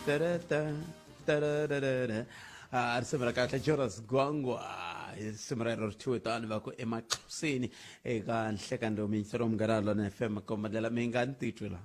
Ta-ra-ta, ta-ra-ra-ra-ra. Ah, risimu ra kahle Jonas Gwangwa hi risimu rero ri thyiwe tani va ku emaxhoseni eka nhlekani lowu miyingiseri wa Munghana Lonene FM komba ndlela mi nga ni titwi la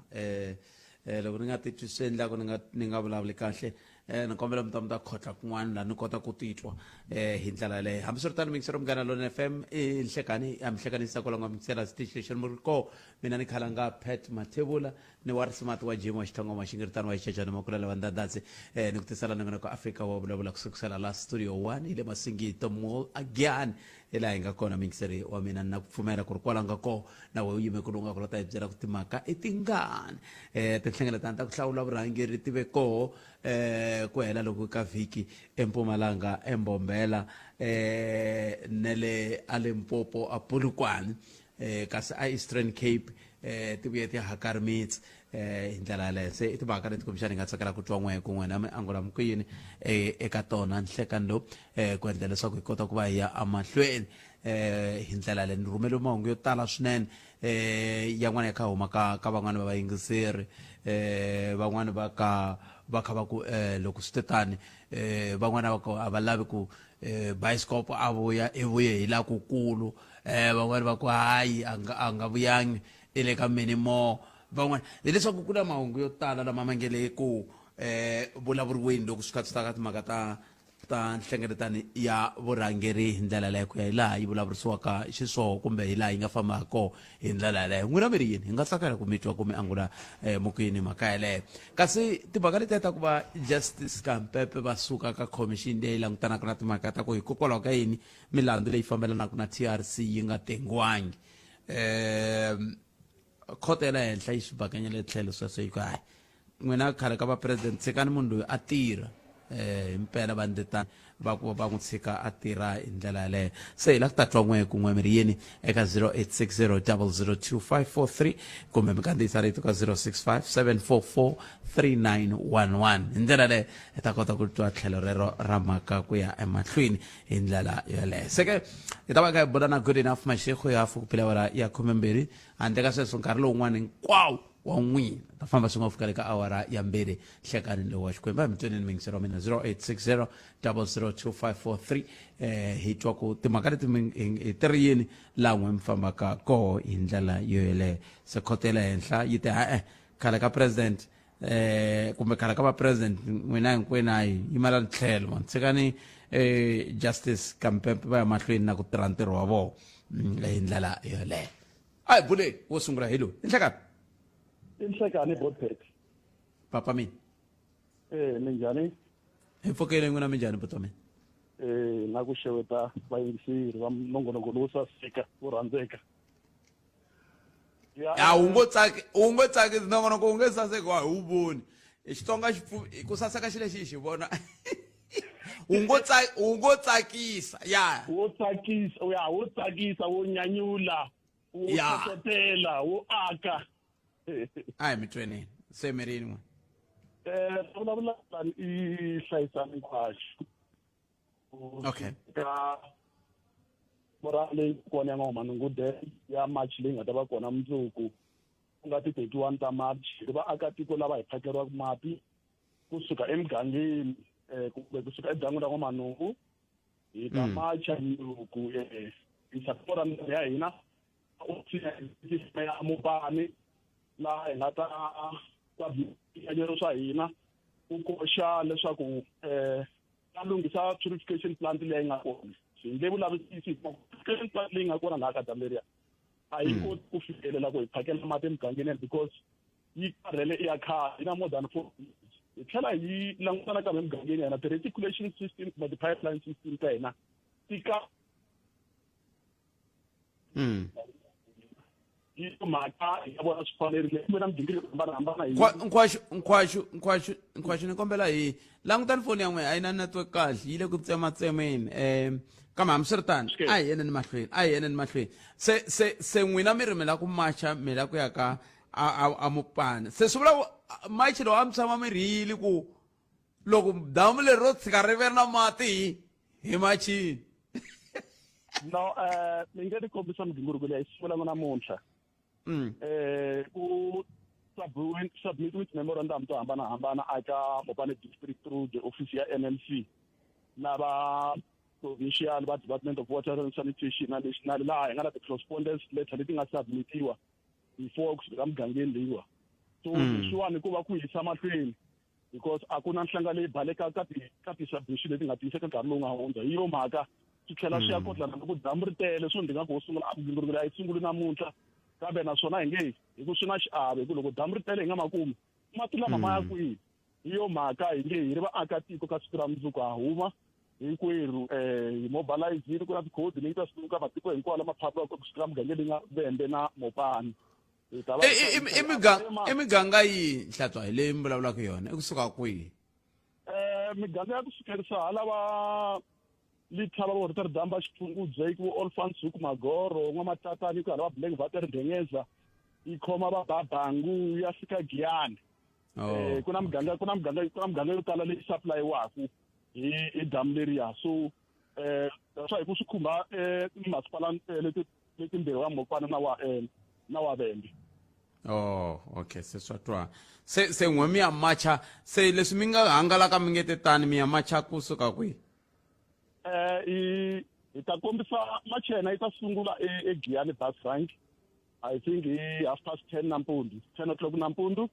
loko ni nga titwi swi endlaku ni nga ni nga vulavuli kahle ni kombela mi ta mi ta khotla kun'wana laha ni kota ku titwa hi ndlela yaleyo. Hambiswiritano, miyingiseri wa Munghana Lonene FM, i nhlekani a mi hlekanisa kwala nga miyingisela xitichi lexi ni ri koho mina ni khalanga Pat Mathebula ni wa risimati wa Jim wa Xithongoma Xingiritano wa Xichachani Makulele wa Ndandadzi ni ku tisela nongonoko Afrika wa vulavula kusukusela la Studio 1 hi le Masingita Mall again hi laha hi nga kona. Miyingiseri wa mina, ni na ku pfumela ku ri kwala nga koho na wehe u yime ku lunga ku la ta hi byela ku timhaka i tingani. Tinhlengeletano ta ku hlawula vurhangeri ti ve koho ku hela loko ka vhiki eMpumalanga, eMbombela ne le a Limpopo a Polokwane, kasi a Eastern Cape ti vuye ti hakari mitsi hi ndlela yaleyo. Se i timhaka leti kumbexana hi nga tsakela ku twa n'we ku n'wina mi angula mi ku yini eka tona nhlekani lowu, ku endla leswaku hi kota ku va hi ya emahlweni hi ndlela yaleyo. Ni rhumeliwe mahungu yo tala swinene, yan'wana ya kha huma ka van'wani va vayingiseri, van'wani va ka va kha va ku loko swi te tani, van'wana va ku a va lavi ku bioscope a vuya, i vuye hi la kukulu, van'wani va ku hayi, a nga vuyangi, i le ka many more. Van'wana hileswaku ku na mahungu yo tala lama ma nge le ku vulavuriweni loko swi kha swi ta ka timhaka ta nhlengeletano ya vurhangeri hi ndlela yaleyo, ku ya hi laha yi vulavurisiwaka xiswona kumbe hi laha yi nga famba ha kona hi ndlela yaleyo. N'wina mi ri yini? Hi nga tsakela ku mi twa ku mi angula mu ku yini mhaka yaleyo. Kasi timhaka letiya ta ku va Justice Kampepe va suka ka khomixini leyi langutanaka na timhaka ta ku hikokwalaho ka yini milandzu leyi fambelanaka na TRC yi nga tengiwangi, khoto ya le henhla yi swi bakanyele tlhelo sweswo, yi ku hayi n'wina khale ka va president, tshikani munhu loyi a tirha. Himpela va ndetani va ku va n'wi tshika a tirha hi ndlela yaleyo. Se hi la ku ta twa n'we kun'we mi ri yini eka 0860002543 kumbe mi kandziyisa rito ka 0657443911. Hi ndlela leyo hi ta kota ku twa tlhelo rero ra mhaka ku ya emahlweni hi ndlela yoleyo. Se ke hi ta va kha hi bula na Good Enough Mashego ya hafu ku phela awara ya 12. Handle ka sweswo, nkarhi lowun'wana hinkwawo wa n'wina ta famba swi nga fika le ka awara ya 2 nhlekani lowu wa Xikwembu. A hi mi tweneni miyingiselo wa mina 0860 002543, hi twa ku timhaka leti hi ti ri yini laha n'we mi fambaka koho hi ndlela yo yeleyo. Se khoto ya le henhla yi te ha-e khale ka president, kumbe khale ka va president, n'wina hinkwenu a yi yimela tlhelo man, tshikani Justice Kampempe va ya mahlweni na ku tirha ntirho wa vona hi ndlela yoleyo. A hi buleni wo sungula hi loyi. Inhlekani. Inhlekani Botpet. Papa mina. Minjhani? Hi pfukile, n'wina minjhani buti wa mina? Na ku xeweta vayingiseri va nongonoko lowo saseka wo rhandzeka. Ya wu ngo tsaki, wu ngo tsaki nongonoko wu nge saseki wa hi wu voni. Xitsonga xi ku saseka xi lexi hi xi vona. Wu ngo tsaki, wu ngo tsakisa ya. Wo tsakisa, ya wo tsakisa, wo nyanyula, wo hlohlotela, wo aka. A hi mi tweneni se mi ri yini n'we? Vulavula i Hlayisani Nkhwashu. Okay. Ka mora leyi kona ya N'wamanungu Dam ya March leyi nga ta va kona mundzuku, ku nga ti 31 ta March, hi vaakatiko lava hi phakeriwaka mati kusuka emugangeni, kumbe kusuka edan'wini ra N'wamanungu, hi ta macha mundzuku yisa tiko ra ya hina ya Mopani, laha hi nga ta swa swa hina ku koxa leswaku ta lunghisa purification plant leyi nga kona. Hi nge vulavisisi purification plant leyi nga kona laha ka damu leriya a yi koti ku fikelela ku hi phakela mati emugangeni because yi karhele, i ya khale, yi na more than 4 years. Hi tlhela hi langutana kambe emugangeni ya hina ti-reticulation system kumbe ti-pipeline system ta hina ti ka yi mhaka ya vona swi fanerile kumbe na migingiriko hambanahambana hi Nkhwaxu, Nkhwaxu, Nkhwaxu, Nkhwaxu, ni kombela hi langutani foni ya n'wina, a yi na network kahle, yi le ku tsematsemeni. Kambe hambiswiritano, a hi yeneni mahlweni, a hi yeneni mahlweni. Se n'wina mi ri mi la ku macha, mi la ku ya ka a Mopani. Se swi vula ku machi lowu a mi tshama mi rhiyile ku loko damu leri ro tshika ri ve na mati hi machini? No, ni nge ti kombisa migingiriko leyi sungulanga namuntlha. Ku Submit memorandum to hambanahambana aka Mopani District through the office ya NMC na va provincial va Department of Water and Sanitation na national, laha hi nga na ti-correspondence letter leti nga submitiwa before kusuka mugangeni leyiwa. So leswiwani ku va ku yisa mahlweni because a ku na nhlanga leyi balekaka ka ti-submission leti nga tiyiseka nkarhi lowu nga hundza. Hi yo mhaka swi tlhela swi ya kotlana loko damu ri tele. Swo ndzi nga ku ho sungula a migingiriko leyi a yi sunguli namuntlha, kambe naswona hi nge hi ku swi na xiave hi ku loko damu ri tele hi nga makumi mati lama ma ya kwihi. Hi yo mhaka hi nge hi ri vaakatiko ka siku ra mundzuku ha huma hinkwerhu, hi mobilizini ku na ti-coordinator suka matiko hinkwawo lama phakuriwaka kusuka mugangeni leyi nga Vhembe na Mopani. Hi ta va I miganga yihi, Nhlatswa, hi leyi mi vulavulaka yona? I kusuka kwihi? Miganga ya ku sukerisa hala va Lithaba, vo Rotterdam, va Xiphungubye, vo Olifantshoek, Magoro, N'wamatatani, ku hala va Blankwater, Ndengeza, yi khoma va Babangu, ya fika Giyani. Ku na miganga yo tala leyi supply-waku hi damu leriya. So that's why hi ku swi khumba timasipala leti letimbirhi, wa Mopani na wa Vhembe. Oh, okay, se swa twa. Se n'we mi ya macha, se leswi mi nga hangalaka mi nge te tani mi ya macha kusuka kwihi? Hi ta kombisa machena yi ta sungula eGiyani bus rank, I think hi 10:30 nampundzu, 10 o'clock nampundzu.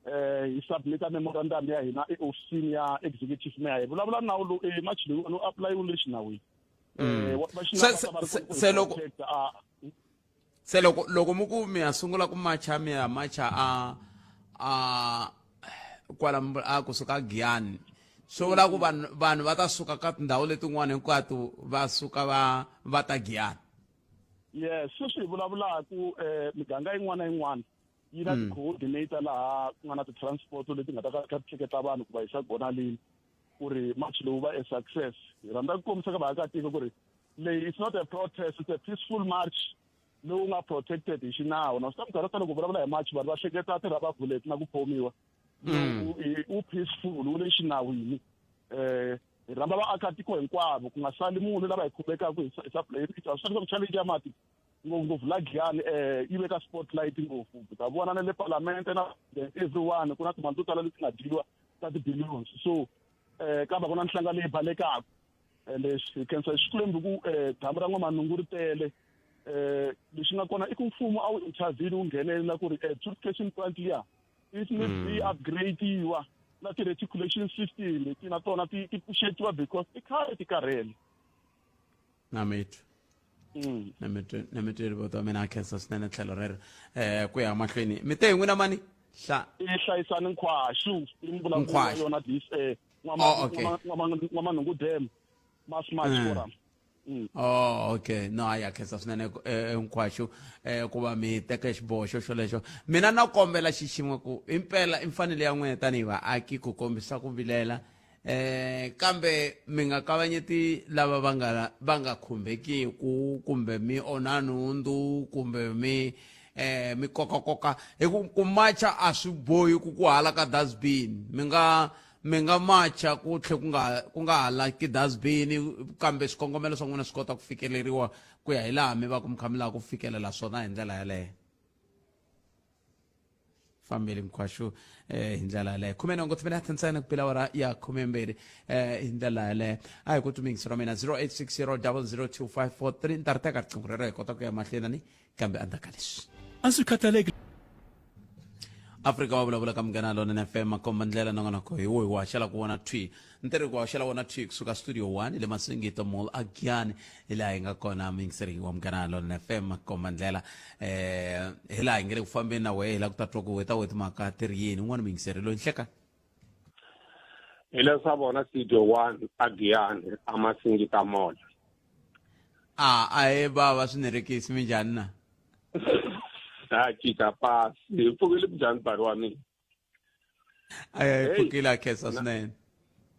Hi submita memorandum ya hina eofisini ya executive mayor. Hi vulavula nawu lowu, march lowu lowu apply le xinawini. Va xinawu va ta va ri kona ku hi protect, ah. Se loko mi ku mi ya sungula ku macha, mi ya macha a kwala a kusuka Giyani, swi vula ku vanhu va ta suka ka tindhawu letin'wana hinkwato va suka va ta Giyani? Yes, sweswi hi vulavulaku, miganga yin'wana na yin'wana yi na ti-coordinator laha ku nga na ti-transport leti nga ta ka ti tleketla vanhu ku va yisa kona leni ku ri march lowu va a success. Hi rhandza ku kombisa ka vaakatiko ku ri leyi it's not a protest, it's a peaceful march lowu nga protected hi xinawu. Na swi ta minkarhi yo tala loko vulavula hi march vanhu va hleketa ti-rubber bullet na ku khomiwa. Wu peaceful, wu le xinawini. Hi rhamba vaakatiko hinkwavo ku nga sali munhu lava hi khumbekaka hi swa ku challenge ya mati, ngopfungopfu la Giyani, yi veka spotlight ngopfu. Ta vona na le palamente na everyone ku na timali to tala leti nga dyiwa ta ti-billions. So kambe ku na nhlanga leyi balekaka. Ende hi khensa Xikwembu ku damu ra N'wamanungu ri tele. Lexi nga kona i ku mfumo a wu intervene, wu nghenelela ku ri purification plant liya it needs be upgrade-iwa na ti-reticulation system leti na tona ti pfuxetiwa because i khale ti karhele. Na mitwa. Na mitwa rivoto wa mina, a khensa swinene tlhelo rero. Ku ya mahlweni, mi te hi n'wina mani hla? I Hlayisani Nkhwashu, i mbulavulo wa yona this N'wamanungu Dam Mass March Forum. Oh, okay. No, a ya khensa swinene, Nkhwashu, ku va mi teka xiboho xo xolexo. Mina na kombela xixin'we ku impela i mfanelo ya n'wina tanihi vaaki ku kombisa ku vilela, kambe mi nga kavanyeti lava va nga khumbekiku kumbe mi onha nhundzu kumbe mi kokakoka hi ku macha. A swi bohi ku hala ka dustbin. Mi nga macha ku tlhe ku nga halaki dustbin, kambe swikongomelo swa n'wina swi kota ku fikeleriwa ku ya hi laha mi va ku mi kha mi lava ku fikelela swona hi ndlela yaleyo. Fambile Nkhwashu. Hi ndlela yaleyo, 18 timinete ntsena ku bila awara ya 12. Hi ndlela yaleyo, a hi ku tumingisi ra mina 0860 002543. Ni ta ri teka riqingho rero hi kota ku ya mahlweni ni kambe endzhaku ka leswi. A swi khathaleki. Afrika wa vulavula ka Munghana Lonene FM, makomba ndlela. Nongonoko hi wohi wa haxela ku vona thwi ntirho ku haxela wona thwi kusuka Studio 1 le Masingita Mall aGiyani, hi laha hi nga kona. Muyingiseri wa Munghana Lonene FM, makomba ndlela, hi laha hi nge le ku fambeni na wehe. Hi laha ku ta twa ku weta we timhaka ti ri yini. Un'wana muyingiseri loyi, nhleka. Hileswa vona Studio 1 aGiyani aMasingita Mall. A hi bava swinerekisi, minjhani na? Ha cinca pasi, hi pfukile. Njhani bari wa mina? A hi pfukile, a khensa swinene.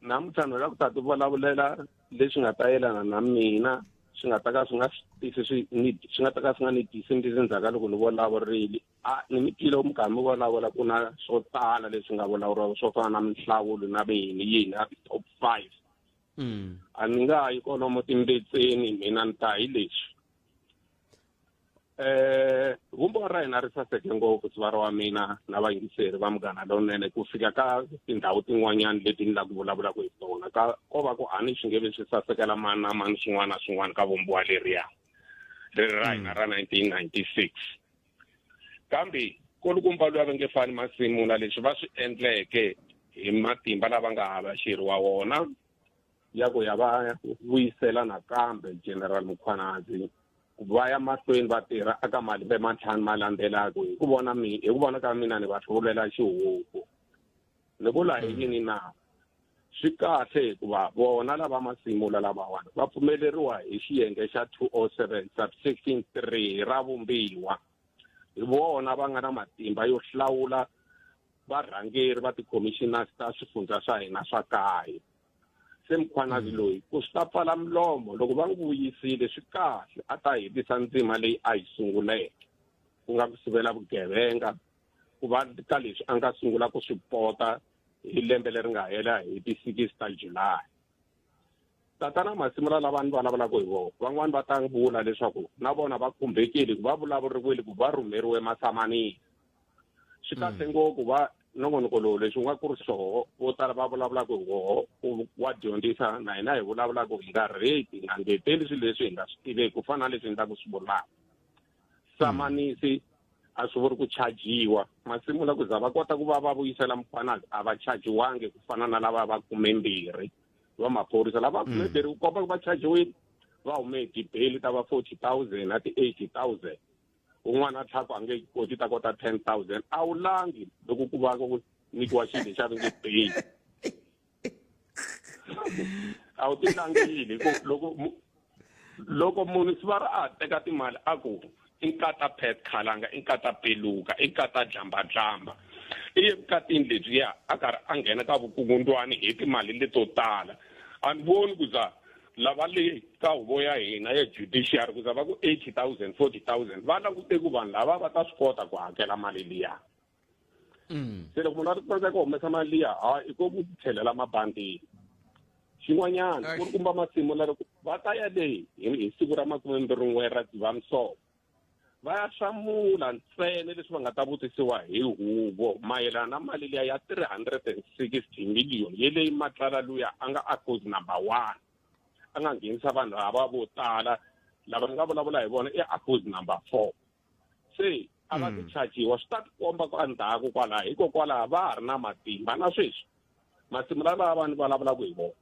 Namuntlha ni la ku ta ti vulavulela leswi nga ta yelana na mina, swi nga ta ka swi nga tisi swi ni swi nga ta ka swi nga ni tisi ndzi ndzhaku ka loko ni vulavurile. A ni mi twile mi karhi mi vulavula, ku na swo tala leswi nga vulavuriwa swo fana na minhlawulo na vini yini na ti-top five. A ni nga yi kolomo timbetseni, mina ni ta hi leswi. Vumbiwa ra hina ri saseke ngopfu sivara wa mina na vayingiseri va Munghana Lonene ku fika ka tindhawu tin'wanyana leti ni lava ku vulavulaka hi tona ka ko va ku a ni swi nge vi swi sasekela mani na mani swin'wana na swin'wana ka vumbiwa leriya ri ra hina ra 1996. Kambe kulukumba luya va nge fani Masimula leswi va swi endleke hi matimba lava nga hava xirho wa wona ya ku ya va vuyisela nakambe General Mkhwanazi ku va ya mahlweni va tirha aka malembe mantlhanu ma landzelaka. Hi ku vona mi hi ku vona ka mina ni va hluvulela xihuku. Ni vula hi yini na? Swi kahle hikuva vona lava Masimula lavawani va pfumeleriwa hi xiyenge xa 207 subsection 3 ra vumbiwa. Hi vona va nga na matimba yo hlawula varhangeri va ti-commissioners ta swifundza swa hina swa kaye. Se Mkhwanazi loyi ku swi ta pfala milomo loko va n'wi vuyisile swi kahle a ta hetisa ndzima leyi a yi sunguleke, ku nga ku sivela vugevenga, ku va ka leswi a nga sungula ku swi pota hi lembe leri nga hela hi ti 6 ta July. Tatana Masimula lava ni vulavulaka hi vona van'wani va ta vula leswaku na vona va khumbekile ku va vulavuriwile ku va rhumeriwe masamanisi. Swi kahle ngopfu va nongonoko lowu leswi wu nga ku ri swoho vo tala va vulavulaka hi woho ku wa dyondzisa na hina hi vulavulaka hi nga rape hi nga ngeteli swilo leswi hi nga swi tiveki ku fana na leswi ni ta ku swi vulaka. Samanisi a swi vuri ku chajiwa. Masimula ku za va kota ku va va vuyisela Mkhwanazi a va chajiwangi ku fana na lava va 12 va maphorisa lava 12 ku komba ku va chajiwile va hume hi tibeli ta va 40,000 na ti 80,000. Un'wana a tlhaka a nge koti ta kota 10,000. A wu langi loko ku va ku nyikiwa xilo lexi a va nge beli. A wu ti langile ku loko munhu sivara a teka timali a ku i nkata Pat Khalanga, i nkata Peluka, i nkata Dlambadlamba, i ye vukatini lebyiya a karhi a nghena ka vukungundwani hi timali leto tala. A ni voni ku za lava le ka huvo ya hina ya judiciary ku za va ku 80,000, 40,000 va langute ku vanhu lava va ta swi kota ku hakela mali liya. Se loko munhu a ri tsandzeka ku humesa mali liya, ha i ko ku tlhelela mabandini. Xin'wanyana ku ri kumba Masimula loko va ta ya le hi siku ra 21 ra Dzivamisoko va ya hlamula ntsena leswi va nga ta vutisiwa hi huvo mayelana na mali liya ya 360 million yeleyi Matlala luya a nga accused number 1 a nga nghenisa vanhu lava vo tala lava ni nga vulavula hi vona i accused number 4. Se a va ti chajiwa swi ta tikomba ku endzhaku kwalaho, hikokwalaho va ha ri na matimba na sweswi. Masimula lava va ni vulavulaka hi vona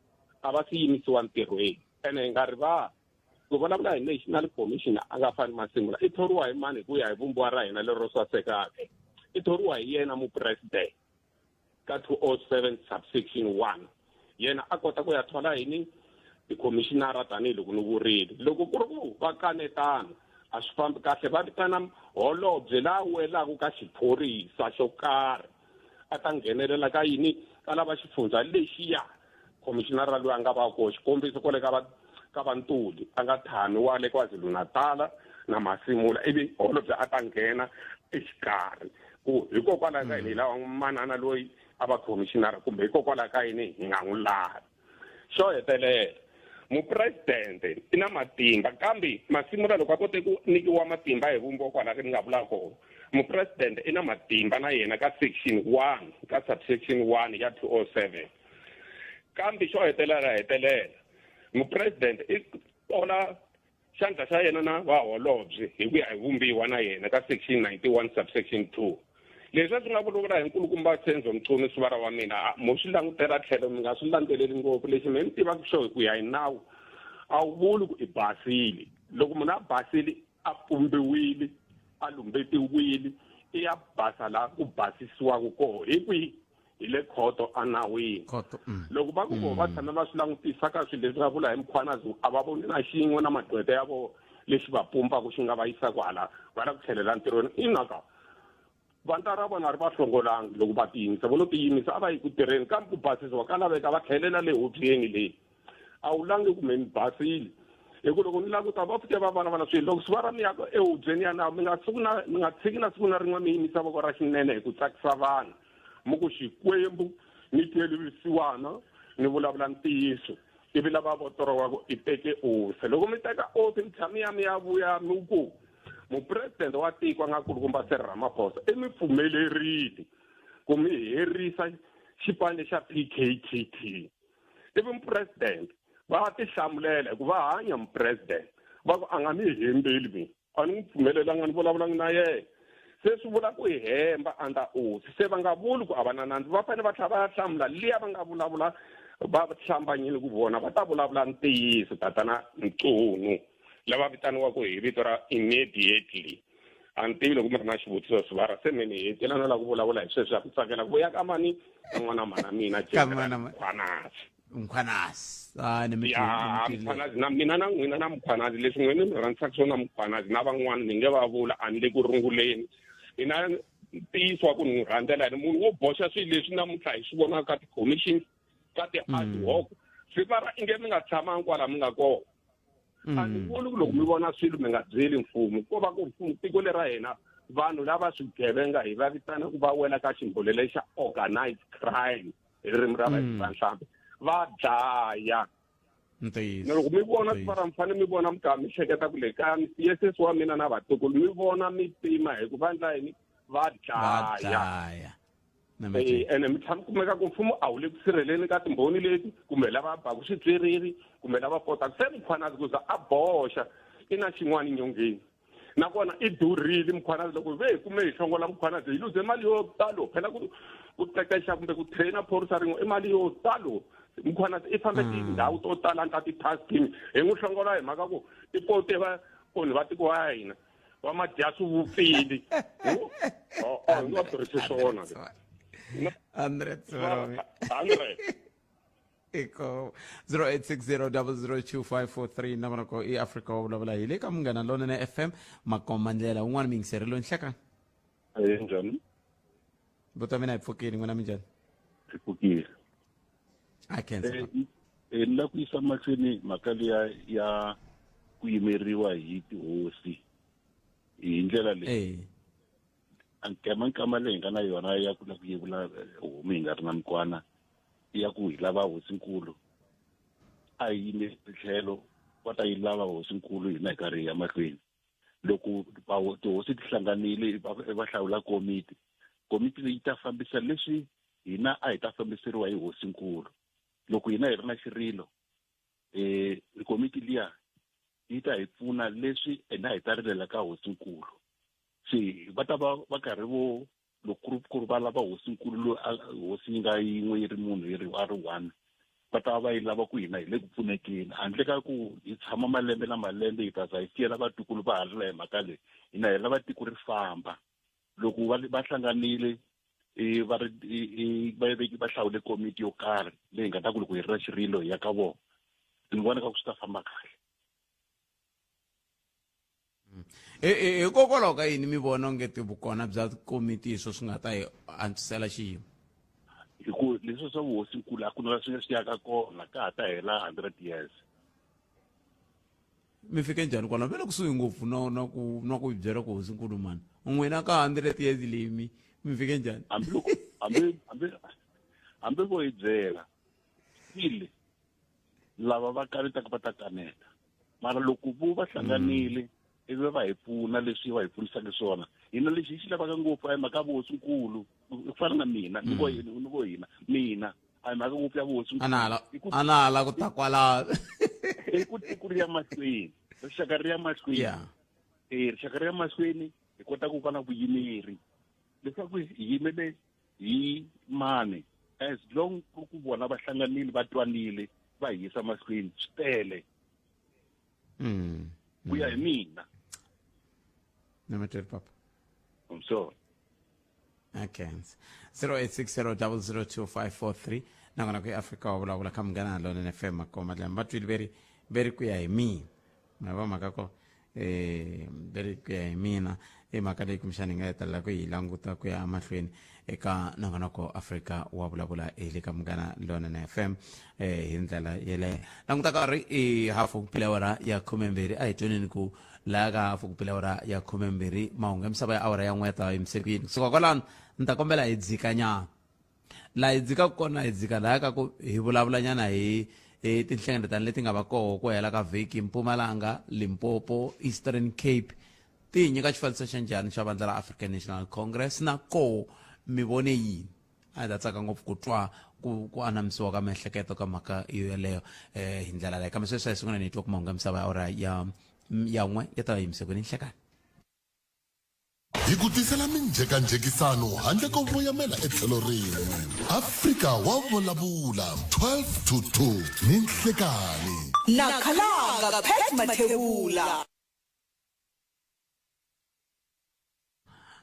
a va si yimisiwa ntirhweni, ene hi nga rivali ku vulavula hi National Commission a nga fani Masimula i thoriwa hi mani hi ku ya hi vumbiwa ra hina lero sasekaka, i thoriwa hi yena mupresident ka 207 subsection 1. Yena a kota ku ya thola yini tikhomishinara tanihiloko ni vurile. Loko ku ri ku va kanetana a swi fambi kahle, va vitana holobye la welaka ka xiphorisa xo karhi a ta nghenelela ka yini ka lava xifundza lexiya khomishinara loyi a nga va koho. Xikombiso kwale ka va Ntuli a nga thami wa le KwaZulu-Natal na Masimula, ivi holobye a ta nghena exikarhi ku hikokwalaho ka yini hi lava manana loyi a va khomishinara kumbe hikokwalaho ka yini hi nga n'wi lavi. Xo hetelela, mupresidente i na matimba, kambe Masimula loko a kote ku nyikiwa matimba hi vumbiwa kwalaho ni nga vula kona, mupresidente i na matimba na yena ka section 1 ka subsection 1 ya 207. Kambe xo hetelela hetelela, mupresidente i tola xandla xa yena na vaholobye hi ku ya hi vumbiwa na yena ka section 91 subsection 2. Leswi a swi nga vulavula hi nkulukumba Senzo Mchunu sivara wa mina, mo swi langutela tlhelo mi nga swi landzeleli ngopfu. Lexi me ni tivaka xo hi ku ya hi nawu a wu vuli ku i basile. Loko munhu a basile a pumbiwile a lumbetiwile i ya basa laha ku basisiwaka koho hi kwihi? Hi le khoto enawini. Loko va ku vo va tshame va swi langutisa ka swilo leswi nga vula hi Mkhwanazi, a va voni na xin'we na magqweta ya vona lexi va pumbaka xi nga va yisaka hala va lava ku tlhelela ntirhweni. Ina ka vandla ra vona ri va hlongolangi loko va tiyimisa, vo lo tiyimisa a va yi ku tirheni, kambe ku basisiwa ka laveka va tlhelela le hubyeni leyi. A wu langi kumbe mi basile, hi ku loko ni languta va fike va vulavula swilo loko swi va ra mi ya ehubyeni ya nawu, mi nga siku na mi nga tshiki na siku na rin'we mi yimisa voko ra xinene hi ku tsakisa vanhu, mi ku Xikwembu ni tweli vusiwana ni vulavula ntiyiso, ivi lava vo torowa ku i teke oath. Loko mi teka oath mi tlhela mi ya mi ya vuya mi ku Mupresidente wa tiko a nga kulukumba Cyril Ramaphosa i mi pfumelerile ku mi herisa xipano xa PKTT. Ivi mupresidente va tihlamulela hi ku va hanya mupresidente va ku a nga mi hembeli mina a ni n'wi pfumelelanga ni vulavulanga na yena se swi vula ku hi hemba under oath se va nga vuli ku a va na nandzu va fanele va tlhela va ya hlamula liya va nga vulavula va hlambanyile ku vona va ta vulavula ntiyiso tatana Ntsunu lava vitaniwaka hi vito ra immediately a ni tivi loko mi ri na xivutiso sivara se me ni hetela no lava ku vulavula hi sweswi ya ku tsakela ku vuya ka mani ka n'wana mhana mina Mkhwanazi Mkhwanazi ah ni mi ya Mkhwanazi na mina na n'wina na Mkhwanazi leswi n'wina mi rhandzisaka swona Mkhwanazi na van'wana ni nge va vula a ni le ku runguleni ni na ntiyiso wa ku ni n'wi rhandzela ni munhu wo boxa swilo leswi namuntlha hi swi vonaka ka ti-commissions ka ti-ad hoc swi vara inge mi nga tshamanga kwala mi nga kona a ni vuli ku loko mi vona swilo mi nga byeli mfumo ko va ku mfumo tiko leri ra hina vanhu lava swigevenga hi va vitana ku va wela ka ximbholele xa organized crime hi ririmi ra vanhlambi va dlaya na loko mi vona sivara mi fanele mi vona mi kha mi hleketa ku le kaya mi siye sesi wa mina na vatukulu mi vona mi pima hi ku va endla yini va dlaya ene mi tlhela mi kumeka ku mfumo a wu le ku sirheleni ka timbhoni leti kumbe lava baku switswiriri kumbe lava kotaka se Mkhwanazi ku za a boxa i na xin'wana nyongeni nakona i durhile Mkhwanazi loko ve hi kume hi hlongola Mkhwanazi hi luze mali yo talo phela ku ku qeqexa kumbe ku traina phorisa rin'we i mali yo talo Mkhwanazi i fambe tindhawu to tala ta ti-task team hi n'wi hlongola hi mhaka ku i pote va onhi va tiko wa hina va madya swi vupfili hi nga tirhisi swona 100 iko 0860002543 na vona ko i Afrika wa vulavula hi le ka Munghana Lonene FM makomba ndlela un'wana miyingiseri loyi nhlekani Ahee, njhani? Buti wa mina hi pfukile n'wina minjhani Hi pfukile. A khensa. Ni lava ku yisa mahlweni mhaka liya ya ku yimeriwa hi tihosi hi ndlela leyi. Nkama nkama leyi hi nga na yona ya ku lava ku yevula homu hi nga ri na mikwana ya ku hi lava hosinkulu a hi yime tlhelo va ta yi lava hosinkulu hina hi karhi hi ya mahlweni. Loko tihosi ti hlanganile va hlawula komiti, komiti leyi ta fambisa leswi hina a hi ta fambiseriwa hi hosinkulu. Loko hina hi ri na xirilo, komiti liya yi ta hi pfuna leswi hina hi ta rilela ka hosinkulu. Se va ta va va karhi vo loko ku ri ku ri va lava hosinkulu loyi a hosi yi nga yin'we yi ri munhu yi ri a ri one va ta va yi lava ku hina hi le ku pfunekeni handle ka ku hi tshama malembe na malembe hi ta za hi siyela vatukulu va ha rila hi mhaka leyi hina hi lava tiko ri famba loko va va hlanganile va ri va veki va hlawule komiti yo karhi leyi nga ta ku loko hi ri na xirilo hi ya ka vona ni vona ka ku swi ta famba kahle. Hikokwalaho ka yini mi vona onge ti vukona bya komiti hi swo swi nga ta hi antswisela xiyimo? Hi ku leswi swa vuhosinkulu a ku na swi swi yaka kona ka ha ta hela 100 years. Mi fike njhani kwalaho? Mi le kusuhi ngopfu na na ku na ku byela ku hosinkulu mani n'wina ka 100 years leyi mi mi fike njhani? Hambi loko hambi hambi hambi vo hi byela still lava va kanetaka va ta kaneta mara loko vo va hlanganile ivi va hi pfuna leswi va hi pfunisaka swona hina lexi hi xi lavaka ngopfu a hi mhaka vuhosinkulu ku fana na mina ni vo ni vo hina mina a hi mhaka ngopfu ya vuhosinkulu A na hala ku ta kwalaho. I ku tiko ri ya mahlweni rixaka ri ya mahlweni eh rixaka ri ya mahlweni hi kota ku va na vuyimeri leswaku hi yimele hi mani as long ku ku vona va hlanganile va twanile va hi yisa mahlweni swi tele ku ya hi mina. Namateri papa. I'm sorry. Okay. 0860002543 nakona ku Afrika wa vulavula kha Munghana Lonene FM makoma dlama va twile veri veri ku ya hi mina ma va mhaka ko eh veri ku ya hi mina i mhaka leyi kumbexana hi nga hetelela ku yi languta ku ya emahlweni eka nongonoko Afrika wa vulavula hi le ka Munghana Lonene FM hi ndlela yeleyo languta karhi i hafu ku pila awara ya 12 a hi tweneni ku laha ka hafu ku pila awara ya 12 mahungu ya misava ya awara ya n'weta emisekweni kusuka kwalano ni ta kombela hi dzikanyana laha hi dzikaka kona hi dzika laha ka ku hi vulavulanyana hi hi tinhlengeletano leti nga va koho ku hela ka vhiki Mpumalanga, Limpopo, Eastern Cape. Ti hi nyika xifaniso xa njhani xa vandla ra African National Congress na koho mi vone yini? A hi ta tsaka ngopfu ku twa ku ku anamisiwa ka miehleketo ka mhaka yo yeleyo eh hi ndlela leyo. Kambe sweswi a hi sungula ni twa ku mahungu ya misava ya awara ya ya n'we ya ta va yimise kwini nhlekani. Hi ku tisela minjhekanjhekisano handle ko voyamela etlhelo rin'we. Afrika wa vulavula 12 to 2 ni nhlekani. Na khalanga Pat Mathebula.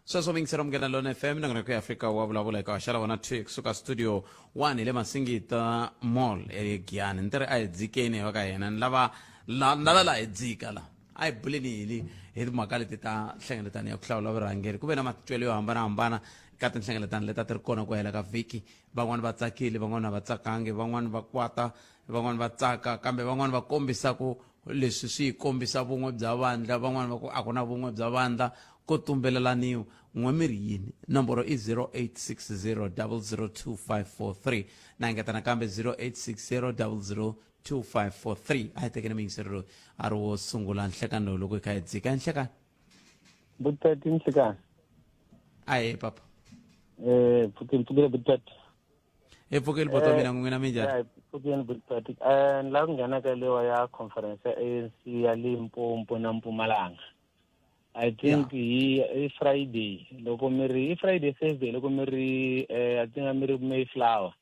Sweswo mingisero Munghana Lona FM nongonoko ya Afrika wa vulavula eka xala wona 2 kusuka studio 1 hi le Masingita Mall eGiyani. Ni ri a hi dzikeni hi va ka hina ni lava la ni lava la hi dzika la. A hi buleni hi hi timhaka leti ta nhlengeletano ya ku hlawula vurhangeri. Ku ve na matitwelo yo hambanahambana ka tinhlengeletano leti a ti ri kona ku hela ka vhiki. Van'wani va tsakile, van'wani a va tsakangi, van'wani va kwata, van'wani va tsaka, kambe van'wani va kombisa ku leswi swi hi kombisa vun'we bya vandla, van'wani va ku a ku na vun'we bya vandla, ko tumbelelaniwa. N'we mi ri yini? Nomboro i 0860 002543. Na engeta nakambe 0860 002543. A hi tekeni muyingiseri loyi a ri wo sungula nhlekani lowu loko hi kha hi dzika. Nhlekani. Butati nhlekani. Ahe papa. Pfukile pfukile butati. Hi pfukile boto mina n'wina minjhani? Pfukile butati. Ni lava ku nghena ka lewa ya conference ya ANC ya Limpopo na Mpumalanga. I think hi hi Friday loko mi ri hi Friday Thursday loko mi ri I think a mi ri Mayflower.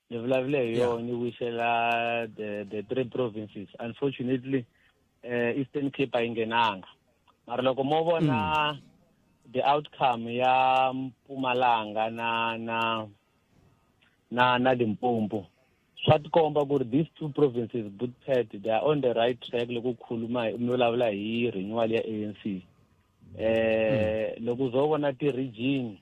Ni vulavule hi yona ni wishela the three provinces. Unfortunately Eastern Cape a yi nghenanga. Mara loko mo vona the outcome ya Mpumalanga na na na na Limpopo swa tikomba ku ri these two provinces Bootpad they are on the right track loko khuluma mi vulavula hi renewal ya ANC. Loko zo vona ti-region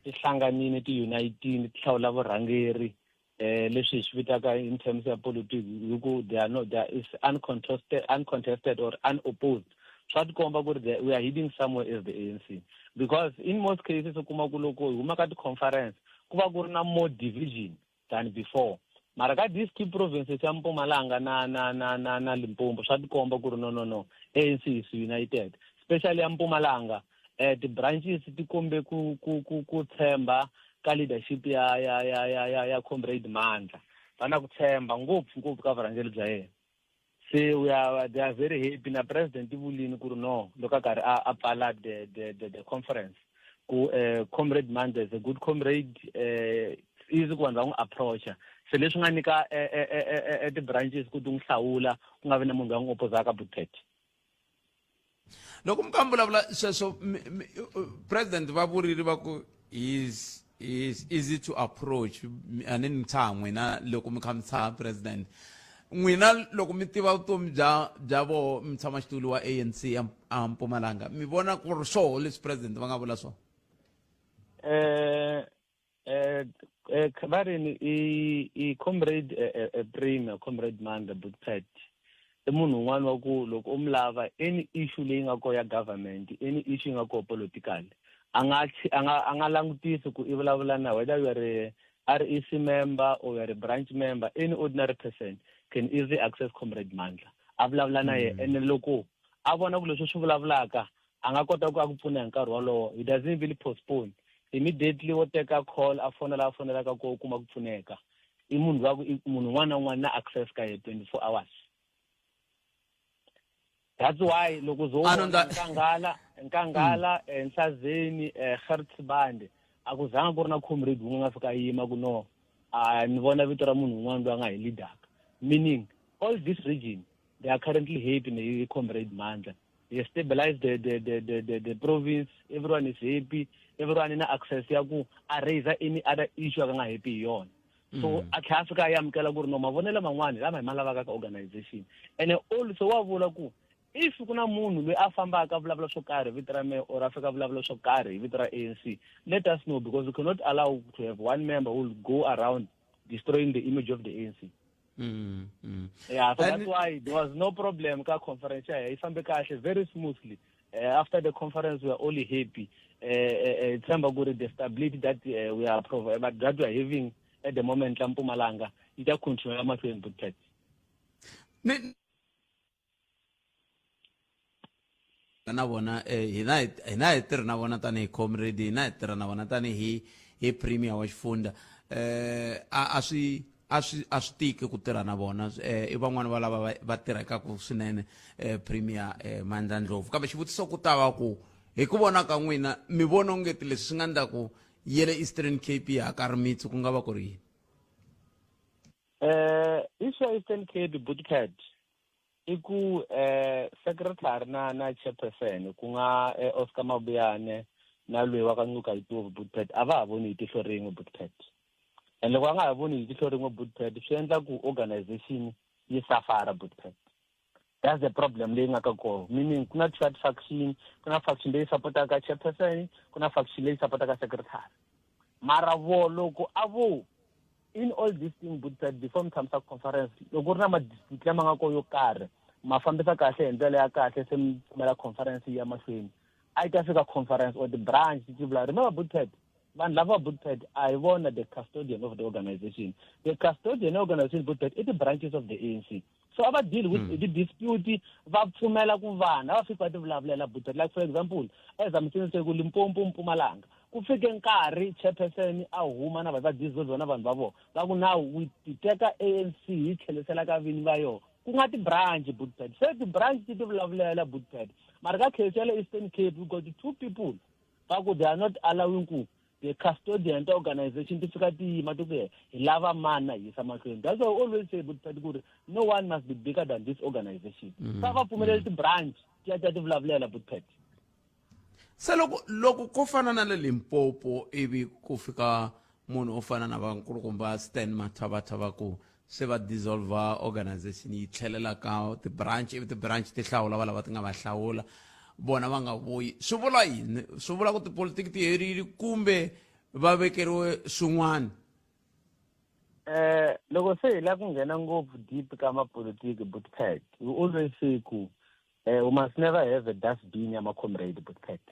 ti hlanganile ti unitini ti hlawula vurhangeri leswi hi swi vitaka in terms ya politics hi ku they are not, they are, is uncontested or unopposed. Swa tikomba ku ri we are heading somewhere as the ANC, because in most cases u kuma ku loko hi huma ka ti-conference ku va ku ri na more division than before. Mara ka these two provinces ya Mpumalanga na na na na na Limpopo swa tikomba ku ri no no no ANC is united, especially ya Mpumalanga. Ti-branches ti kombe ku ku ku ku tshemba ka leadership ya ya ya ya ya ya Comrade Mandla. Va na ku tshemba ngopfu ngopfu ka vurhangeri bya yena. Se we are, they are very happy. Na president i vulini ku ri no loko a karhi a pfala the conference ku Comrade Mandla is a good comrade, easy ku vanhu va n'wi approacha. Se leswi nga nyika ti-branches ku ti n'wi hlawula ku nga vi na munhu loyi a n'wi opozaka Bootpad. Loko mi kha mi vulavula sweswo, president va vurile va ku is easy to approach. A ni ni tshaha n'wina loko mi kha mi tshaha president n'wina, loko mi tiva vutomi bya bya voho mutshamaxitulu wa ANC a Mpumalanga, mi vona ku ri swoho leswi president va nga vula swona? Va ri ni i comrade Premier Comrade Mandla Bootpad i munhu un'wana wa ku loko u mi lava any issue leyi nga kona ya government, any issue yi nga kona political, a nga a nga a nga langutisi ku i vulavula na whether you are a REC member or you are a branch member, any ordinary person can easily access Comrade Mandla a vulavula na yena. Ene loko a vona ku leswi swi vulavulaka a nga kota ku a ku pfuna hi nkarhi wolowo, he doesn't even postpone, immediately wo teka call a fonela a fonelaka ko kuma ku pfuneka. I munhu wa ku munhu un'wana na un'wana na access ka ye 24 hours. That's why loko zo Nkangala Nkangala Enhlazeni Gert Sibande a ku zanga ku ri na comrade wun'we nga fika yima ku no a ni vona vito ra munhu un'wana loyi a nga hi leadaka, meaning all this region they are currently happy na Comrade Mandla. They stabilize the province, everyone is happy, everyone ina access ya ku a raise any other issue a nga happy hi yona. So a tlhela a fika a amukela ku ri no mavonelo man'wani lama hi ma lavaka ka organization. And also wa vula ku if ku na munhu loyi a fambaka a vulavula swo karhi hi vito ra mehe or a fika a vulavula swo karhi hi vito ra ANC, let us know, because we cannot allow to have one member who will go around destroying the image of the ANC. Yeah, so that's why there was no problem ka conference ya yi fambe kahle very smoothly. After the conference we are only happy. Tshemba ku ri the stability that we are that we are having at the moment la Mpumalanga yi ta continue mahlweni Bootpad. Ni Na vona eh, hina hi hina hi tirhi na vona tanihi comrade, hina hi tirha na vona tanihi hi premier wa xifundza. A a swi a swi a swi tiki ku tirha na vona, i van'wani va lava va tirhekaka swinene, premier Mandla Ndlovu. Kambe xivutiso ku ta va ku hi ku vona ka n'wina mi vona ongeti leswi swi nga endla ku ye le Eastern Cape ya ha ka rimitsu ku nga va ku ri yini? Issue ya Eastern Cape Bootcat i ku secretary na chairperson ku nga Oscar Mabuyane na loyi wa ka Ncuka Yitovu Bootcat a va ha voni hi tihlo rin'we Bootcat. And loko va nga ha voni hi tihlo rin'we Bootcat swi endla ku organization yi safara Bootcat. That's the problem leyi nga ka kona, meaning ku na two faction, ku na faction leyi supportaka chairperson, ku na faction leyi supportaka secretary. Mara vo loko a vo in all these things Bootcat before mi tshamisa conference, loko ku ri na ma-dispute lama nga ko yo karhi ma fambisa kahle hi ndlela ya kahle, se mi pfumela conference yi ya mahlweni, a yi ta fika conference or ti-branch ti vula. Remember Bootcat, vanhu lava Bootcat a hi vona the custodian of the organization. The custodian organization Bootcat i ti-branches of the ANC. So a va deal with ti-dispute, va pfumela ku vanhu a va fiki va ti vulavulela Bootcat. Like for example, as I'm saying, ku Limpopo, Mpumalanga, ku fike nkarhi chairperson a huma na vanhu va dissolve na vanhu va vona, va ku now we ti teka ANC hi tlhelisela ka vini va yona, ku nga ti-branch Bootcat. Se ti-branch ti ti vulavulela Bootcat. Mara ka case ya le Eastern Cape, we got two people va ku they are not allowing ku the custodian ta organization ti fika ti yima ti ku hi lava mani na hi yisa mahlweni. That's why we always say Bootcat ku ri no one must be bigger than this organization. Sa va pfumeleli ti-branch ti ya ti ya ti vulavulela Bootcat. Se loko ko fana na le Limpopo, ivi ku fika munhu o fana na vankulukumba Stan Mathabatha, va ku se va dissolve organization yi tlhelela ka ti-branch, ivi ti-branch ti hlawula va lava ti nga va hlawula, vona va nga vuyi, swi vula yini? Swi vula ku tipolitiki ti herile kumbe va vekeriwe swin'wana? Loko se hi lava ku nghena ngopfu deep ka mapolitiki Bootcat, we always say ku we must never have a dustbin ya ma-comrade Bootcat.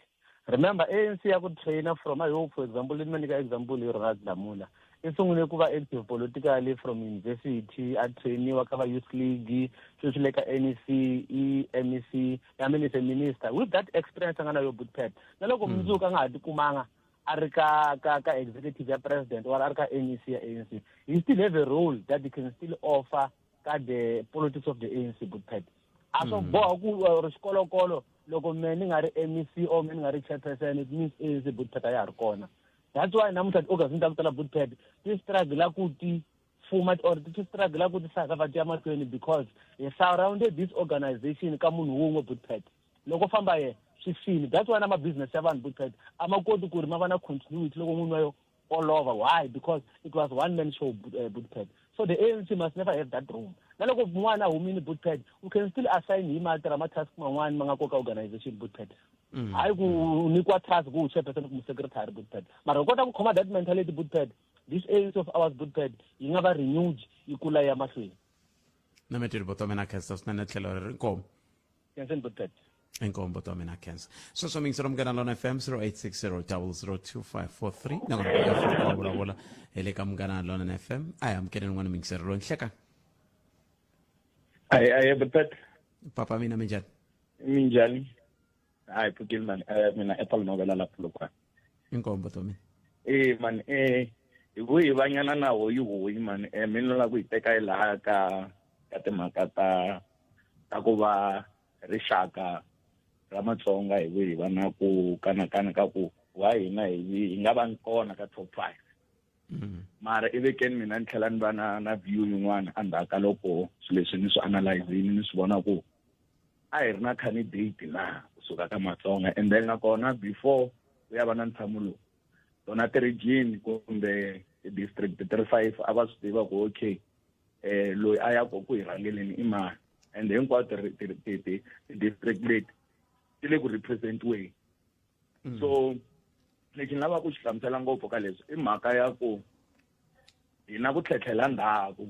Remember ANC ya ku trainer from, I hope, for example, let me nyika example hi Ronald Lamula. I sungule ku va active politically from university, a trainiwa ka va youth league, sweswi le ka NEC, i MEC, I mean is a minister. With that experience a nga na yo Bootcat, na loko mundzuku a nga ha tikumanga a ri ka executive ya president or a ri ka NEC ya ANC, he still have a role that he can still offer ka the politics of the ANC Bootcat. A swo boha ku or xikolokolo loko me ni nga ri MEC or me ni nga ri chairperson, it means ANC Bootcat a ya ha ri kona. That's why namuntlha ti-organization ta ku tala Bootcat ti struggle ku ti fuma or ti struggle ku ti survive ti ya mahlweni, because hi surrounded this organization ka munhu wun'we Bootcat. Loko famba ye swi fini. That's why na ma-business ya vanhu Bootcat a ma koti ku ri ma va na continuity loko n'wini wa yo olova. Why? Because it was one man show, Bootcat. So the ANC must never have that room. Na loko n'wana humini Bootcat, we can still assign him a tirha ma-task man'wani ma nga koka organization Bootcat. Hayi ku nyikiwa task ku chairperson kumbe secretary Bootcat, mara hi kota ku khoma that mentality Bootcat, this ANC of ours Bootcat yi nga va renewed, yi kula ya mahlweni. Na metiri boto mina khensa swinene tlhelo ri inkomu. Khensa Bootcat. Inkomu boto mina khensa. Sweswo mingisero Munghana Lona FM, 0860 002543, nakona ku ya fika wa vulavula hi le ka Munghana Lona FM. A hi amukeleni n'wana mingisero loyi nhleka. Ayi ayi Bootcat. Papa mina, minjhani? Minjhani? Hayi pfukile mani, mina Apple Novela la Polokwane. Inkomu boto mina. Eh man, hi vuyi hi vanyana na hoyi hoyi man, mina la ku hi teka laha ka timhaka ta ku va rixaka ra Matsonga, hi vuyi hi va na ku kanakana ka ku wa hina hi nga va kona ka top 5. Mara i vekeni mina ni tlhela ni va na view yin'wana endzhaku ka loko swilo leswi ni swi analyzini, ni swi vona ku a hi ri na candidate na kusuka ka Matsonga, and then nakona before ku ya va na ntshamo lowu, tona ti-region kumbe ti-district ti ri 5 a va swi tiva ku okay, loyi a ya ku hi rhangeleni i mani, and hinkwato ti-district leti ti le ku representiweni. So lexi ni lavaka ku xi hlamusela ngopfu ka leswi i mhaka ya ku hina ku tlhetlhela ndzhaku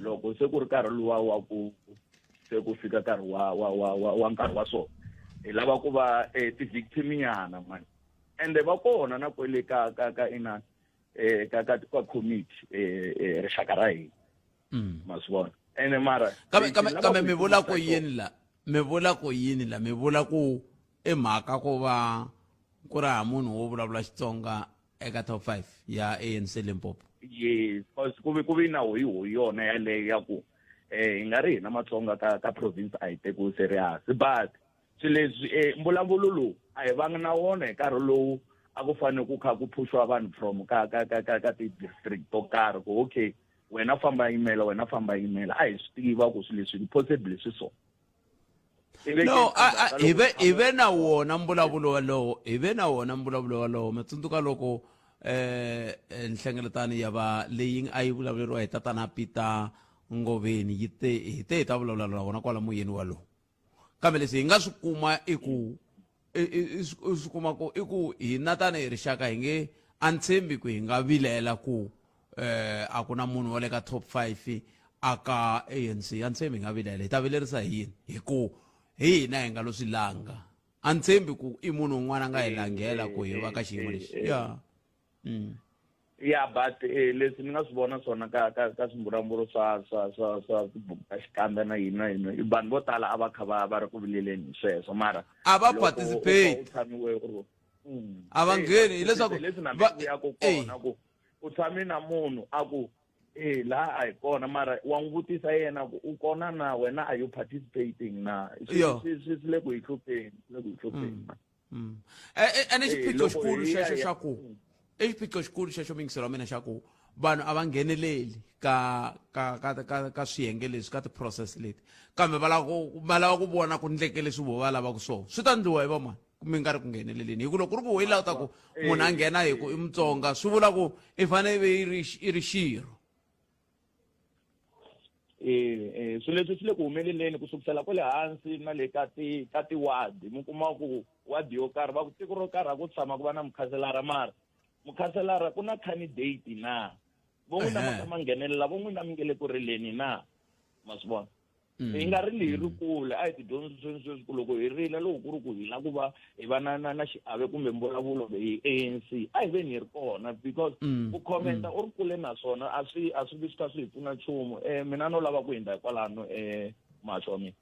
loko se ku ri nkarhi luwa wa ku se ku fika nkarhi wa nkarhi wa swona, hi lava ku va ti-victim nyana mani, ende va kona na kwele ka inani, ka committee, rixaka ra hina, ma swi vona, ene mara Kambe mi vula ku yini la? Mi vula ku yini la? Mi vula ku I mhaka ku va ku ri ha munhu wo vulavula Xitsonga eka top 5 ya ANC Limpopo. Yes, cause ku vi ku vi na hoyihoyi yona yaleyo ya ku eh hi nga ri hina Matsonga ka ka province a hi tekiwi serious but swilo leswi eh mbulavulo lowu a hi vanga na wona hi nkarhi lowu a ku fanele ku kha ku phuxiwa vanhu from ka ka ka ka ka ti-district to karhi ku okay wena famba yimela wena famba yimela a hi swi tiva ku swilo leswi possibly swi so. No, hi ve hi ve na wona mbulavulo walowo, hi ve na wona mbulavulo walowo. Mi tsundzuka loko eh nhlengeletano ya va leyi a yi vulavuleriwa hi tatana Peter Ngoveni yi te hi te hi ta vulavula na wona kwala moyeni walowo. Kambe leswi hi nga swi kuma i ku i swi kuma ku i ku hina tanihi rixaka hi nge a ni tshembi ku hi nga vilela ku eh a ku na munhu wa le ka top 5 aka ANC a ni tshembi hi nga vilela hi ta vilerisa hi yini hi ku hi hina hi nga lo swi langa a ni tshembi ku i munhu un'wana a nga hi langela ku hi va ka xiyimo lexi ya Ya but leswi ni nga swi vona swona ka ka ka swimbulavulo swa swa swa swa tibuku ta xikandza na yini na yini vanhu vo tala a va kha va va ri ku vileleni hi sweswo mara a va participate u tshamiwe u a va ngheni hileswaku leswi na mina ya ku kona ku u tshame na munhu a ku eh laha a hi kona mara wa n'wi vutisa yena ku u kona na wena are you participating na swi swi swi le ku hi hlupheni swi le ku hi hlupheni Ene xiphiqo xikulu xexo xa ku i xiphiqo xikulu xexo mingiselo wa mina xa ku vanhu a va ngheneleli ka ka ka ka ka swiyenge leswi ka ti-process leti kambe va lava ku va lava ku vona ku ndleke leswi vo va lavaka swona swi ta ndliwa hi vamani mi nga ri ku ngheneleleni hi ku loko ku ri ku hi lava ta ku munhu a nghena hi ku i Mutsonga swi vula ku i fanele i ve i ri i ri xirho. Eh swilo leswi swi le ku humeleleni ku sukusela kwale hansi na le ka ti ka ti-ward mi kuma ku ward yo karhi va ku tiko ro karhi a ku tshama ku va na mukhanselara mara mukhanselara ku na candidate na vo n'wina ma ma nghenelela vo n'wina mi nge le ku rileni na ma swi vona hi nga rili hi ri kule a hi tidyondziseni sweswi ku loko hi rila loko ku ri ku hi lava ku va hi va na na na xiave kumbe mbulavulo hi ANC a hi veni hi ri kona because ku commenta u ri kule naswona a swi a swi vi swi kha swi hi pfuna nchumu um mina no lava ku hundza hikwalano um mahlo wa mina.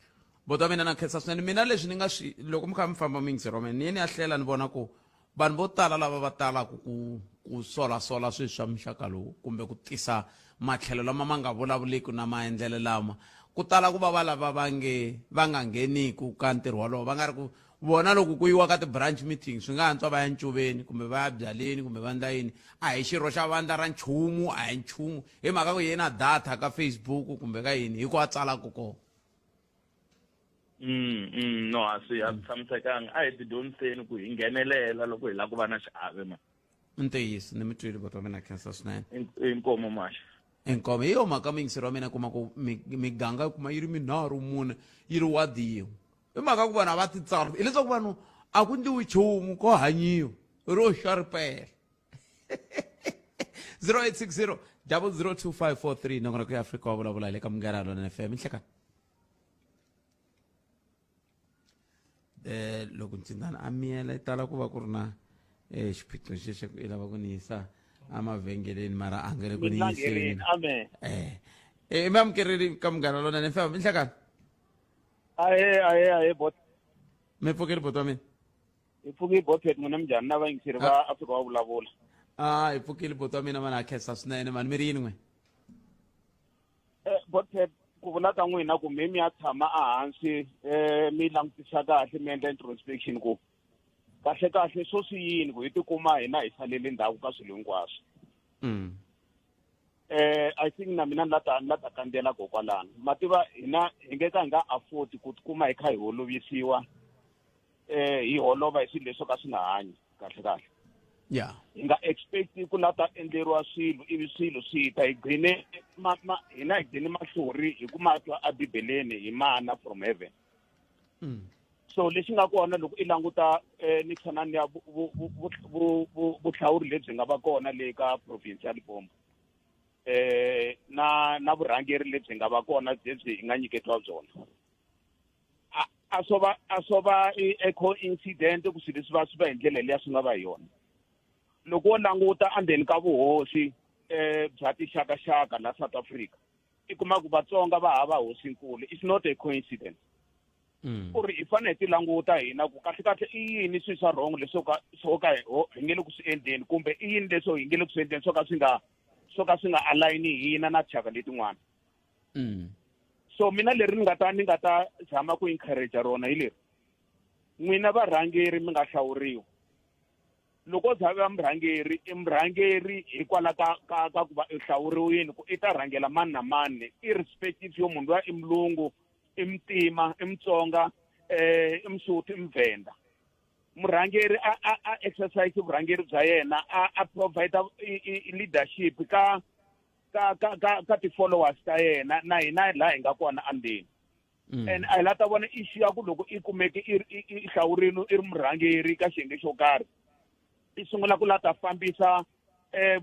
Buti wa mina na khensa swinene mina leswi ni nga swi loko mi kha mi famba mi yingiseri wa mina ni ye ni ya hlela ni vona ku vanhu vo tala lava va talaka ku ku solasola swilo swa muxaka lowu kumbe ku tisa matlhelo lama ma nga vulavuliki na maendlelo lama ku tala ku va va lava va nge va nga ngheniku ka ntirho wolowo va nga ri ku vona loko ku yiwa ka ti-branch meeting swi nga antswa va ya ncuveni kumbe va ya byaleni kumbe va ndla yini a hi xirho xa vandla ra nchumu a hi nchumu hi mhaka ku yena data ka Facebook kumbe ka yini hi ku a tsalaka kona. No a swi a swi tshamisekanga a hi tidyondziseni ku hi nghenelela loko hi lava ku va na xiave ma. Ntiyiso ni mi twile boti wa mina khensa swinene. Inkomo maxa. Inkomo hi yo mhaka muyingiseri wa mina kuma ku miganga yi kuma yi ri minharhu mune yi ri wadi yin'we hi mhaka ku vanhu a va titsari hileswaku vanhu a ku ndliwi nchumu ko hanyiwa ro xa ripela. 0860 002543 nongonoko ya Afrika wa vulavula hi le ka Munghana Lonene FM nhlekani. Eh loko ncindana a miyela yi tala ku va ku ri na eh xiphiqo xexo ku i lava ku ni yisa emavhengeleni mara a nge le ku ni yiseni. Amen. Eh eh mi amukerile ka Munghana Lonene FM nhlekani. Ahe ahe ahe bot. Mi pfukile bot wa mina. Hi pfukile bothet n'wina minjhani na vayingiseri va Afrika wa vulavula. Ah hi pfukile bot wa mina mani ha khensa swinene mani mi ri yini n'we. Eh, bothet ku vula ka n'wina ku mi mi ya tshama ehansi eh mi langutisa kahle mi endla introspection ku kahle kahle swo swi yini ku hi tikuma hina hi salele ndzhaku ka swilo hinkwaswo. Eh I think na mina ni la ta ni la ta kandziyela kokwalano ma tiva hina hi nge ka hi nga afford ku tikuma hi kha hi holovisiwa eh hi holova hi swilo leswo ka swi nga hanyi kahle kahle. Hi nga expect ku la ta endleriwa swilo ivi swilo swi ta hi gcine ma, ma, hina hi gcine mahlori hi ku ma twa ebibeleni hi mana from heaven. So lexi nga kona loko i languta ni tshana ni ya vuhlawuri lebyi nga va kona le ka province ya Limpopo na na vurhangeri lebyi nga va kona lebyi hi nga nyiketiwa byona a swo va a swo va i coincident ku swilo leswi va swi va hi ndlela liya swi nga va hi yona. Loko wo languta endzeni ka vuhosi bya tixakaxaka la South Africa i kuma ku Vatsonga va hava hosinkulu. It's not a coincidence. Ku ri hi fanele hi ti languta hina ku kahle kahle i yini swilo swa wrong leswo ka swo ka hi nge le ku swi endleni, kumbe i yini leswo hi nge le ku swi endleni swo ka swi nga align hina na tixaka letin'wana. So mina leri ni nga ta zama ku encourage rona hi leri: n'wina varhangeri mi nga hlawuriwa, loko o za va murhangeri, i murhangeri hikwalaho ka ku va i hlawuriwile ku i ta rhangela mani na mani, irrespective yo munhu luya i mulungu, i mutima, i mutsonga, i musuthu, i muvhenda. Murhangeri a exercise vurhangeri bya yena, a provide leadership ka ti-followers ta yena na hina laha hi nga kona andzeni. And a hi la ta vona issue ya ku loko i kumeke i hlawurile, i ri murhangeri ka xiyenge xo karhi, i sungula ku la ta fambisa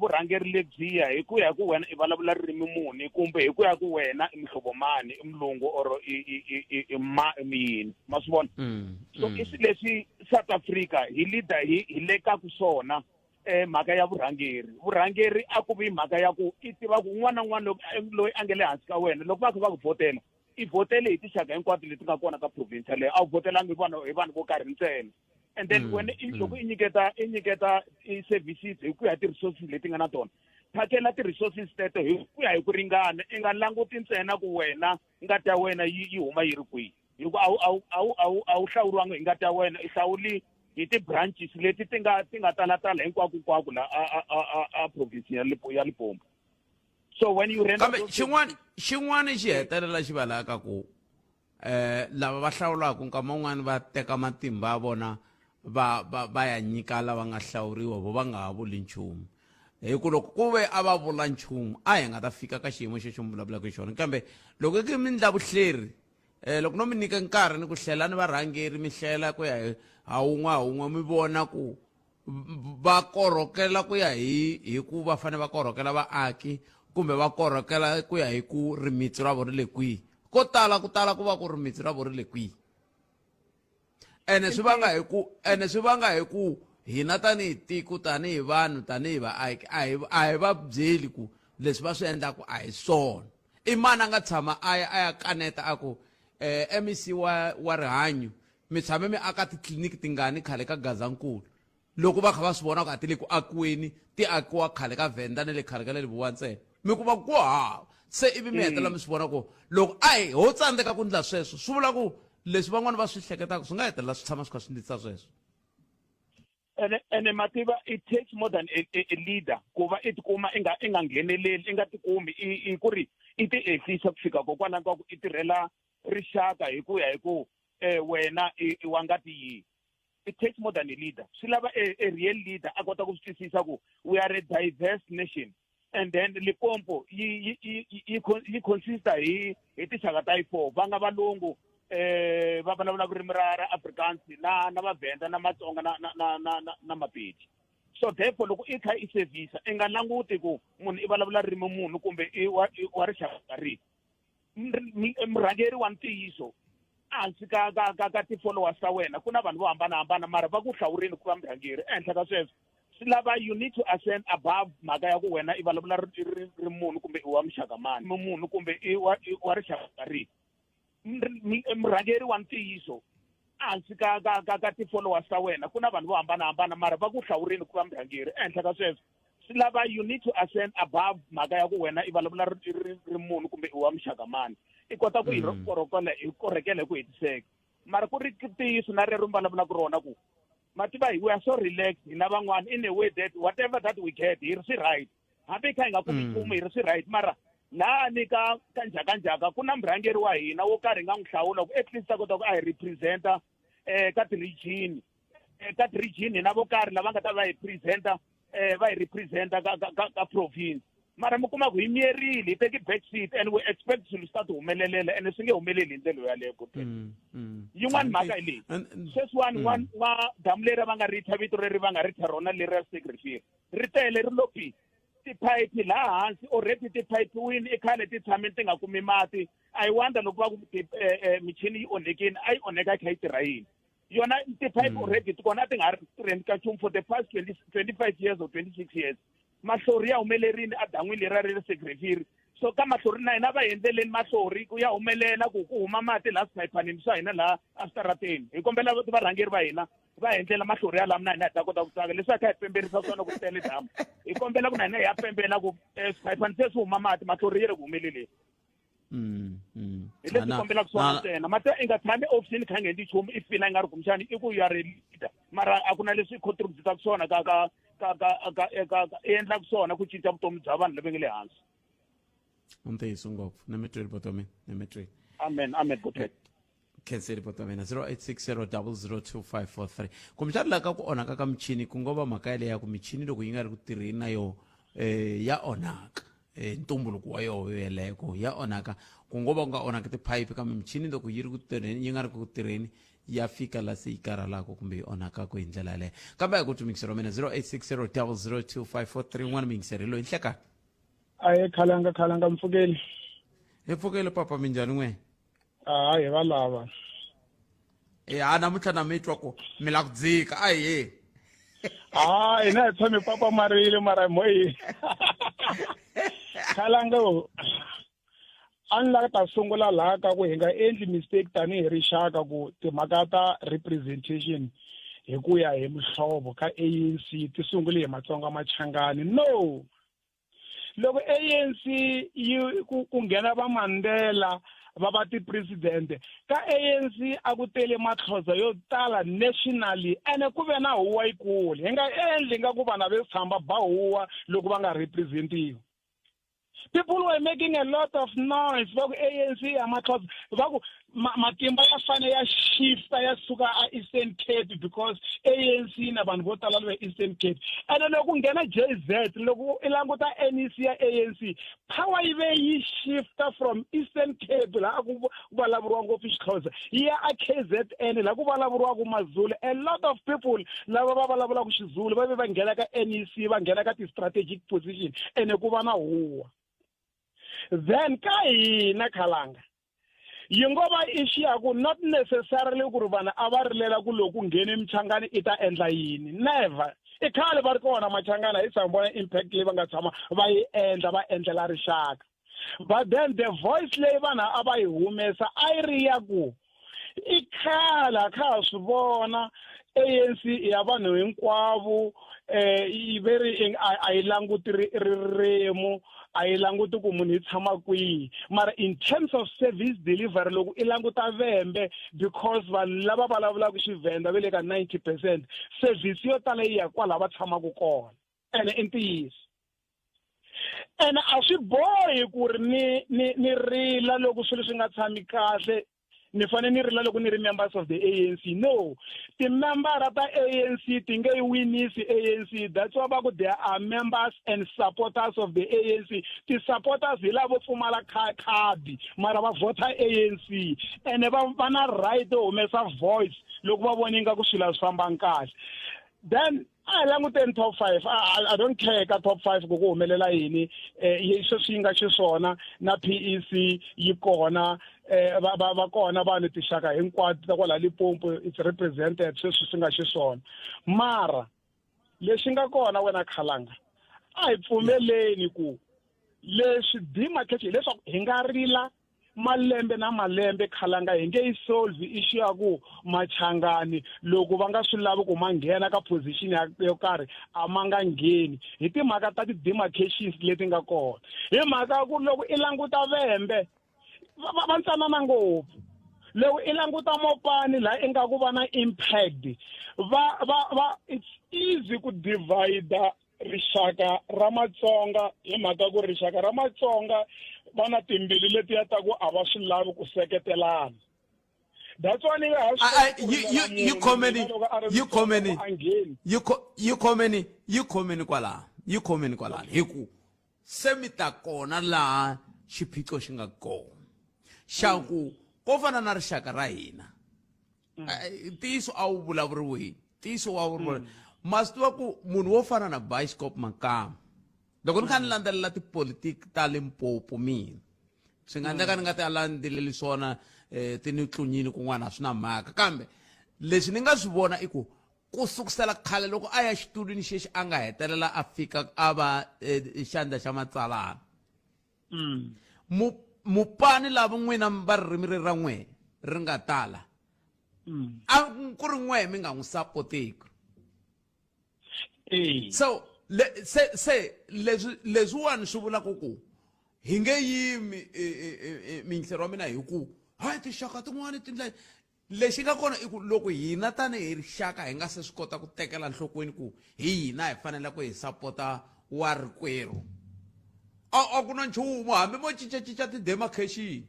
vurhangeri lebyiya hi ku ya hi ku wena i vulavula ririmi muni, kumbe hi ku ya ku wena i muhlovo mani, i mulungu or i ma i yini, ma swi vona? So i swilo leswi South Africa hi leader hi le ka ku swona. Mhaka ya vurhangeri a ku vi mhaka ya ku i tiva ku un'wana na un'wana loyi a nga le hansi ka wena, loko va kha va ku vhotela, i vhotele hi tinxaka hinkwato leti nga kona ka province yaleyo, a wu vhotelangi hi vanhu vo karhi ntsena. And then wena loko i nyiketa i-services hi ku ya hi ti-resources leti nga na tona, phakela ti-resources teto hi ku ya hi ku ringana. I nga languti ntsena ku wena ngati ya wena yi huma yi ri kwihi, hikuva a wu hlawuriwangi hi ngati ya wena, i hlawuli hi ti-branches leti ti nga talatala hinkwako hinkwako la a province ya Limpopo. So when you render Kambe xin'wana xi hetelela xi valaka ku lava va hlawulaka nkama wun'wani va teka matimba ya vona va ya nyika lava nga hlawuriwa, vo va nga ha vuli nchumu, hi ku loko ku ve a va vula nchumu a hi nga ta fika ka xiyimo xexo mi vulavulaka hi xona. Kambe loko i mi ndla vuhleri, loko no mi nyika nkarhi ni ku hlela ni varhangeri, mi hlela ku ya hi ha wun'we ha wun'we, mi vona ku va korhokela ku ya hi ku va fanele va korhokela vaaki, kumbe va korhokela ku ya hi ku rimitsu ra vona ri le kwihi, ko tala ku tala ku va ku rimitsu ra vona ri le kwihi. Ene swi vanga hi ku hina tanihi tiko, tanihi vanhu, tanihi vaaki, a hi va byeli ku leswi va swi endlaku a hi swona. I mani a nga tshama a ya kaneta a ku MEC wa rihanyo, mi tshame mi aka titliliniki tingani khale ka Gazankulu, loko va kha va swi vona ku a ti le ku akiweni, ti akiwa khale ka Venda na le khale ka le Lebowa ntsena, mi kuma ku hava? Se ivi mi hetelela mi swi vona ku loko a hi ho tsandzeka ku ndla sweswo, swi vula ku leswi van'wani va swi hleketaka swi nga hetelela swi tshama swi kha swi ndlisa sweswo. Ene mativa, it takes more than a leader ku va i tikuma i nga ngheneleli, i nga tikumi i ku ri i ti ehlisa ku fika kokwalaho ka ku i tirhela rixaka hi ku ya hi ku wena i wa ngati yihi. It takes more than a leader. Swi lava a real leader a kota ku swi twisisa ku we are a diverse nation, and then Limpopo yi consista hi tinxaka ta yi four: va nga valungu, va vulavula ririmi ra Afrikaans, na Vavhenda, na Matsonga, na Mapedi. So therefore, loko i kha i service, i nga languti ku munhu i vulavula ririmi munhu kumbe i wa rixaka rihi. Murhangeri wa ntiyiso, ehansi ka ti-followers ta wena ku na vanhu vo hambanahambana, mara va ku hlawurini ku va murhangeri. Ehenhla ka sweswo, swi lava you need to ascend above mhaka ya ku wena i vulavula ri munhu kumbe i wa muxaka mani, munhu kumbe i wa rixaka rihi. Murhangeri wa ntiyiso, ehansi ka ti-followers ta wena ku na vanhu vo hambanahambana, mara va ku hlawurini ku va murhangeri. Ehenhla ka sweswo, swi lava you need to ascend above mhaka ya ku wena i vulavula ri munhu kumbe i wa muxaka mani, i kota ku hi korhokela hi ku hetiseka. Mara ku ri ntiyiso na rero mi vulavulaka rona ku mativa hi we are so relaxed hina van'wana, in a way that whatever that we get hi ri swi right, hambi hi kha hi nga kumi nchumu, hi ri swi right. Mara laha ka njhakanjhaka ku na murhangeri wa hina wo karhi hi nga n'wi hlawula ku at least a kota ku a hi representa ka ti-region, hina vo karhi lava nga ta va hi presenta, va hi representa ka province. Mara mi kuma ku hi miyerile, hi teki back seat, and we expect swilo swi ta ti humelelela, ene swi nge humeleli hi ndlela yaleyo. Yin'wani mhaka hi leyi: sweswiwani n'wa damu leri va nga ri thya vito leri va nga ri thya rona leri ra Stikrivier, ri tele ri lo pi tiphayiphi laha hansi already, tiphayiphiwini i khale ti tshame ti nga kumi mati. I wonder loko va ku michini yi onhekini, a yi onheka yi kha yi tirha yini yona? Tiphayiphi already ti kona, a ti nga ha ri tirheni ka nchumu for the past 20, 25 years or 26 years. Mahlori ya humelerini adan'wini leriya ri ri Segreviri. So ka mahlori na hina va hi endleleni mahlori ku ya humelela ku ku huma mati laha swiphayiphanini swa hina laha eswitarateni. Hi kombela varhangeri va hina va hi endlela mahlori yalamo na hina hi ta kota ku tsaka leswi a kha hi pemberisa swona ku tele damu. Hi kombela ku na hina hi ya pembela ku eh, swiphayiphani se swi huma mati mahlori yi ri ku humeleleni. Mm, mm. Hi leswi kombelaka swona ntsena. Mati i nga tshami ofisini kha nga endli nchumu i fila i nga ri kumbexani i ku you are a leader mara a ku na leswi i contributaka swona ka ka ka ka ka ka ka i endlaka swona ku cinca vutomi bya vanhu lava nga le hansi. Ntiyiso ngopfu ni mi twile boto mina ni mi twile. Amen amen boto. Khenseli boto mina 0860002543 kumbexana laha ka ku onhaka ka michini ku ngo va mhaka yaleyo ya ku michini loko yi nga ri ku tirheni na yoho eh ya onhaka eh ntumbuluko wa yoho yeleko ya onhaka ku ngo va ku nga onhaki tiphayiphi kambe michini loko yi ri ku tirheni yi nga ri ku tirheni ya fika la se yi karhalaka kumbe yi onhakaka hi ndlela yaleyo kambe a hi ku twi wa mina 0860002543 n'wana muyingiseri loyi nhlekani Ahe khalanga khalanga mpfukeli. Hi pfukeli papa minjhani n'we? A hi va lava. E ha namuntlha na mi twa ku mi la ku dzika a hi. Ha hina hi tshame papa marile mara mo yi. Khalanga a ni lava ta sungula laha ka ku hi nga endli mistake tanihi rixaka ku timhaka ta representation hi ku ya hi muhlovo ka ANC ti sungule hi Matsonga Machangani no loko ANC yi ku, ku nghena va Mandela va va ti-president ka ANC a ku tele matlhoza yo tala nationally ene ku ve na huwa yikulu hi nga endli nga ku vanhu a ve tshamba ba huwa loko va nga representiwi people were making a lot of noise va ku ANC ya matlhoza va ku matimba ya fane ya shifta ya suka a Eastern Cape because ANC na vanhu vo tala le Eastern Cape ene loko ku nghena JZ loko i languta NEC ya ANC power yi ve yi shifta from Eastern Cape laha ku vulavuriwa ngopfu Xixhosa yi ya a KZN laha ku vulavuriwaka Mazulu a lot of people lava va vulavulaka Xizulu va ve va nghena ka NEC va nghena ka ti-strategic position ene ku va na huwa then ka hina khalanga yi ngo va issue ya ku not necessarily ku ri vanhu a va rilela ku loko ku nghene michangani i ta endla yini never i khale va ri kona machangana hi tshama vona impact leyi va nga tshama va yi endla va endlela rixaka but then the voice leyi vanhu a va yi humesa a yi ri ya ku i khale a kha ha swi vona ANC i ya vanhu hinkwavo eh yi ve ri a yi languti ririmi a yi languti ku munhu i tshama kwihi mara in terms of service delivery loko i languta vembe because vanhu lava vulavulaka xivhenda va le ka 90 percent service yo tala yi ya kwala va tshamaka kona ene i ntiyiso ene a swi bohi ku ri ni ni ni rila loko swilo swi nga tshami kahle ni fanele ni rila loko ni ri members of the ANC no timembara ta ANC ti nge yi winisi ANC that's why va ku there are members and supporters of the ANC ti-supporters hi lavo pfumala khadi mara va vhota ANC ene va va na right yo humesa voice loko va vona ingaku swilo a swi fambangi kahle then a hi languteni top 5 I, I don't care ka top 5 ku ku humelela yini eh sweswi yi nga xiswona na PEC yi kona eh va va va kona vanhu tixaka hinkwato ta kwala Limpopo it's represented sweswi swi nga xiswona mara lexi nga kona wena khalanga a hi pfumeleni ku leswi demarcation hileswaku hi nga rila malembe na malembe khalanga hi nge yi solve issue ya ku machangani loko va nga swi lavi ku ma nghena ka position ya yo karhi a ma nga ngheni hi timhaka ta ti-demarcations leti nga kona hi mhaka ya ku loko i languta vembe va va ntsanana ngopfu loko i languta mopani laha ingaku va na impact va va va it's easy ku divide rixaka ra matsonga hi mhaka ku rixaka ra matsonga va na timbilu letiya ta ku a va swi lavi ku seketelana that's why ni nga ha yi khomeni yi khomeni yi khomeni yi khomeni kwalaho yi khomeni kwalaho hi ku se mi ta kona laha xiphiqo xi nga kona xa ku ko fana na rixaka ra hina mm. eh, ntiyiso a wu vulavuriweni ntiyiso wa vuriwa mm. ma swi tiva ku munhu wo fana na bioscope makama loko ni kha ni mm. landzelela tipolitiki ta limpopo mina swi nga endleka ni nga ti landzeleli swona um ti ni tlunyini kun'wana a swi na mhaka kambe leswi ni nga swi vona i ku ku sukusela khale loko a ya xitulwini xexi a nga hetelela a fika a va eh, xandla xa matsalana Mu mupani lava n'wina va ririmi ri ra n'we ri nga tala a ku ri n'we mi nga n'wi sapoteki so le, se se leswi leswiwani swi vulaka ku hi nge yimi miyingiseri wa mina hi ku hayi tinxaka tin'wani tindlela lexi nga kona i ku loko hina tanihi rixaka hi nga se swi kota ku tekela nhlokweni ku hi hina hi fanele ku hi sapota wa rikwerhu a a ku na nchumu hambi mo cincacinca ti-demarcation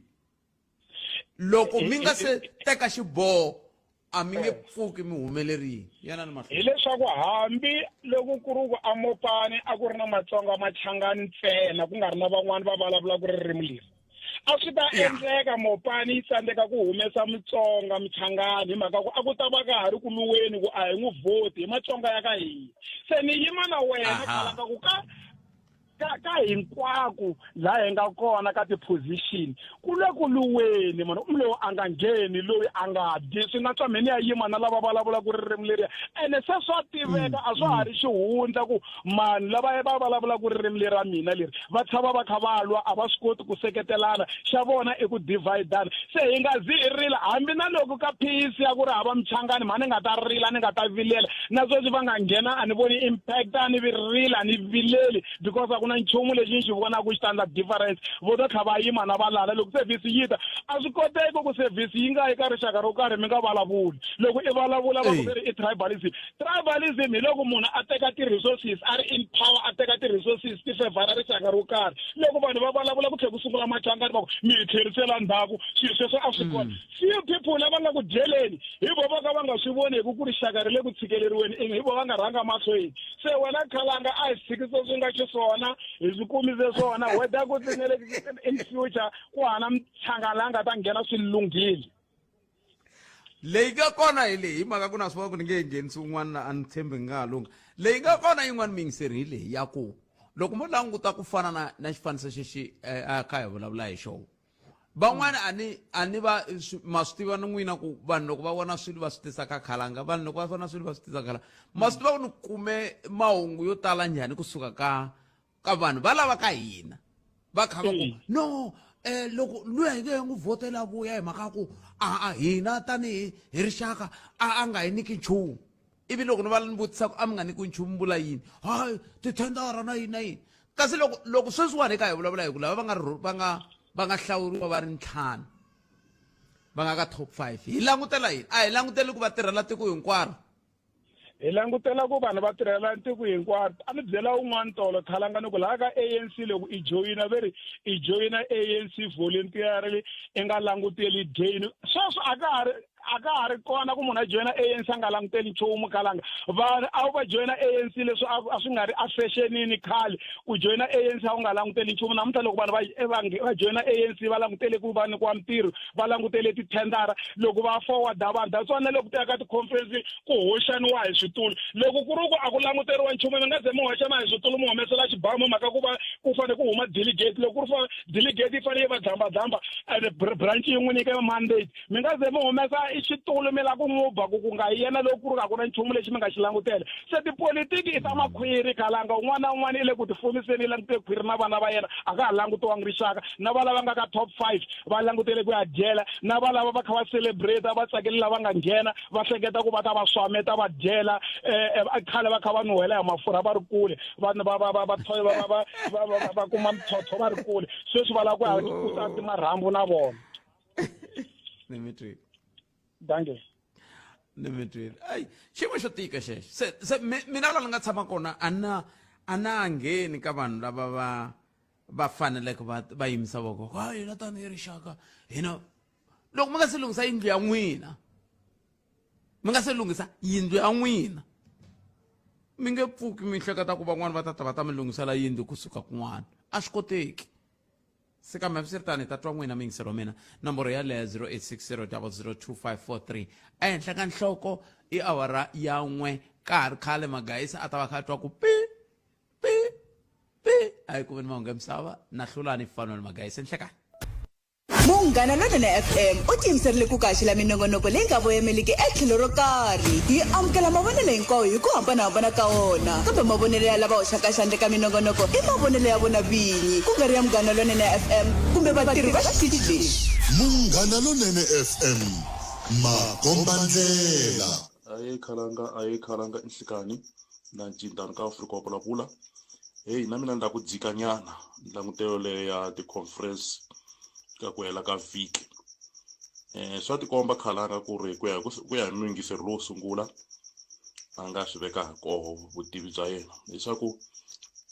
loko mi nga se teka xiboho a mi nge pfuki mi humelerile yana ni mahlweni hileswaku hambi loko ku ri ku amopani a ku ri na matsonga machangani ntsena ku nga ri na van'wani va vulavulaka ririmi leri a swi ta endleka mopani yi tsandzeka ku humesa mutsonga muchangani hi mhaka ku a ku ta va ka ha ri ku luweni ku a hi n'wi vhoti hi matsonga ya ka hina se ni yima na wena khalanga ku ka ka ka hinkwako laha hi nga kona ka ti-position ku le ku luweni mani um lowu a nga ngheni loyi a nga dyi swi nga tswa mheni ya yima na lava vulavulaka ririmi leriya ene se swa tiveka a swa ha ri xihundla ku mani lava va vulavulaka ririmi leri ra mina leri va tshama va kha va lwa a va swi koti ku seketelana xa vona i ku dividana se hi nga zi hi rila hambi na loko ka PEC ya ku ri hava muchangani mhani ni nga ta rila ni nga ta vilela na sweswi va nga nghena a ni voni impact a ni vi rila ni vileli because a ku na nchumu lexi ni xi vonaka xi ta endla difference vo ta tlha va yima na valala loko service yi ta a swi koteki ku service yi nga yi ka rixaka ro karhi mi nga vulavuli loko i vulavula va ku ve ri i tribalism Tribalism hi loko munhu a teka ti-resources a ri in power a teka ti-resources ti fevhara rixaka ro karhi loko vanhu va vulavula ku tlhela ku sungula machangani va ku mi hi tlherisela ndzhaku swilo sweswo a swi kona mm. few people lava nga ku dyeleni hi vo va ka va nga swi voni hi ku ku rixaka ri le ku tshikeleriweni hi vo va nga rhanga mahlweni se wena khalanga a hi tshikise swi nga xiswona hi swi kumise swona whether ku tinele in future ku hana mchangani la nga ta nghena swi lunghile leyi nga kona hi leyi hi mhaka ku na swi vona ku ni nge nghenisi un'wana a ni tshembi nga ha lungha leyi nga kona yin'wana miyingiseri hi leyi ya ku loko mo languta ku fana na na xifaniso xexi eh, a kha hi vulavula hi xona van'wana a ni a ni va ma swi tiva ni n'wina ku vanhu loko va vona swilo va swi tisa ka khalanga vanhu loko va vona swilo va swi tisa khalanga ma swi tiva ku ni kume mahungu yo tala njhani kusuka ka ka vanhu va lava ka hina va kha va ku mm. no eh loko luya hi nge n'wi vhotela vuya hi mhaka ku a a hina tanihi hi rixaka a a nga hi nyiki nchumu ivi loko ni va ni vutisa ku a mi nga nyikiwi nchumu vula yini hayi tithendara na yini na yini kasi loko loko sweswiwani hi ka hi vulavula hi ku lava va nga va nga va nga hlawuriwa va ri ntlhanu va nga ka top five hi langutela yini a hi languteli ku va tirhela tiko hinkwaro Hi langutela ku vanhu va tirhela tiko hinkwaro. A ni byela un'wana tolo khalanga ni ku laha ka ANC loko i joyina ve ri i joyina ANC voluntarily i nga languteli gain. Sweswi a ka ha ri a ka ha ri kona ku munhu a joyina ANC a nga languteli nchumu khalanga. Vanhu a va joyina ANC leswi a swi nga ri a fexenini khale ku joyina ANC a wu nga languteli nchumu. Namuntlha loko vanhu va va joyina ANC va langutele ku va nyikiwa mintirho va langutele tithendara loko va forwarda vanhu that's why na loko ku ya ka ti-conference ku hoxaniwa hi switulu loko ku ri ku a ku languteriwa nchumu mi nga ze mi hoxana hi switulu mi humesela xibamu mhaka ku va ku fanele ku huma delegate loko ku ri fa delegate yi fanele yi va dlambadlamba and branch yi n'wi nyike mandate mi nga ze mi humesa i xitulu mi lava ku n'wi ba ku ku nga yena loko ku ri ka ku na nchumu lexi mi nga xi langutela se tipolitiki i ta makhwiri khalanga un'wana na un'wana i le ku tifumiseni i langute khwiri na vana va yena a ka ha langutiwangi rixaka na va lava nga ka top five va langutele ku ya dyela na va lava va kha va celebrate va tsakele lava nga nghena va hleketa ku va ta va swameta va dyela eh, khale va kha va nuhela hi mafurha va ri kule vanhu va va va va va va va va kuma mithotho va ri kule sweswi va lava ku ya kuta marhambu na vona ni mi twile danke ni mi twile ayi xiyimo xo tika xexo se se mina laha ni nga tshama kona a na a na ngheni ka vanhu lava va va faneleke va va yimisa voko ha hina tanihi rixaka hina loko mi nga se lunghisa yindlu ya n'wina mi nga se lunghisa yindlu ya n'wina mi nge pfuki mi hleketa ku van'wani va ta ta va ta mi lunghisela yindlu kusuka kun'wana a swi koteki se kambe hambiswiritano hi ta twa n'wina miyingiselo wa mina nomboro yaleyo 0860002543 ehenhla ka nhloko i awara ya n'we ka ha ri khale magayisa a ta va kha a twa ku pi pi pi a yi ku veni mahungu ya misava na hlulani fanuel magayisa nhlekani. Munghana Lonene FM u tiyimiserile ku kaxela minongonoko leyi nga voyemeliki etlhelo ro karhi. Hi amukela mavonelo hinkwawo hi ku hambanahambana ka wona, kambe mavonelo ya lava hoxaka xandla eka minongonoko i mavonelo ya vona vinyi, ku nga ri ya Munghana Lonene FM kumbe vatirhi va xitichi lexi. Munghana Lonene FM, makombandlela. Aye khalanga aye khalanga inhlikani na ncindani ka Afrika wa vulavula heyi na mina ni la ku dzika nyana langutelo leyo ya ti-conference ka ku hela ka vhiki um swa tikomba khalanga ku ri ku ya ku ya hi muyingiseri lowo sungula a nga swi veka hi koho vutivi bya yena leswaku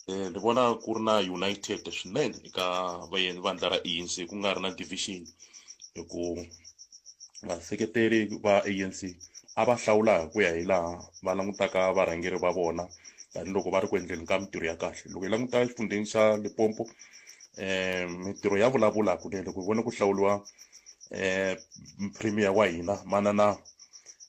um ni vona ku ri na united swinene eka vandla ra ANC ku nga ri na division hi ku vaseketeri va ANC a va hlawula hi ku ya hi laha va langutaka varhangeri va vona tanihiloko va ri ku endleni ka mintirho ya kahle loko hi languta exifundzheni xa Limpopo um mintirho ya vulavula hakunene loko hi vone ku hlawuriwa um premier wa hina manana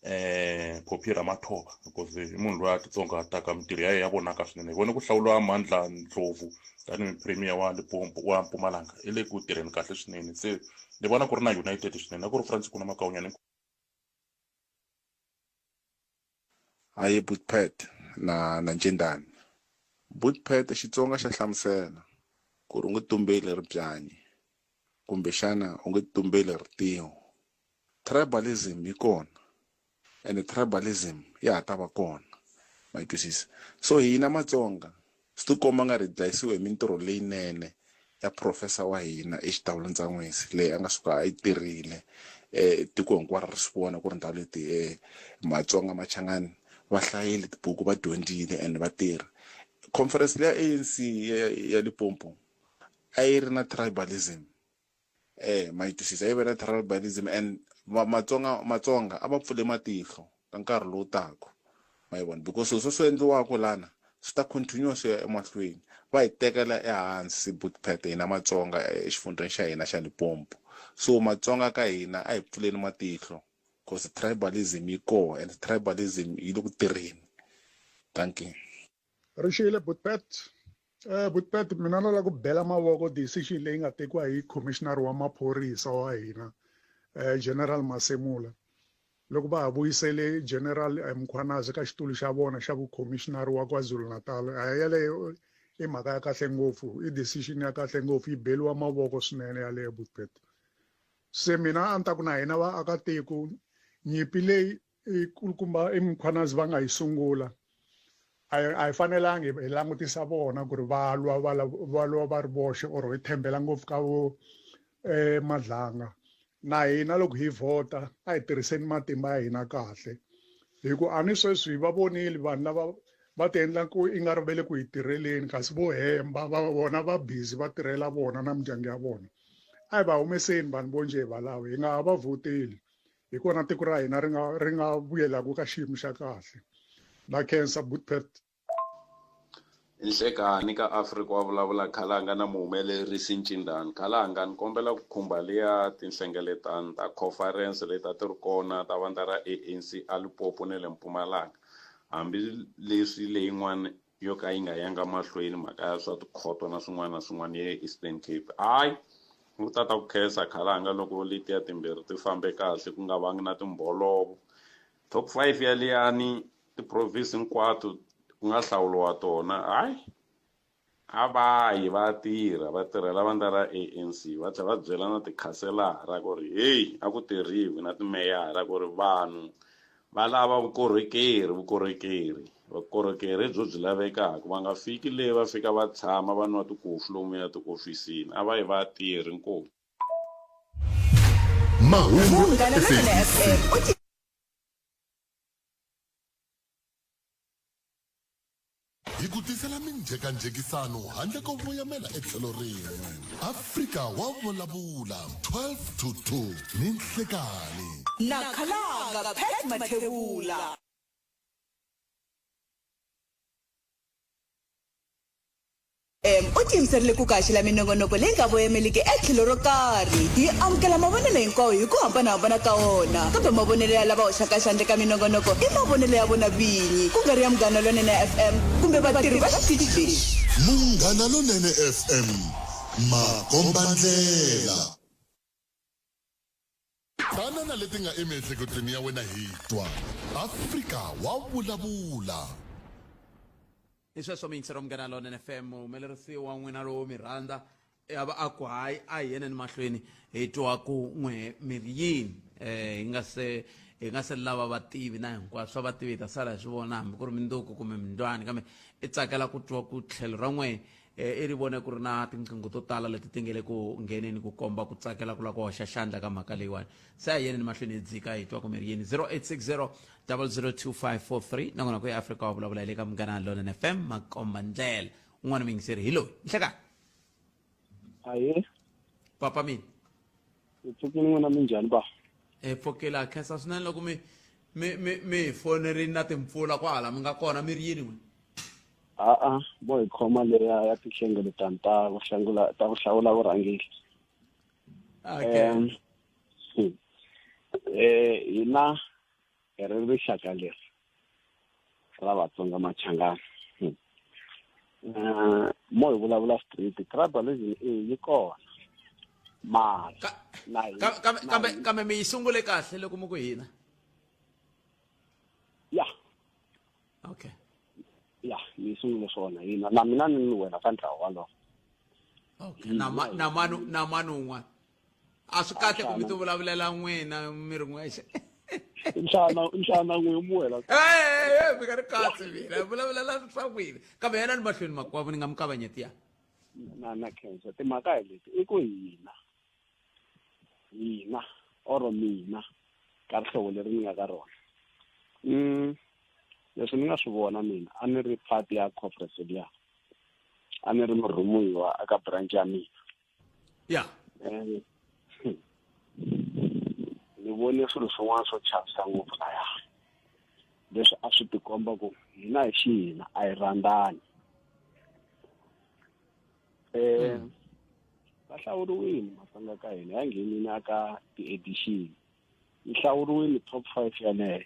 um Phophi Ramathuba because i munhu loyi a titsongahataka mintirho ya yena ya vonaka swinene hi vone ku hlawuriwa Mandla Ndlovu tanihi premier wa Limpopo wa Mpumalanga i le ku tirheni kahle swinene se ni vona ku ri na united swinene a ku ri Francis kuna Makaunyane. Hayi Bootpet na na Ncindani. Bootpet Xitsonga xa hlamusela ku ri u nge tumbeli ribyanyi kumbexana u nge tumbeli ritiho. Tribalism yi kona ene tribalism ya ha ta va kona ma yi twisisa so hina Matsonga swi tikomba nga ri hi dlayisiwe hi mintirho leyinene ya professor wa hina eXitawula Ntsan'wisi leyi a nga suka a yi tirhile um tiko hinkwaro ri swi vona ku ri ndhawu leti um Matsonga Machangani va hlayile tibuku va dyondzile and va tirha conference leya ANC ya ya Limpopo a yi ri na tribalism Eh ma yi twisisa yi ve na tribalism and Matsonga Matsonga a va pfule matihlo ka nkarhi lowu taka ma yi vona because swilo sweswi endliwaka lana swi ta continue swi ya emahlweni va hi tekela ehansi Bootpet hina Matsonga exifundzheni xa hina xa Limpopo so Matsonga ka hina a hi pfuleni matihlo cause tribalism yi koho and tribalism yi le ku tirheni dankie. Ri xile Bootpet. Eh, Butpet mina no lava ku bela mavoko decision leyi nga tekiwa hi commissioner wa maphorisa wa hina eh, General Masemula loko va ha vuyisele General eh, Mkhwanazi ka xitulu xa vona xa vucommissioner wa KwaZulu-Natal a yeleyo i mhaka ya kahle ngopfu i decision ya kahle ngopfu yi beliwa mavoko swinene yaleyo Butpet se mina a ni ta ku na hina vaakatiko nyimpi leyi i kulukumba i Mkhwanazi va nga yi sungula a hi a hi fanelangi hi langutisa vona ku ri va lwa va va lwa va ri voxe or hi tshembela ngopfu ka vo um Madlanga na hina loko hi vhota a hi tirhiseni matimba ya hina kahle hi ku a ni sweswi va vonile vanhu lava va ti endla ku i nga ri ve le ku hi tirheleni kasi vo hemba va vona va busy va tirhela vona na mindyangu ya vona a hi va humeseni vanhu vo njhe hi valavo hi nga ha va vhoteli hi kona tiko ra hina ri nga ri nga vuyelaka ka xiyimo xa kahle na khensa Bootpet. Nhlekani ka Afrika wa vulavula Khalanga na muhumelerisi Ncindani Khalanga ni kombela ku khumba liya tinhlengeletano ta khofarense leti a ti ri kona ta vandla ra ANC a Limpopo ne le Mpumalanga hambi leswi leyin'wana yo ka yi nga yanga mahlweni mhaka ya swa tikhoto na swin'wana na swin'wana ya Eastern Cape hayi ku ta ta ku khensa khalanga loko letiya timbirhi ti fambe kahle ku nga vangi na timbholovo top 5 ya liyani ti-province hinkwato ku nga hlawuriwa tona hayi a va yi va tirha va tirhela vandla ra ANC va tlhela va byela na tikhanselara ku ri heyi a ku tirhiwi na timeyara ku ri vanhu va lava vukorhokeri vukorhokeri vukorhokeri byo byi lavekaka va nga fiki le va fika va tshama va nwa tikofi lomuya tiofisini a va yi va tirhi nkomu. Mahungu Munghana Lonene FM u ti Hi ku tisela minjhekanjhekisano handle ko voyamela etlhelo rin'we. Afrika wa vulavula 12 to 2 ni nhlekani. Na Khalanga Pat Mathebula. M u tiyimiserile ku kaxela minongonoko leyi nga voyemeliki etlhelo ro karhi. Hi amukela mavonelo hinkwawo hi ku hambanahambana ka wona, kambe mavonelo ya lava hoxaka xandla eka minongonoko i mavonelo ya vona vinyi, ku nga ri ya Munghana Lonene FM kumbe vatirhi va xitichi lexi. Munghana Lonene FM, makombandlela. na leti nga emiehleketweni ya wena hi twa. Afrika wa vulavula. Hi sweswo miyingiseri wa Munghana Lonene FM, muhumelerisi wa n'wina lowo mi rhandza a va a ku hayi a hi yeneni mahlweni hi twa ku n'we mi ri yini um hi nga se hi nga se lava vativi na hinkwaswo swa vativi hi ta sala hi swi vona hambi ku ri mindzuku kumbe mindwani kambe i tsakela ku twa ku tlhelo ra n'we eh, i ri vone ku ri na tinqingho to tala leti ti nge le ku ngheneni ku komba ku tsakela ku lava ku hoxa xandla ka mhaka leyiwani se a hi yeneni mahlweni hi dzika hi twa kumbe ri yini 0860 002543 nakona ku ya Afrika wa vulavula hi le ka Munghana Lonene FM makomba ndlela un'wana muyingiseri hi loyi nhlekani Ahee. Papa mina. Hi pfukile n'wina minjhani ba? Hi pfukile ha khensa swinene loko mi mi mi mi hi fonerini na timpfula kwahala mi nga kona mi ri yini n'wina? A-a vo hi khoma leya ya tinhlengeletano ta ku hlangula ta ku hlawula vurhangeri. Okay. Um, eh hina hi ri rixaka leri ra Vatsonga Machangana eh, mo hi vulavula straight tribalism e yi kona mara na hi- Kambe na kambe hi- kambe mi yi sungule kahle loko mi ku hina. ya Okay. ya mi yi sungule swona hina na mina ni wela ka ntlawa walowo Okay. Na ma na manu na manu un'wana. A swi kahle ku mi ti vulavulela n'wina mi ri n'wexe. Nhlana nhlana n'wi mu wela. Eh, mi nga ri katsi mina. Vulavulela swa n'wina. Kambe yena ni mahlweni makwavo ni nga mi kavanyeti ya. Na na khensa timhaka hi leti i ku hina hina or mina ka rihlovo leri ni nga ka rona. Leswi ni nga swi vona mina a ni ri part ya conference liya. A ni ri murhumiwa eka branch ya mina. Ya. Ni vone swilo swin'wana swo chavisa ngopfu laya. Leswi a swi tikomba ku hina hi xihina a hi rhandzani. Va hlawuriwile Matsonga ka hina ya nghenile aka ti-edition. Yi hlawuriwile top 5 yaleyo.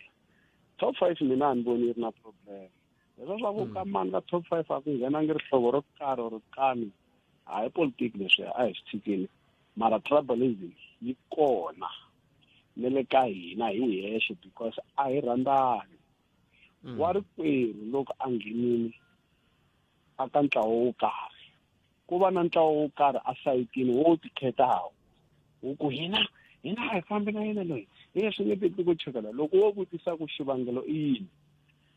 Top 5 mina a ni voni yi ri na problem. Leswa swa ku ka mani ka top 5 a ku nghenangi rihlovo ro karhi ro kani a hi politiki leswi a hi swi tshikini mara tribalism yi kona ne le ka hina hi hexe because a hi rhandzani. Wa rikwerhu loko a nghenile aka ntlawa wo karhi ku va na ntlawa wo karhi a sayitini wo tikhetaho wu ku hina hina a hi fambi na yena loyi hi leswi nge titli ku chukela loko wo vutisa ku xivangelo i yini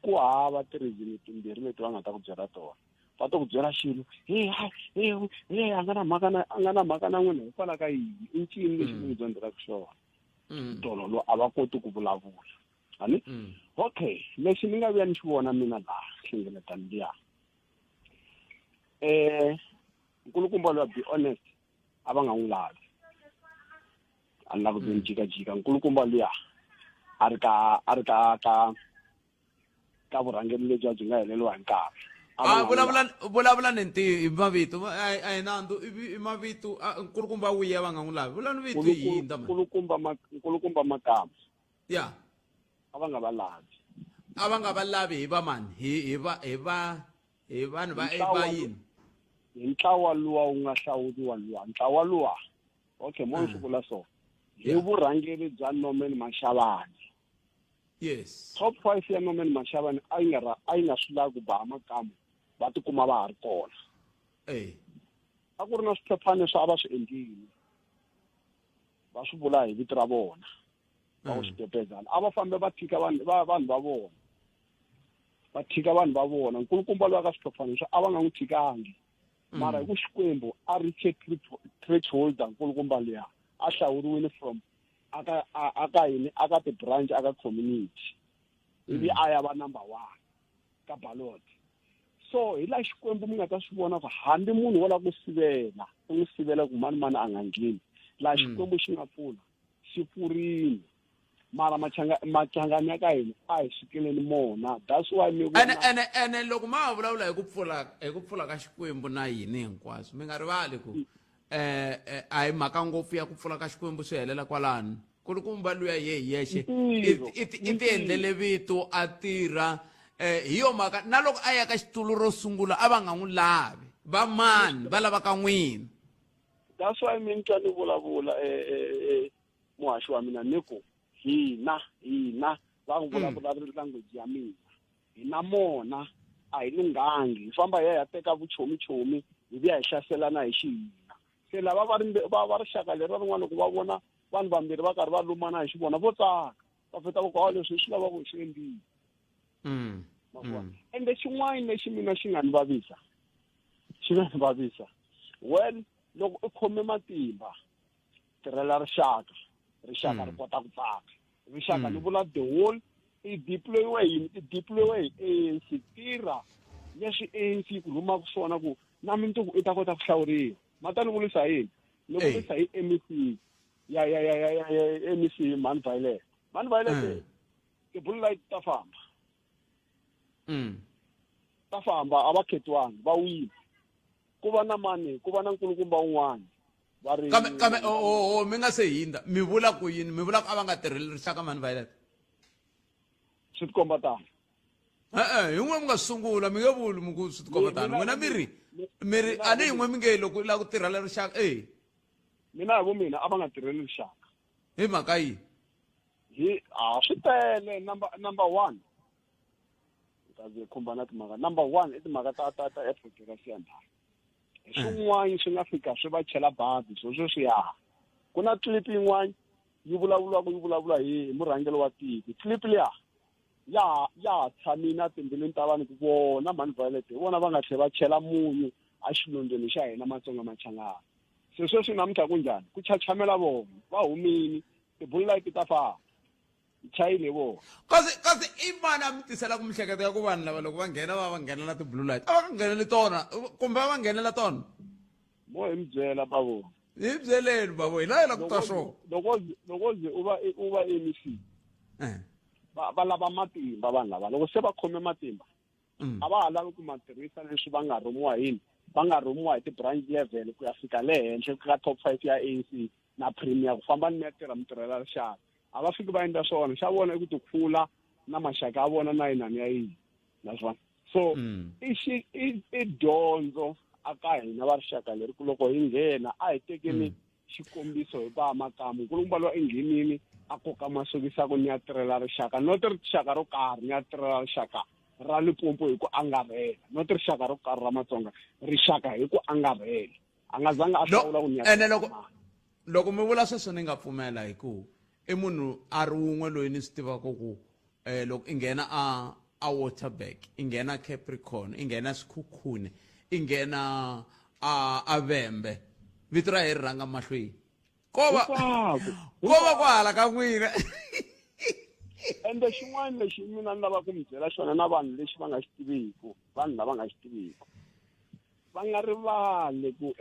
ku hava ti-reason timbirhi leti va nga ta ku byela tona va ta ku byela xilo he he he a nga na mhaka na a nga na mhaka na n'wina hikwalaho ka yini i ncini lexi mi n'wi dyondzelaku xona tolo a va koti ku vulavula ani okay lexi ni nga vuya ni xi vona mina laha hlengeletano liya nkulukumba loyi be honest a va nga n'wi lavi a ni lava ku ni jikajika nkulukumba luya a ri ka a ri ka ka ka vurhangeri lebyi a byi nga heleriwa hi nkarhi A vulavula vulavula ni ntiyo hi mavito a hi nandzu i mavito nkulukumba wiya va nga n'wi lavi vula ni vito hi yini ta nkulukumba nkulukumba Makamu ya a va nga va lavi a va nga va lavi hi va mani hi hi va hi va hi vanhu va va yini hi ntlawa luwa wu nga hlawuriwa luwa ntlawa luwa okay mo swi vula so hi vurhangeri bya Norman Mashabane yes top 5 ya Norman Mashabane a yi nga a yi nga swi lavi ku ba Makamu va tikuma va ha ri kona eh a ku ri na swiphephana leswi a va swi endlile va swi vula hi vito ra vona va ku swibebezana a va fambe va tshika vanhu va vanhu va vona va tshika vanhu va vona nkulukumba loyi ka swiphephana leswi a va nga n'wi tshikangi mara hi ku Xikwembu a ri thresholder nkulukumba luya a hlawuriwile from aka aka yini aka ti-branch aka community ivi a ya va number 1 ka ballot so hi laha Xikwembu mi nga ta swi vona ku hambi munhu wo lava ku sivela u n'wi sivela ku mani mani a nga ngheni laha Xikwembu xi nga pfuna xi pfurile mara machanga machangani ya ka hina a hi swikeleni mona that's why mi ene ene ene loko ma vulavula hi ku pfula hi ku pfula ka Xikwembu na yini hinkwaswo mi nga rivali ku eh a hi mhaka ngopfu ya ku pfula ka Xikwembu swi helela kwalano kulukumba luya ye hi yexe i ti endlele vito a tirha hi yo mhaka na loko a ya ka xitulu ro sungula a va nga n'wi lavi va mani va lava ka n'wina that's why mi ni twa ni vulavula muhaxi wa mina ni ku Hina hina va ku vulavula language ya mina, hi na mona, a hi lunghangi, hi famba hi ya hi ya teka vuchomichomi, hi vuya hi hlaselana hi xihina. Se lava va ri va va rixaka leri rin'wana, loko va vona vanhu vambirhi va karhi va lumana hi xivona, vo tsaka, va feta va ku, "Hawa, leswi hi swi lavaka hi swi endlile." Ma vona? Ende xin'wana lexi mina xi nga ni vavisa, xi nga ni vavisa, well, loko u khome matimba, tirhela rixaka, rixaka ri kota ku tsaka. Rixaka, ni vula the whole, i deployiwe yini? I deployiwe hi ANC. Tirha leswi ANC yi ku rhumaka swona, ku na mundzuku i ta kota ku hlawuriwa. Ma ta ni vulisa yini? Ni vulisa hi MEC ya MEC Mani Violet, Mani Violet, ti-blue light ta famba, ta famba. A va khetiwangi, va wile. Ku va na mani? Ku va na nkulukumba un'wana va ri Kambe o mi nga se hindza, mi vula ku yini? Mi vula ku a va nga tirheli rixaka Mani Violet? Swi tikomba tano. E-e, hi n'we mi nga sungula, mi nge vuli mi ku swi tikomba tano. N'wina mi ri a ni hi n'we mi nge loko u lava ku tirhela rixaka e Mina hi vo mina, a va nga tirheli rixaka. Hi mhaka yihi? Hi a swi tele. Number one, ta ze khumba na timhaka, number one i timhaka ta airport ra Siyandhani. Hi swin'wana swi nga fika swi va chela bazi swo sweswiya. Ku na clip yin'wana yi vulavuriwaka, yi vulavula hi murhangeri wa tiko. Clip liya ya ha tshamile etimbilwini ta vanhu, ku vona Mhani Violet hi vona va nga tlhela va chela munyu exilondzweni xa hina Matsonga Machangana. Se sweswi namuntlha ku njhani? Ku chachamela vona, va humile, ti-blue light ta famba, chayile hi vona. Kasi i mani a mi tisela ku mihleketo ya ku vanhu lava loko va nghena va nghena na ti-blue light? A va nga ngheneli tona kumbe va nghenela tona? Mo hi mi byela, bavo. Hi byeleni, bavo, hi la hi la ku twa swona. Loko ze u va MEC, va lava matimba vanhu lava. Loko se va khome matimba, a va ha lavi ku ma tirhisa leswi va nga rhumiwa yini, va nga rhumiwa hi ti-branch level ku ya fika le henhla ka top five ya ANC na premier, ku famba ni mi ya tirha, mi tirhela rixaka. A va fiki va endla swona. Xa vona i ku tikhula na maxaka ya vona na inani ya yini naswona. So i xi i dyondzo aka hina va rixaka leri, ku loko hi nghena, a hi tekeni xikombiso hi va makamu. Nkulukumba loyi enghenini a koka masokisi ku ni ya tirhela rixaka, not rixaka ro karhi, ni ya tirhela rixaka ra Limpopo hi ku angarhela, not rixaka ro karhi ra Matsonga, rixaka hi ku angarhela. A nga zanga a hlawula ku ni ya Ene loko mi vula sweswo, ni nga pfumela, hi ku i munhu a ri wun'we loyi ni swi tivaka ku loko i nghena a Waterberg, i nghena Capricorn, i nghena Sekhukhune, i nghena a Vhembe, vito ra hi ri rhanga mahlweni. Ko va ku hala ka n'wina. Ende xin'wana lexi mina ni lava ku mi byela xona na vanhu lexi va nga xi tiviku, vanhu lava nga xi tiviku va nga rivali ku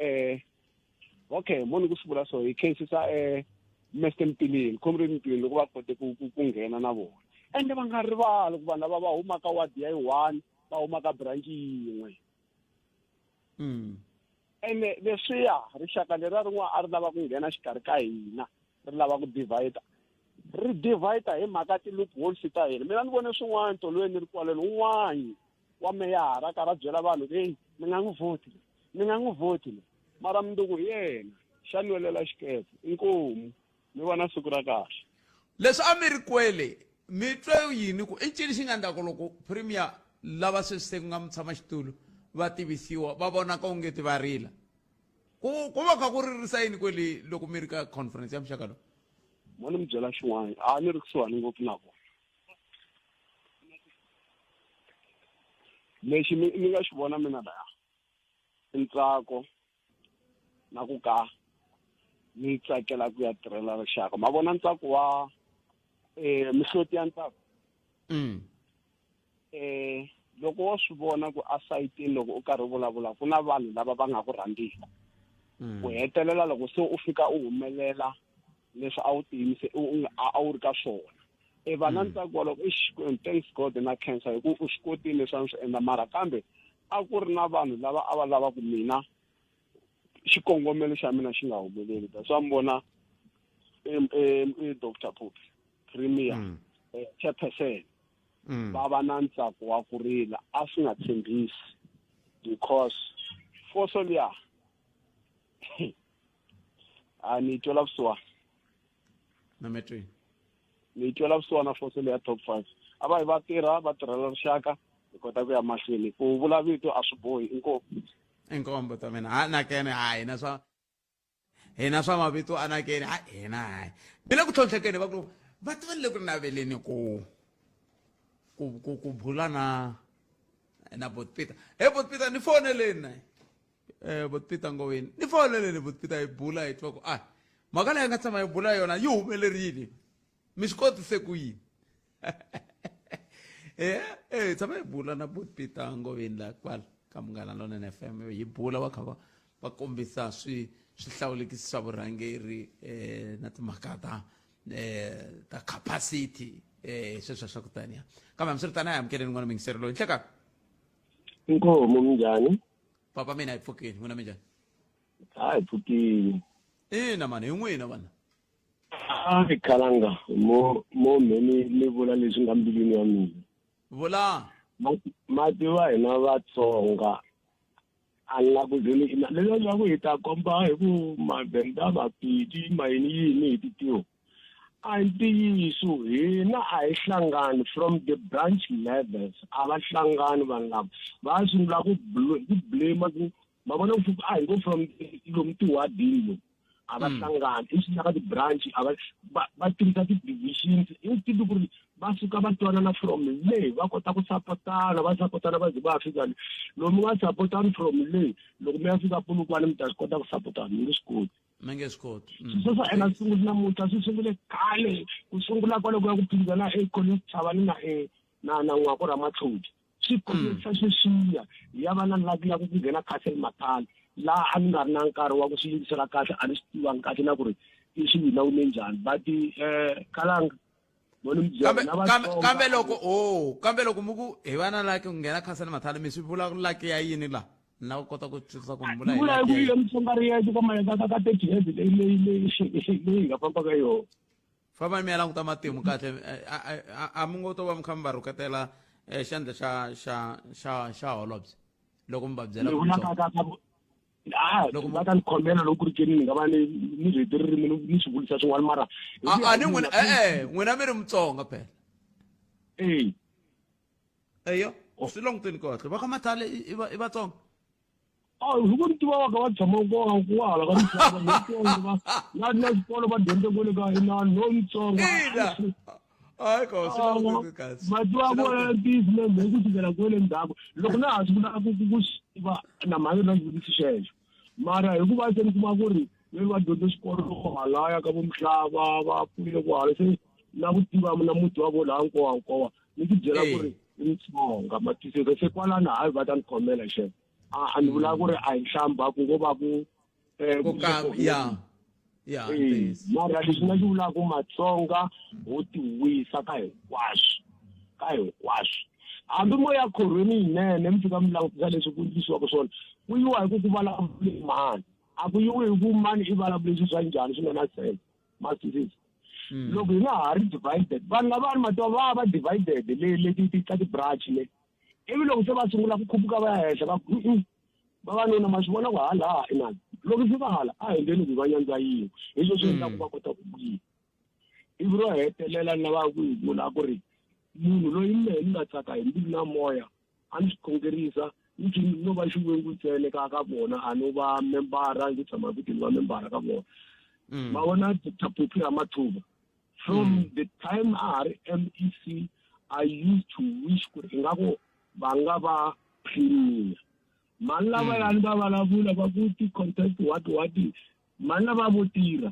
okay, mo ni ku swi vula so, hi khensisa Mr Mtilini, Comrade Mtilini, loko va kote ku nghena na vona. Ende va nga rivali ku vanhu lava va humaka wadi ya yi one, va humaka branch yin'we. Ene leswiya rixaka leriya rin'wana a ri lava ku nghena xikarhi ka hina, ri lava ku divide, ri divide hi mhaka ti-loopholes ta hina. Mina ni vone swin'wana tolweni, ni ri kwaleni, un'wana wa meyara a karhi a byela vanhu ku, "Heyi, mi nga n'wi vhoti, mi nga n'wi vhoti." Mara mundzuku hi yena xa nwelela xikepe. Inkomu, mi vona siku ra kahle. Leswi a mi ri kwele, mi twe yini ku i ncini xi nga endlaku loko premier lava sweswi se ku nga mutshama xitulu va tivisiwa, va vonaka onge ti va rila? Ku va kha ku ririsa yini kwele loko mi ri ka conference ya muxaka lowu? Mo ni mi byela xin'wana, a ni ri kusuhani ngopfu na vona. Lexi mi nga xi vona mina laya i ntsako na ku ka ni tsakela ku ya tirhela rixaka. Ma vona ntsako wa mihloti ya ntsako. Loko wo swi vona ku asayitini, loko u karhi u vulavula, ku na vanhu lava va nga ku rhandziki, ku hetelela loko se u fika u humelela leswi a wu tiyimise a wu ri ka swona, i va na ntsako wa loko, "Xikwembu, thanks God na khensa hi ku u swi kotile leswi a ni swi endla." Mara kambe a ku ri na vanhu lava a va lava ku mina xikongomelo xa mina xi nga humeleli. That's why mi vona Dr Phophi, premier, chairperson, va va na ntsako wa ku rila. A swi nga tshembisi because foso liya a ni twela vusiwana. Na metweni. Ni yi twela vusiwana force leya top 5. A va yi va tirha va tirhela rixaka hi kota ku ya mahlweni. Ku vula vito a swi bohi inkomu. Inkombo ta mina. Ha nakene ha hina swa hina swa mavito anakeni ha hina hayi. Mi le ku tlhontlhekeni va ku va tiva le ku naveleni ku ku ku ku bula na na Bot Peter. He Bot Peter ni foneleni na. Eh Bot Peter Ngoveni. Ni foneleni Bot Peter hi bula hi twa ku ah mhaka leyi nga tshama hi bula yona yi humelerile. Mi swi kotise ku yini? Eh eh tshama hi bula na Bot Peter Ngoveni la kwala ka Munghana Lonene FM hi bula va kha va va kombisa swi swihlawulekisi swa vurhangeri eh na timhaka ta eh ta capacity eh sweswo swa ku taniya kambe hambiswiritano a hi amukeleni n'wana mingiseri loyi nhlekani Inkomo minjhani? Papa mina hi pfukile n'wina minjhani? Ha hi pfukile. Ina mani hi n'wina vana. A hi khalanga mo mo me ni ni vula leswi nga mbilwini ya mina. Vula. Ma tiva hina Vatsonga a ni la ku ze ni ina leswiya swa ku hi ta komba hi ku mavhenda mapedi ma yini yini hi titiho a hi ntiyiso hina a hi hlangani from the branch levels a va hlangani vanhu lava va sungula ku ku blame ku ma vona ku a hi ngo from lomu tiwadini lomu a va hlangani i swi ka ti-branch a va va va tirhisa ti-divisions i swi tivi ku ri va suka va twanana from le va kota ku sapotana va sapotana va ze va fika le lomu nga sapotani from le loko mi ya fika Polokwane mi ta swi kota ku sapotana mi nge swi koti mi nge swi koti sweswo ene a swi sunguli namuntlha swi sungule khale ku sungula kwale ku ya ku phikizana eCollins Chavani na na na N'wako Ramatlhodi swi kombisa sweswiya ya va na luck ya ku ku nghena Castle Mathale laha a ni nga ri na nkarhi wa ku swi yingisela kahle a ni swi tivangi kahle na ku ri i swi wina wine njhani but um kalanga kambe kambe kambe loko o oh, kambe loko mi ku hi va na luck ku nghena Castle Mathale mi swi vula luck ya yini la ni lava ku kota ku twisisa ku mi vula vula hi ku yile Mutsonga ri yexe ka ka ka 30 years leyi leyi leyi leyi hi nga famba ka yona famba mi ya languta matimu kahle a mi ngo to va mi kha mi va rhuketela eh, xandla xa xa xa xa holobye loko mi va byela ku a loko va ta ni khomela loko ku ri keni ni nga va ni ni rhete ririmi ni swi vulisa swin'wana mara a ni n'wina e-e n'wina mi ri mutsonga phela e eyo swi languteni kahle va ka mathale i vatsonga a hi ku ni tiva wa ka va tshama kona kwala ka misava va na na xikolo va dyondze kwele ka inani no Mutsonga hayi ko swi languteke kahle mativa vona ntiyiso na mhe ku sukela kwele ndzhaku loko na ha sungula ku ku xiva na mhani na xivutiso xexo mara hikuva se ni kuma ku ri ve va dyondze xikolo halaya ka vomuhlava va pfulile ku hala se na ku tiva na muti wa vo laha nkowa nkowa ni ti byela ku ri i Mutsonga ma twisisa se kwalano hayi va ta ni khomela xexo a ni vula ku ri a hi nhlamba ku ngo va ku eh, ku ka ya ya eh, mara lexi nga xi vulaka matsonga ho tiwisa ka hinkwaswo ka hinkwaswo hambi mo ya khorweni yinene mi fika mi langutisa leswi ku endlisiwaka swona ku yiwa hi ku ku vulavule mani a ku yiwi hi ku mani i vulavule swi swa njhani swi nga na sense ma twisisa loko hi nga ha ri divided vanhu lavani mativa va va divided le le ti ti ka ti-branch le ivi loko se va sungula ku khuphuka va ya henhla va ku vavanuna ma swi vona ku halaha inani loko fika hala a endleni ku va nyandza yin'we hi swo swi endlaku va kota ku vuyisa ivi ro hetelela ni lavaka ku yi vula ku ri munhu loyi mehe ni nga tsaka hi mbilu na moya a ni swi khongerisa ni swi no va xiwengu ntsena ka ka vona a no va membara ndzi tshama ku ti ni va membara ka vona ma vona Dr Phophi Ramathuba from mm. the time a ha ri mec i used to wish ku ri ingaku va nga va premier mani lavayani mm. va vulavula va ku ti-contest what what mani lava vo tirha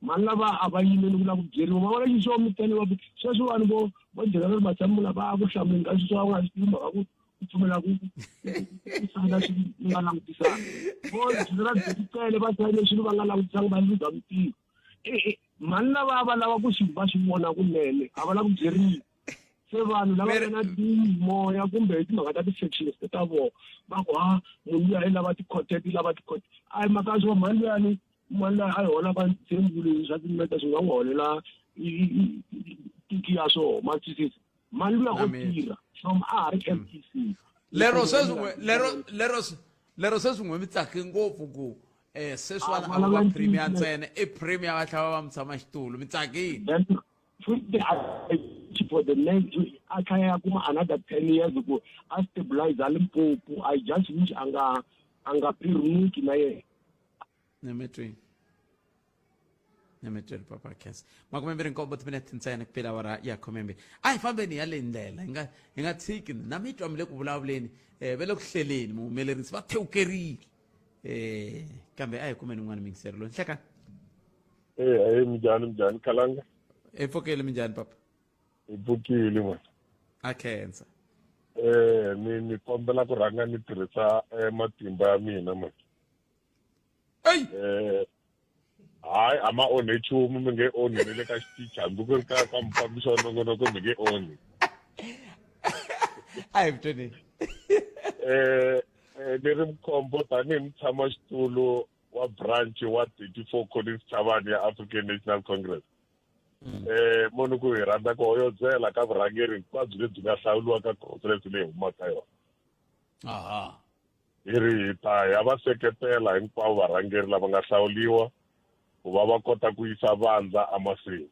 mani lava a va yimeli ku lava ku byeriwa va vona xiswo mitele va sweswi vanhu vo vo general masamula va ku hlamuleni ka sweswi va nga swi tivi mhaka ku ku pfumela ku ku sayina swilo nga langutisanga vo general Cele va sayine swilo va nga langutisanga va luza vutivi mani lava va lava ku swi va swi vona kunene a va lava ku byeriwa se vanhu lava nga na timoya kumbe hi timhaka ta ti-sections ta vona va ku ha munhu luya i lava ti-content i lava ti-content a hi mhaka ya swo mhani luyani mali luya a yi hola va ntshembu swa timinete swi nga n'wi holela tiki ya swona ma twisisa mali luya o tirha from a ha ri m t c lero sweswi lero lero lero sweswi n'we mi tsake ngopfu ku eh sweswiwani a va premier ntsena i premier va tlhela va mi tshama xitulu mi tsakile Futhi for the next a kha ya kuma another 10 years ku a stabilize Limpopo. I just wish a nga a nga phirumuki na yena. Nemetweni nemetweni papa khensa 27 timinete ntsena ku pela awara ya 12 a hi fambeni ya le ndlela hi nga hi nga tshiki na mi twa mi le ku vulavuleni um va le ku hleleni muhumelerisi va thewukerile um kambe a hi kumeni un'wana mingiseri loyi nhlekani. Eh, hey, minjhani minjhani Khalanga? Hi pfukile minjhani papa? Hi pfukile man. A khensa. Eh, ni ni kombela ku rhanga ni tirhisa eh, matimba ya mina man. Ey! Eh, hayi a ma onhe nchumu mi nge onhi ni le ka xitichi hambi ku ri ka ka mufambisi wa nongonoko mi nge onhi. A hi vitweni. Eh, eh, ni ri Mkhombo tanihi mutshamaxitulu wa branch wa 34 Collins Chavani ya African National Congress. Eh munhu ku hi rhandza ku hoyodzela ka vurhangeri hinkwabyo lebyi nga hlawuriwa ka conference leyi humaka yona. Aha. Hi ri hi ta ya va seketela hinkwavo varhangeri lava nga hlawuriwa ku va va kota ku yisa vandla emahlweni.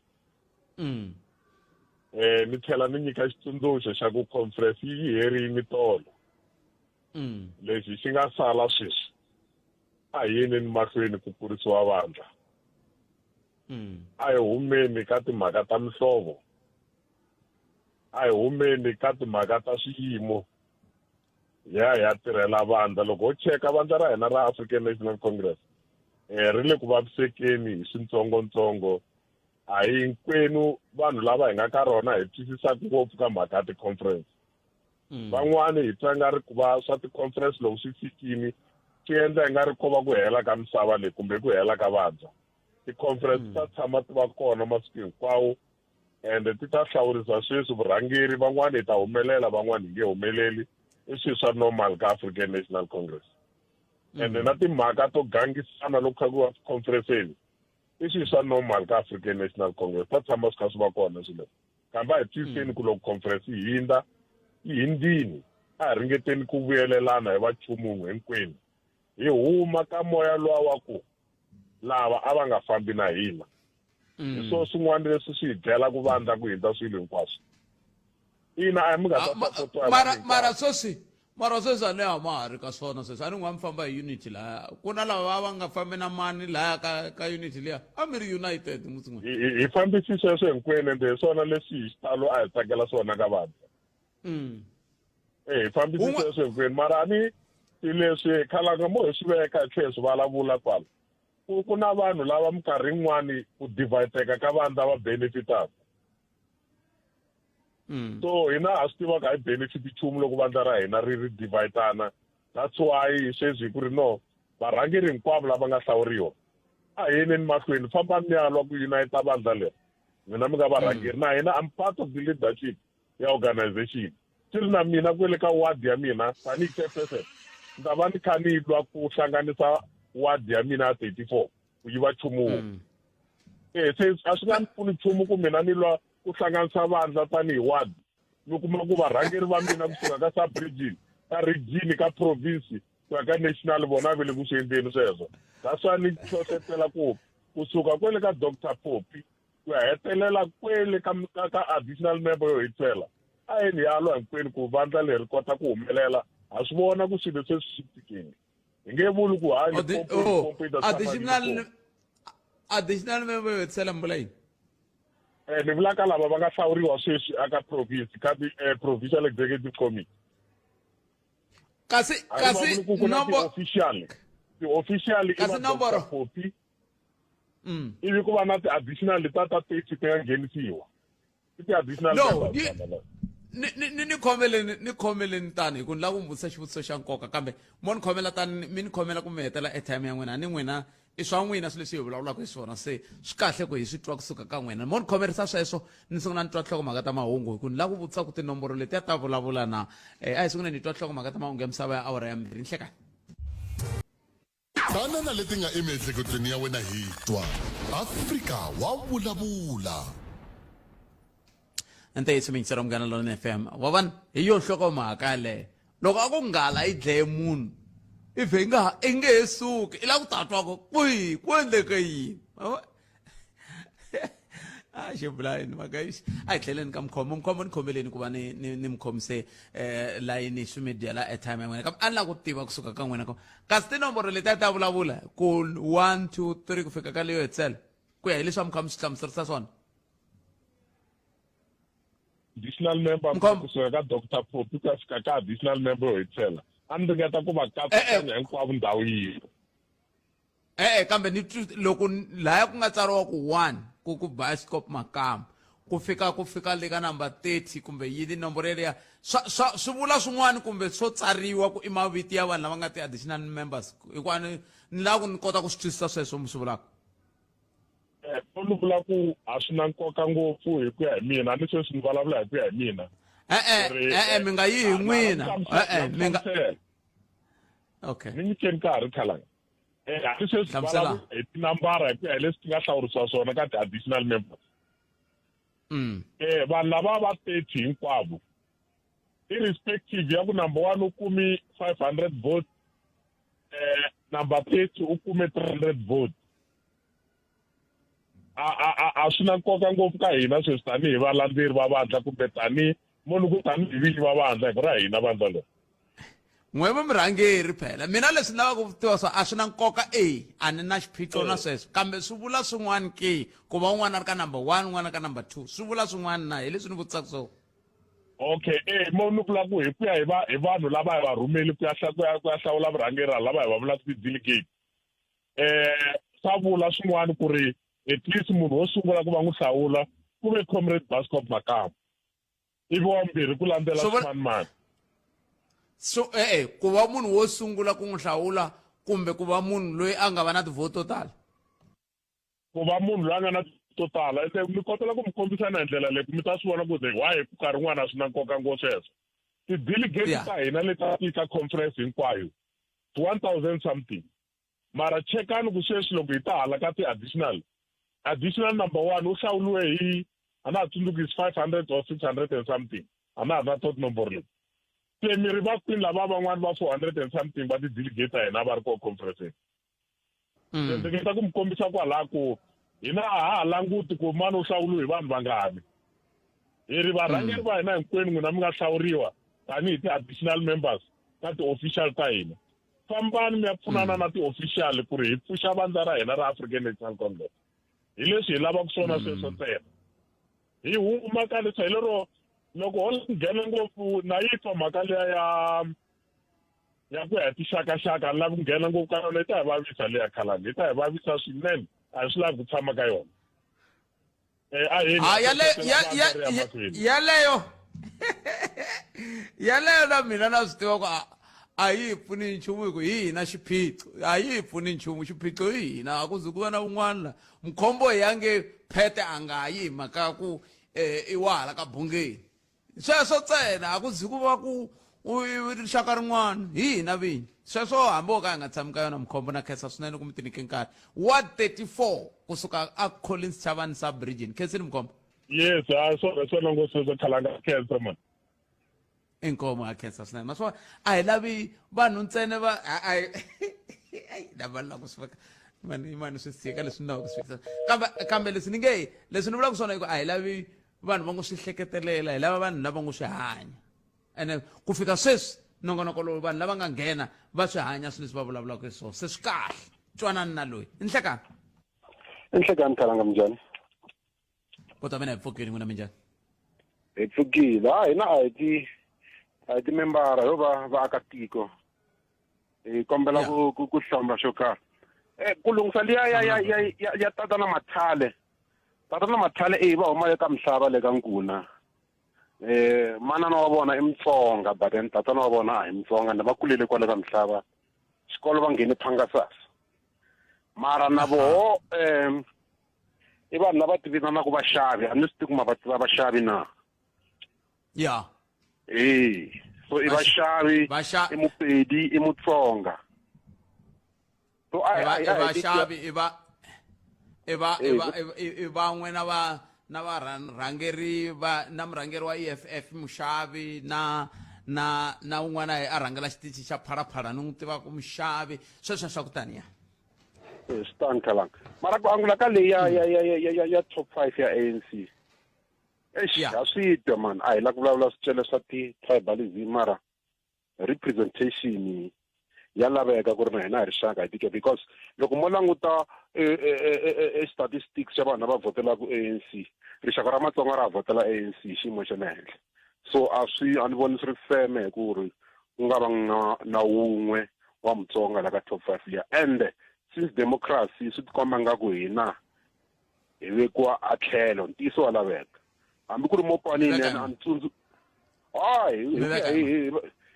Eh ni tlhela ni nyika xitsundzuxo xa ku conference yi herini tolo. Lexi xi nga sala sweswi a hi yeni mahlweni ku kurisiwa vandla. A hi humeni ka timhaka ta mihlovo. A hi humeni ka timhaka ta swiyimo. Ya hi ya tirhela vandla. Loko ho cheka vandla ra hina ra African National Congress, eh, ri le ku vavisekeni hi swintsongontsongo. A hi hinkwenu vanhu lava hi nga ka rona hi twisisaka ngopfu ka mhaka ya ti-conference. Van'wani hi twa nga ri ku va swa ti-conference loko swi fikini swi endla hi nga ri ko va ku hela ka misava leyi kumbe ku hela ka vandla. Ti-conference ta tshama ti va kona masiku hinkwawo ende ti ta hlawurisa sweswi vurhangeri van'wani hi ta humelela van'wani hi nge humeleli i swilo swa normal ka African National Congress. Ende na timhaka to gangisana loko kha ku va ti-conference-eni i swilo swa normal ka African National Congress ta tshama swi kha swi va kona swilo leswi. Kambe a hi twisiseni ku loko conference yi hindza yi hindzini a hi ringeteni ku vuyelelana hi va nchumu wun'we hinkwenu hi huma ka moya luwa wa ku lava a va nga fambi na hina. Hi swona swin'wana leswi swi hi dlayela ku vandla ku hindza swilo hinkwaswo. Ina a hi mi nga ta sapotiwa hi mara vanhu mara hinkwavo. sweswi mara sweswi a ni ha ma ha ri ka swona sweswi a ni n'wa mi famba hi unity laya ku na lava va nga fambi na mani laya ka ka unity liya a mi ri united mutsin'we. Hi fambisi sweswo hinkwenu ende hi swona leswi hi xitalo a hi tsakela swona ka vandla. Eh hi fambisi sweswo hinkwenu mara a ni leswi khalanga mo hi swi veka hi tlhela hi swi vulavula kwala. Ku ku na vanhu lava minkarhi yin'wani ku divide-eka ka vandla va benefitaka. So hina ha swi tiva ku a hi benefit nchumu loko vandla ra hina ri ri divide-ana. That's why sweswi hi ku ri no varhangeri hinkwavo lava nga hlawuriwa a hi yeneni mahlweni fambani mi ya lwa ku unite vandla leri n'wina mi nga varhangeri na hina I'm part of the leadership ya organization. Swi ri na mina kwele ka ward ya mina tanihi chairperson ni ta va ni kha ni lwa ku hlanganisa ward ya mina ya 34 ku yi va nchumu wun'we. Eh se a swi nga ni pfuni nchumu ku mina ni lwa ku hlanganisa vandla tanihi ward mi kuma ku varhangeri va mina kusuka ka sub region ka region ka province ku ya ka national vona va le ku swi endleni sweswo. That's why ni hlohletela ku kusuka kwele ka Doctor Poppy ku ya hetelela kwele ka ka, ka additional member yo hetisela a yeni ya lwa hinkwenu ku vandla leri kota ku humelela. Ha swi vona ku swilo se swi tikini hi nge vuli ku hayi Limpopo, Limpopo yi ta tshama yi ri kona. Additional member yo hetisela mi vula yini? Eh, ni vula ka lava va nga hlawuriwa sweswi aka province ka ti provincial executive committee. Kasi A hi kasi va vuli ku ku na nombo ti-official. Ti-official i Kasi va nomboro. Doctor Poppy. Ivi ku va na ti-additional letiya ta 30 ti nga nghenisiwa. I ti-additional No, members vana lava. ni ni ni ni khomeleni ni khomeleni tani hi ku ni lava ku mi vutisa xivutiso xa nkoka kambe mo ni khomela tani mi ni khomela ku mi hetela airtime ya n'wina ni n'wina i swa n'wina swilo leswi hi vulavulaka hi swona se swi kahle ku hi swi twa kusuka ka n'wina mo ni khomerisa sweswo ni sungula ni twa nhlokomhaka ta mahungu hi ku ni lava ku vutisa ku tinomboro letiya ta vulavula na a hi sunguleni hi twa nhlokomhaka ta mahungu ya misava ya awara ya 2 nhlekani. Tana na leti nga emiehleketweni ya wena hi twa. Afrika wa vulavula. Ntiyiso miyingiseri Munghana Lonene FM. Wa vona hi yo nhlokomhaka yaleyo. Loko a ku nghala yi dlaye munhu if hi nga i nge he suki i lava ku ta twa ku kwihi ku endleke yini. A xibulayini mhaka yi a hi tlheleni ka mukhomo. Mukhomo, ni khomeleni ku va ni ni ni mi khomise layini swi mi dyela airtime ya n'wina, kambe a ni lava ku tiva kusuka ka n'wina kasi tinomboro leti a ta vulavula ku 1 2 3 ku fika ka leyo hetisela ku ya hi leswi a mi kha mi swi hlamuserisa swona. Additional member kusuka ka Dr Poppy ku ya fika ka additional member yo hetisela, a ni ringeta ku va katsakanya hinkwavo ndhawu yin'we. E-e, kambe ni loko laya ku nga tsariwa ku 1 ku bioscope Makamu ku fika le ka number 30 kumbe yini nomboro yeleya, swa swi vula swin'wana kumbe swo tsariwa ku i mavito ya vanhu lava nga ti-additional members, hikuva ni lava ku ni kota ku swi twisisa sweswo mi swi vulaka. Ni vula ku a swi na nkoka ngopfu hi ku ya hi mina, ni sweswi ni vulavula hi ku ya hi mina. E-e, e-e, mi nga yi hi n'wina. E-e, mi nga okay. Ni nyikeni nkarhi, Khalanga. Hambi sweswi vulavula hi tinambara hi ku ya hi leswi ti nga hlawurisiwa swona ka ti-additional members. Vanhu lava va 30 hinkwavo, irrespective ya ku number 1 u kumi 500 votes, number 30 u kume 300 votes, a swi na nkoka ngopfu ka hina sweswi tanihi valandzeri va vandla kumbe tanihi munhu ku tanihi vinyi va vandla, hi ku ra hina vandla leri. N'we va murhangeri phela mina leswi ni lavaka ku tiva swa a swi na nkoka, e a ni na xiphiqo na sweswo, kambe swi vula swin'wana ke ku va un'wana a ri ka number 1, un'wana ka number 2, swi vula swin'wana na hi leswi ni vutisaka swona. Okay, mo ni vula ku hi ku ya hi va hi vanhu lava hi va rhumeli ku ya ku ya ku ya hlawula vurhangeri lava hi va vulaka ti-delegate, swa vula swin'wana ku ri at least munhu wo sungula ku va n'wi hlawula ku ve Comrade Bascop Makamu, ivi wa vumbirhi ku landzela swimanimani. So e-e, ku va munhu wo sungula ku n'wi hlawula kumbe ku va munhu loyi a nga va na tivhoto to tala? Ku va munhu loyi a nga na to tala. Ende ni kotela ku mi kombisa na hi ndlela leyi ku mi ta swi vona ku why ku nkarhi wun'wana a swi na nkoka ngopfu sweswo. Ti-delegate ta hina leti a ti ka conference hinkwayo 1000 something, mara chekani ku sweswi loko hi ta hala ka ti-additional, additional number 1 u hlawuriwe hi, a na ha tsundzuki, is 500 or 600 and something, a na ha na tot nomboro leyi. Se mi ri va kwini lava van'wani va 400 and something va ti-delegate ta hina va ri ko conference? Ndzi ringeta ku mi kombisa kwalaha ku hina a ha ha languti ku mani u hlawuriwe hi vanhu vangani. Hi ri varhangeri va hina hinkwenu n'wina mi nga hlawuriwa tanihi ti-additional members ta ti-official ta hina, fambani mi ya pfunana na ti-official ku ri hi pfuxa vandla ra hina ra African National Congress. Hi leswi hi lavaka swona sweswo ntsena. Hi huma ka leswi hi lero loko ho nghena ngopfu na yi twa mhaka liya ya ku ya hi tixakaxaka, ni lavi ku nghena ngopfu ka yona, yi ta hi vavisa leya Khalanga, yi ta hi vavisa swinene, a hi swi lavi ku tshama ka yona. A hi yaleyo yaleyo na mina na swi tiva ku a yi hi pfuni nchumu, hi ku hi hina xiphiqo, a yi hi pfuni nchumu, xiphiqo hi hina, a ku zi ku va na un'wana la mukhombo hi yange phete a nga yi hi mhaka ya ku i wa hala ka bungeni, sweswo ntsena, a ku zi ku va ku rixaka rin'wana, hi hina vinyi sweswo, hambi wo ka hi nga tshami ka yona. Mukhombo, na khensa swinene ku mi tinike nkarhi wa 34 kusuka a Collins Chavani sub region. Khensini Mukhombo. Yes, a swona swona ngopfu sweswo, Khalanga, khensa man. Inkomo, a khensa swinene. Maswona a hi lavi vanhu ntsena va lava lava ku swi fika mani mani swi tshika leswi ni lavaka ku swi fikisa, kambe leswi ni nge leswi ni vulaka swona i ku a hi lavi vanhu va ngo swi hleketelela, hi lava vanhu lava ngo swi hanya. Ene ku fika sweswi nongonoko lowu vanhu lava nga nghena va swi hanya swilo leswi va vulavulaka hi swona, se swi kahle. Twanani na loyi. I nhlekani. I nhlekani, Khalanga, minjhani? Kota mina hi pfukile, n'wina minjhani? Hi pfukile. A hina a hi timembara, ho va vaakatiko, hi kombela ku hlomba xo karhi, ku lunghisa liya ya tatana Mathale. Tatana Mathale va huma le ka Mihlava le ka Nkuna. Manana wa vona i Mutsonga, but then tatana wa vona a hi Mutsonga, ende va kulele kwale ka Mihlava, xikolo va nghene Phangasasa. Mara na voho i vanhu lava ti vitanaka vaxavi, a ni swi tivi ku ma va tiva vaxavi na. So i vaxavi, i Mupedi, i Mutsonga. So i vaxavi, i va i va i va i van'we na va na varhangeri va na murhangeri wa EFF muxavi na un'wana a rhangela xitichi xa Phalaphala ni n'wi tivaka muxavi, sweswo swa ku taniya. Eh, swi tani khalanga mara ku angula ka leyi ya ya ya ya ya ya top 5 ya ANC eish ha swi twa man a hi la ku vulavula swicele swa ti-tribalism mara representation ya laveka ku ri na hina hi rixaka hi titwa because loko mo languta e, e, e, e statistics xa vanhu lava vhotelaka ANC rixaka ra Matsonga ra vhotela ANC hi xiyimo xa le henhla so a swi a ni voni swi ri feme hi ku ri ku nga va na na wun'we wa Mutsonga la ka top 5 liya ende since democracy swi tikomba nga ku hina hi vekiwa a tlhelo ntiyiso wa laveka hambi ku ri mopanini a ni tsundzu hayi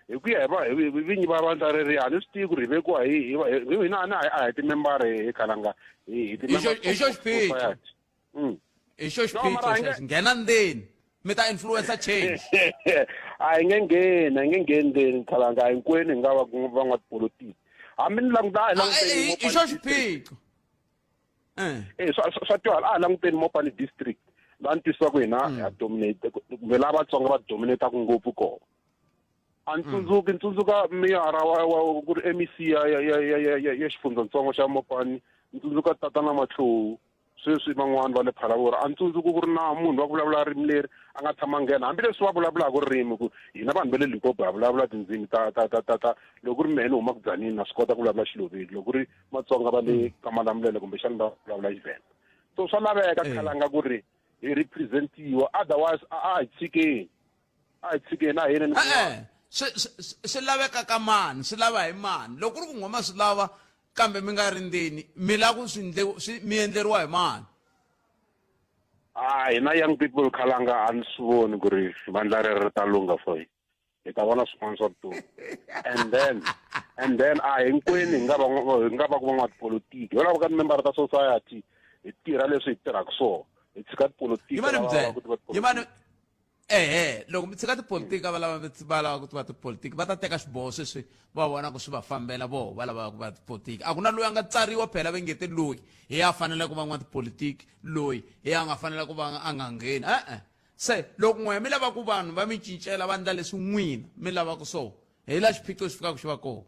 hi ku ya hi va hi vinyi va vandla reri a ni swi tivi ku ri hi vekiwa hi hi hina a ni a hi timembara hi khalanga hi hi xo xiphiqo mm. hi xo xiphiqo xexo nghena ndzeni mi ta influencer change a hi nge ngheni a hi nge ngheni ndzeni khalanga a hinkwenu hi nga va van'watipolitiki hambi ni languta a hi languteni hi xo xiphiqo eh, eh swa swa twala a languteni Mopani district la ni twisisa ku hina hmm. ha dominate kumbe la Vatsonga va dominataka ngopfu kona a ni hmm. tsundzuki ni tsundzuka meyara wa wa ku ri MEC ya ya ya ya ya ya xifundzatsongo xa Mopani ni tsundzuka tatana Matlou sweswi van'wani va le Phalaborwa a ni tsundzuki ku ri na munhu wa ku vulavula ririmi leri a nga tshama nghena hambileswi va vulavulaka ririmi ku hina vanhu va le Limpopo ha vulavula tindzimi ta ta ta ta ta loko ku ri mehe ni huma ku Dzanini na swi kota ku vulavula Xiloveni loko ku ri matsonga va le mm. ka malamulele kumbexana va vulavula xivhenda so swa laveka eh. khalanga ku ri hi representiwa otherwise a hi tshikeni a hi tshikeni a hi yeni e-e swi swi laveka ka mani swi lava hi mani loko ku ri ku nghoma swi lava kambe mi nga ri ndzeni mi lava ku swi swi mi endleriwa hi mani a hina young people khalanga a ni swi voni ku ri vandla rero ri ta lungha for hina hi ta vona swin'wana swa vutomi and then and then a hinkwenu hi nga va hi nga va ku van'watipolitiki ho lava ka timembara ta society hi tirha leswi hi tirhaka swona hi tshika tipolitiki yimani ehe loko mi tshika tipolitiki va lava va lava ku tiva tipolitiki va ta teka xiboho sweswi va vona ku swi va fambela voho va lava ku va tipolitiki a ku na loyi a nga tsariwa phela va ngete loyi hi ya fanele ku va n'watipolitiki loyi hi ya nga fanele ku va a nga ngheni e-e Se loko n'we mi lava ku vanhu va mi cincela va endla leswi n'wina mi lavaka swona, hi la xiphiqo xi fikaka xi va kona.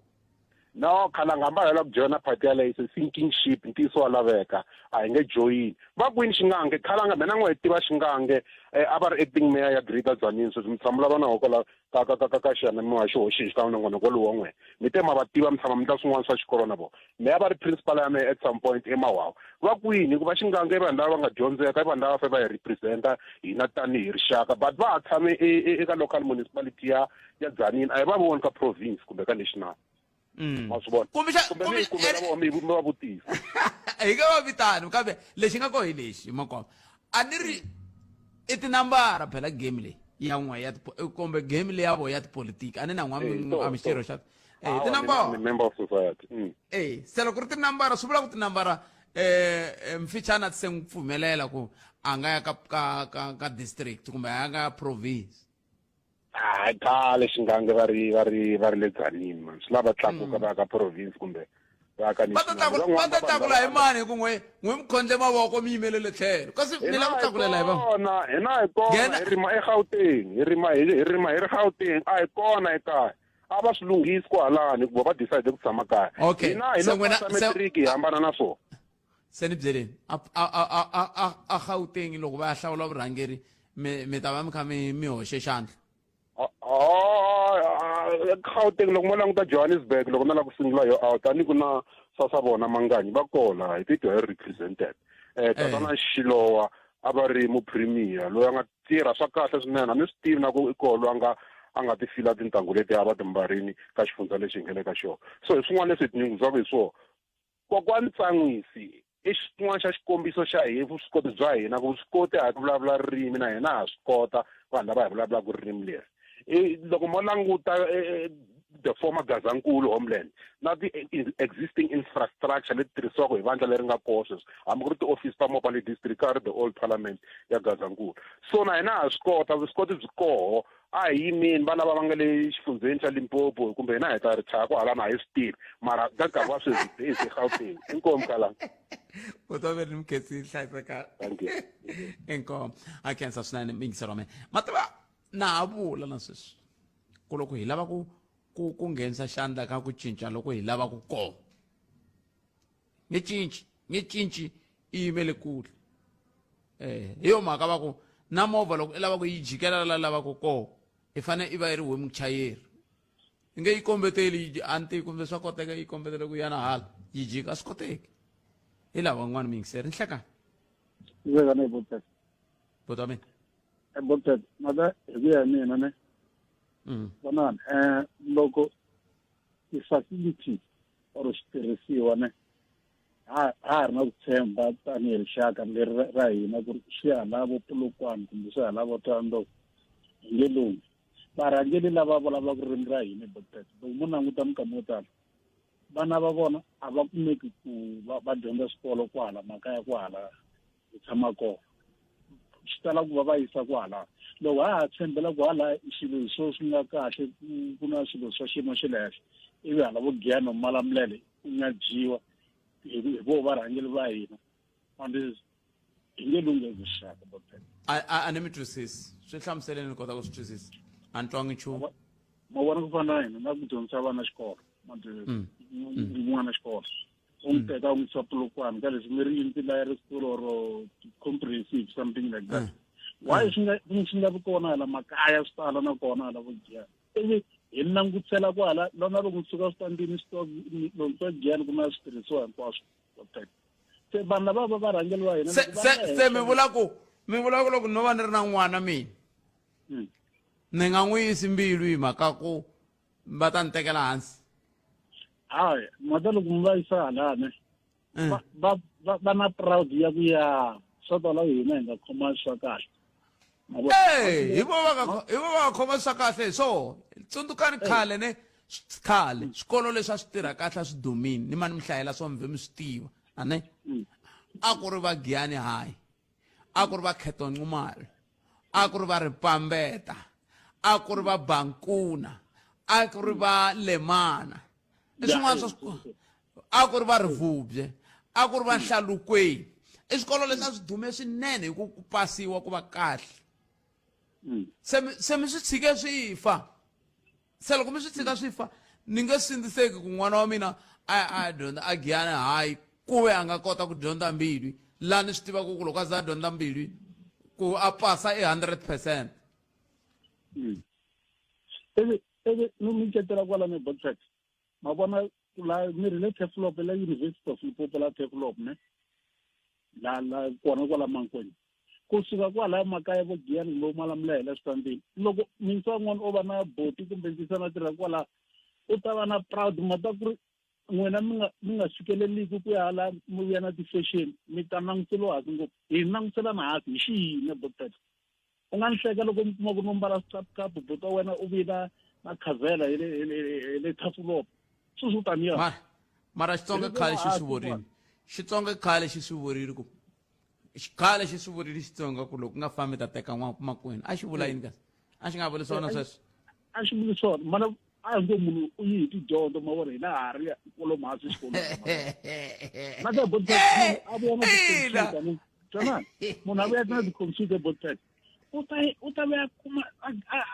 No, khalanga hamba hi lava ku joyina party yaleyo it's a sinking ship ntiyiso wa laveka a hi nge joyini va kwini xingange khalanga mina n'we hi tiva xingange eh, a va ri acting mayor ya greater tzaneen sweswi mi tshama lava na hoko la ka ka ka ka ka xiyanimoya xi hoxile xikan'we nongonoko lowu wa n'wina mi te ma va tiva mi tshama mi ndla swin'wana swa xikolo na vona me a va ri principal ya mehe at some point emawawa va kwini hikuva xingange i vanhu lava va nga dyondzeka i vanhu lava fanele va hi representa hina tanihi rixaka but va ha tshame e, e, eka local municipality ya ya Tzaneen a hi va voni ka province kumbe ka national mm. ma swi vona kumbe mi kumela vona mi va vutisa hi nga va vitani kambe lexi nga koho hi lexi makwavo a ni ri i tinambara phela game leyi ya n'we ya kumbe game leyi ya vo ya tipolitiki a ni na n'wa a mi xirho xa eh tinambara member of society mm. eh se loko ri tinambara swi vula ku tinambara eh mfichana ti se n'wi pfumelela ku a nga ya ka ka ka ka district kumbe a nga ya province hayi khale xingange va ri va ri va ri le Tzaneen man swi lava tlakuka mm. va ya ka province kumbe va ya ka va ta tlakula hi mani hi ku n'we n'we mi khondle mavoko mi yimelele tlhelo kasi mi lava ku tlakulela hi vona hina hi kona hi rima eGauteng hi rima hi rima hi ri Gauteng a hi kona ekaya a va swi lunghisi kwahalani hikuva va decide ku tshama kaya okay hina hi loko pasa matric hi hambana na swona se ni byeleni a a a a a a Gauteng loko va ya hlawula vurhangeri mi mi ta va mi kha mi mi hoxe xandla Gauteng loko mo languta Johannesburg loko na la ku sungula yo out a ni ku na sasa vona manganyi va kola hi titwa hi represented eh tatana Shilowa a va ri mupremier loyi a nga tirha swa kahle swinene a ni swi tivi na ku i koho loyi a nga a nga ti fila tintangu leti a va ti mbarini ka xifundza lexi hi nga le ka xona so hi swin'wana leswi hi tinyungubyisaka hi swona kokwani tsan'wisi i xin'wana xa xikombiso xa hi vuswikoti bya hina ku vuswikoti ha ku vulavula ririmi na hina ha swi kota vanhu lava hi vulavulaka ririmi leri loko mo languta e, e, the former Gazankulu homeland na ti-existing infrastructure leti tirhisiwaka hi vandla leri nga kona sweswi hambi ku ri ti-office ta Mopani district ka ri the old parliament ya Gazankulu so na hina ha swi kota vuswikoti byi koho a hi yimeni va lava va nga le xifundzheni xa Limpopo kumbe hina hi ta ri chaya kwahalano a hi swi tivi mara ka nkarhi wa sweswi base eGauteng inkomu kalanga u ta ve ni mukhetsi hlayiseka inkomu a khensa swinene miyingiselo wa mina ma tiva na ha vula na sweswi ku loko hi lava ku ku ku nghenisa xandla ka ku cinca loko hi lava ku kona Nge cinci nge cinci i yimele kule. Eh hi yo mhaka va ku na movha loko i lava ku yi jikela la lavaka kona i fanele i va i ri we muchayeri. I nge yi kombeteli yi a ni tivi kumbe swa koteka yi kombetela ku yana hala yi jika a swi koteki. Hi lava van'wana miyingiseri nhlekani. Nhlekani hi Botpet. Bota mina. Botpet mhaka hi ku ya hi mina ne. Vonani loko ti-facilities or switirhisiwa ne ha ha ri na ku tshemba tanihi rixaka leri ra hina ku ri swi ya hala vo Polokwane kumbe swi hala vo Thohoyandou hi nge lunghi. Varhangeri lava vulavulaka ririmi ra hina Botpet loko mo languta minkama yo tala vana va vona a va kumeki ku va va dyondza swikolo kwahala makaya kwahala hi tshama kona swi tala ku va va yisa kwahala loko ha ha tshembela ku hala swilo hi swo swi nga kahle ku na swilo swa xiyimo xa le henhla ivi hala vo Giyani Malamulele ku nyajiwa hi vo varhangeri va hina hi nge lunghezi rixaka Botpet. A ni mi twisisi swi hlamuseleni ni kota ku swi twisisa a ni twangi nchumu. Ma vona ku fana na hina na ku dyondzisa vana xikolo n'wana xikolo u n'wi teka u n'wi yisa Polokwane ka leswi mi ri yini ti-library school or comprehensive something like that. Why swi nga swi nga vi kona hala makaya swi tala na kona hala vo Giyani ivi hi langutisela kwala lona loko ni suka switandini swi loko swa Giyani ku na switirhisiwa hinkwaswo Botpet. Se vanhu lava va varhangeri va hina se se se mi vula ku mi vula ku loko no va ni ri na n'wana mina ni nga n'wi yisi mbilu hi mhaka ku va ta ni tekela hansi. Hayi mhaka loko mi va yisa halani va va va na proud ya ku ya swo tala hina hi nga khoma swa kahle. Hey, hi vo va nga hi vo va nga khoma swa kahle hi swona tsundzukani khale ne khale swikolo leswi a swi tirha kahle a swi dumile ni mani mi hlayela swo mi vhe mi swi tiva a ne a ku ri va Giyani High a ku ri va Kheto Nxumalo a ku ri va Ripambeta a ku ri va Bankuna a ku ri va Lemana i swin'wana swa a ku ri va Rivubye a ku ri va Nhlalukweni i swikolo leswi a swi dume swinene hi ku pasiwa ku va kahle se se mi swi tshike swi fa se loko mi swi tshika swi fa ni nge sindziseki ku n'wana wa mina a a dyondza a Giyani High ku ve a nga kota ku dyondza mbilu laha ni swi tivaka ku loko a za a dyondza mbilu ku a pasa i 100%. Ivi ivi ni mi cetela kwalano Botpet ma vona la mi ri le Turfloop la University of Limpopo la Turfloop ne la la kona kwala Mankweng kusuka kwalaya makaya vo Giyani lowu Malamulele eswitandini loko mintswa n'wana o va na boti kumbe ndzisana tirha kwala u ta va na proud mata ku ri n'wina mi nga mi nga fikeleliki ku ya hala mi vuya na ti-fashion mi ta languteriwa hansi ngopfu hi languselana hansi hi xiyini Botpet u nga ni hleka loko mi kuma ku no mbala swicapucapu buti wa wena u vuye na na khazela hi le hi le hi le Turfloop sweswi u ta ni ya mara Xitsonga khale xi swi vurile Xitsonga khale xi swi vurile ku xikhale xi swi vurile Xitsonga ku loko u nga fambi ta teka n'wana makwenu a xi vula yini kasi a xi nga vuli swona sweswo a xi vuli swona mana a hi ngo munhu u yi hi tidyondzo ma vona hina ha ri kwalomu hansi xikolweni na ka Botpet a vuya na tikhompyuta twanani munhu a vuya na tikhompyuta Botpet u ta u ta vuya kuma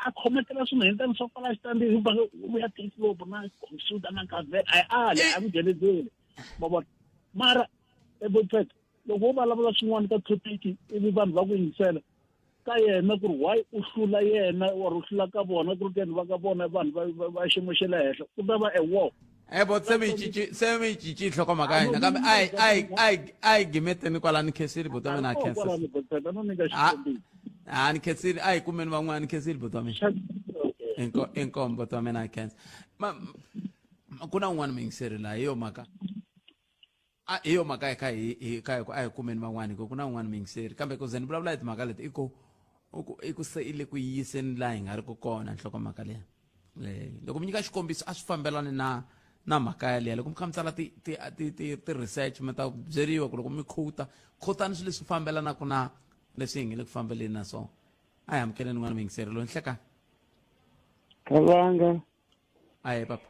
a khometela swilo hinkwaswo swa kwala xitandini hi u vuya Turfloop na khompyuta na kavela a yi ali a n'wi ngheneleli ma vona mara eBotpet loko wo vulavula swin'wana ka topic ivi vanhu va ku yingisela ka yena ku ri why u hlula yena or u hlula ka vona ku ri keni va ka vona vanhu va va xiyimo xa le henhla ku ta va a war. E bot se mi cinci se mi cinci nhlokomhaka ya hina kambe a hi a hi a hi a hi gimeteni kwalani khensile buti wa mina a khensa a ni khensile a hi kumeni van'wana ni khensile buti wa mina inkomu buti wa mina a khensa ku na un'wana muyingiseri laha hi yo mhaka a hi yo mhaka hi kha hi hi kha hi ku a hi kumeni van'wana hi ku ku na un'wana muyingiseri kambe ku ze ni vulavula hi timhaka leti i ku i ku se i le ku yiseni laha hi nga ri ku kona nhlokomhaka leyi loko mi nyika xikombiso a swi fambelani na na mhaka yaliya loko mi kha mi tsala ti ti ti ti ti research mi ta byeriwa ku loko mi quota quotani swilo leswi fambelanaka na leswi hi nge le ku fambeleni na swona a hi amukeleni n'wana muyingiseri loyi nhlekani Khalanga. Aye papa.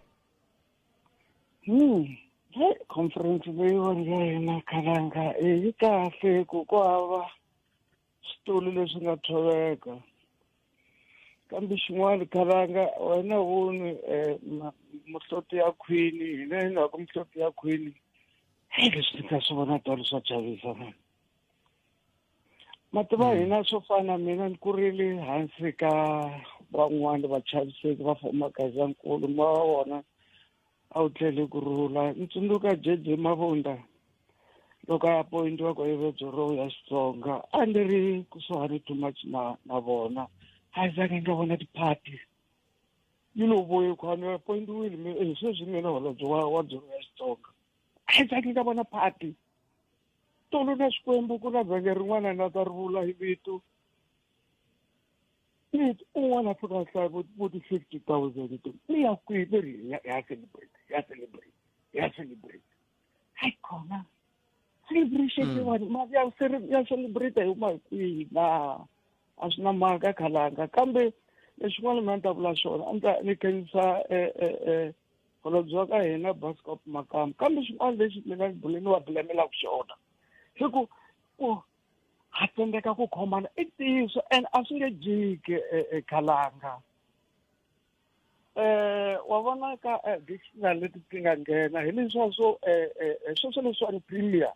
Hey, conference leyiwani ya hina Khalanga e yi kahle ku ku hava switulu leswi nga tshoveka kambe xin'wana Khalanga wena voni um muhloti ya khwini hina hi nga ku muhloti ya khwini Heyi leswi ni nga swi vona tolo swa chavisa mani. Mativa hina swo fana mina ni kurile hansi ka van'wani vachaviseki va former Gazankulu ma wa vona a wu tlhele ku rhula ni tsundzuka JJ Mabunda loko a appointiwa ku ive ya Xitsonga a ni ri kusuhani too much na na vona a zange nga vona ti-party yi lo vuye khwani appointiwile mi eh, sweswi mina holobye wa wa byuro ya Xitsonga a zange nga vona party tolo na Xikwembu ku na vhenge rin'wana na ta ri vula hi vito ni un'wana a fika a hlaya vo ti-50 000 ti ni ya kwihi ni ri ya ya celebrate ya celebrate ya celebrate hayi khona celebration leyiwani mali ya ya celebrate hi huma hi kwihi na a swi na mhaka khalanga kambe lexin'wana mina ni ta vula xona a ni ta ni khensa holobye wa ka hina Bascop Makamu kambe xin'wana lexi mina ni bule ni wa bulemelaka xona hi ku ku ha tsandzeka ku khomana i ntiyiso and a swi nge jiki khalanga wa vona ka dictionary leti ti nga nghena hi leswiya swo sweswo leswiwani premier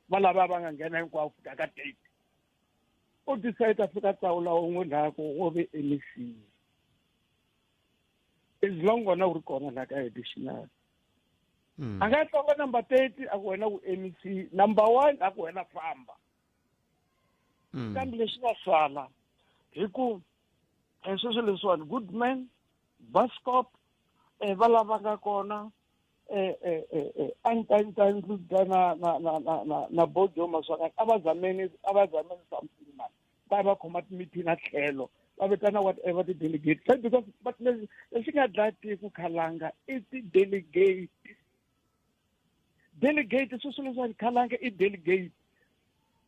va lava va nga nghena hinkwavo fika ka date u decide a fika tsawula wun'we laha ku wo ve MEC as long wena u ri kona laha ka additional a nga tlonga number 30 a ku wena u MEC number 1 a ku wena famba kambe lexi nga sala hi ku sweswo leswiwani Goodman Bascop va lava nga kona a ni ta ni ta ni ta na na na na na na Bojo Maswanganyi a va zameni a va zameni something man va va khoma ti-meeting a tlhelo va vitana whatever ti-delegate so because but lexi nga dlaya tiko khalanga i ti-delegate delegate sweswo leswiwani khalanga i delegate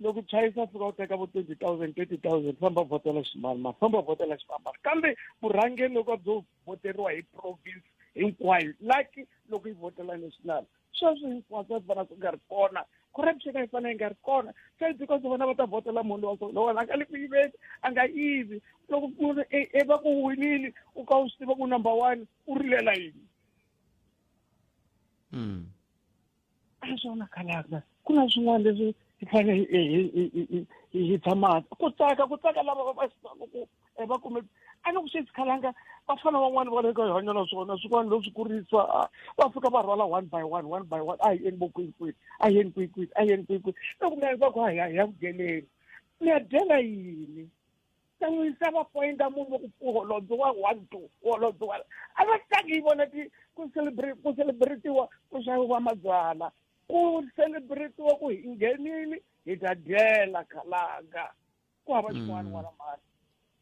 loko chayisa fika u teka vo 20 000 30 000 famba vhotela ximanimani famba vhotela ximanimani kambe vurhangeri loko byo vhoteriwa hi province hinkwayo like loko yi vhotela national sweswo hinkwaswo a swi fana swi nga ri kona corruption a yi fanele yi nga ri kona se because vona va ta vhotela munhu wa so lowona a nga le ku yiveni a nga yivi loko munhu e va ku winile u ka u swi tiva ku number one u rilela yini A swona khalanga ku na swin'wana leswi hi fanele hi tshama ku tsaka ku tsaka lava va va ku va kume a ni ku swi khalanga vafana van'wani va le ka hi hanya na swona swin'wana leswi kurisa va fika va rhwala one by one one by one a hi yeni vo kwihi kwihi a hi yeni kwihi kwihi a hi yeni kwihi kwihi loko mi ya va ku a hi ya hi ya ku dyeleni mi ya dyela yini ta n'wi yisa va pointa munhu ku holobye wa one two holobye wa a va tlangi yi vona ti ku celebrate ku celebratiwa ku xaviwa mabyala ku celebratiwa ku hi nghenile hi ta dyela khalanga ku hava xin'wana n'wana mhani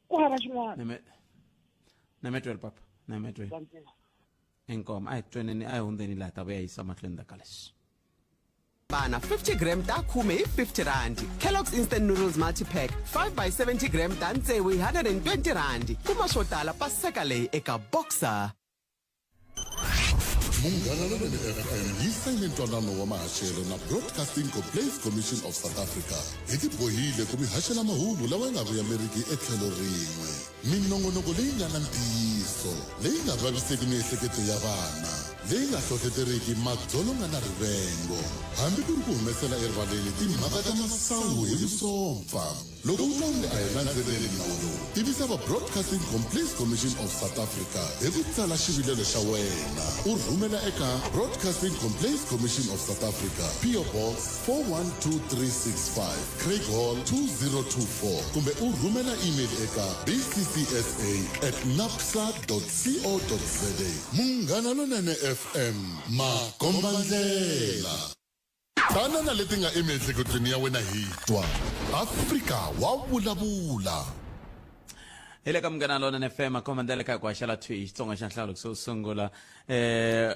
ku hava xin'wana nametwele papa nametwele inkomo a hi tweneni a hi hundzeni laha ta vuya yisa mahlweni ta ka leswi Bana 50 gram ta khume hi 50 rand. Kellogg's Instant Noodles Multipack 5 by 70 gram ta tsevu hi 120 rand. Kuma swo tala paseka leyi eka Boxer. Munghana Lonene FM yi sayine ntwanano wa mahaxelo na Broadcasting Complaints Commission of South Africa. Hi tibohile ku mi haxela mahungu lawa ya nga vuyameriki etlhelo rin'we. Minongonoko leyi nga na ntiyiso, leyi nga vaviseki miehleketo ya vana, leyi nga hlohleteriki madzolonga na rivengo, hambi ku ri ku humesela erivaleni timhaka ta masangu hi vusompfa. Loko u twa onge a hi landzeleli nawu lowu, tivisa va Broadcasting Complaints Commission of South Africa hi ku tsala xivilelo xa wena u rhumela eka Broadcasting Complaints Commission of South Africa, PO Box 412365, Craighall 2024 kumbe u rhumela email eka bccsa at napsa co za. Munghana Lonene FM, makombandlela. Tana na leti nga emiehleketweni ya wena hi twa. Afrika wa vulavula. Hi le ka Munghana Lonene FM, makombandlela kha hi ku haxela thwi hi Xitsonga xa nhlawulo xo sungula. Eh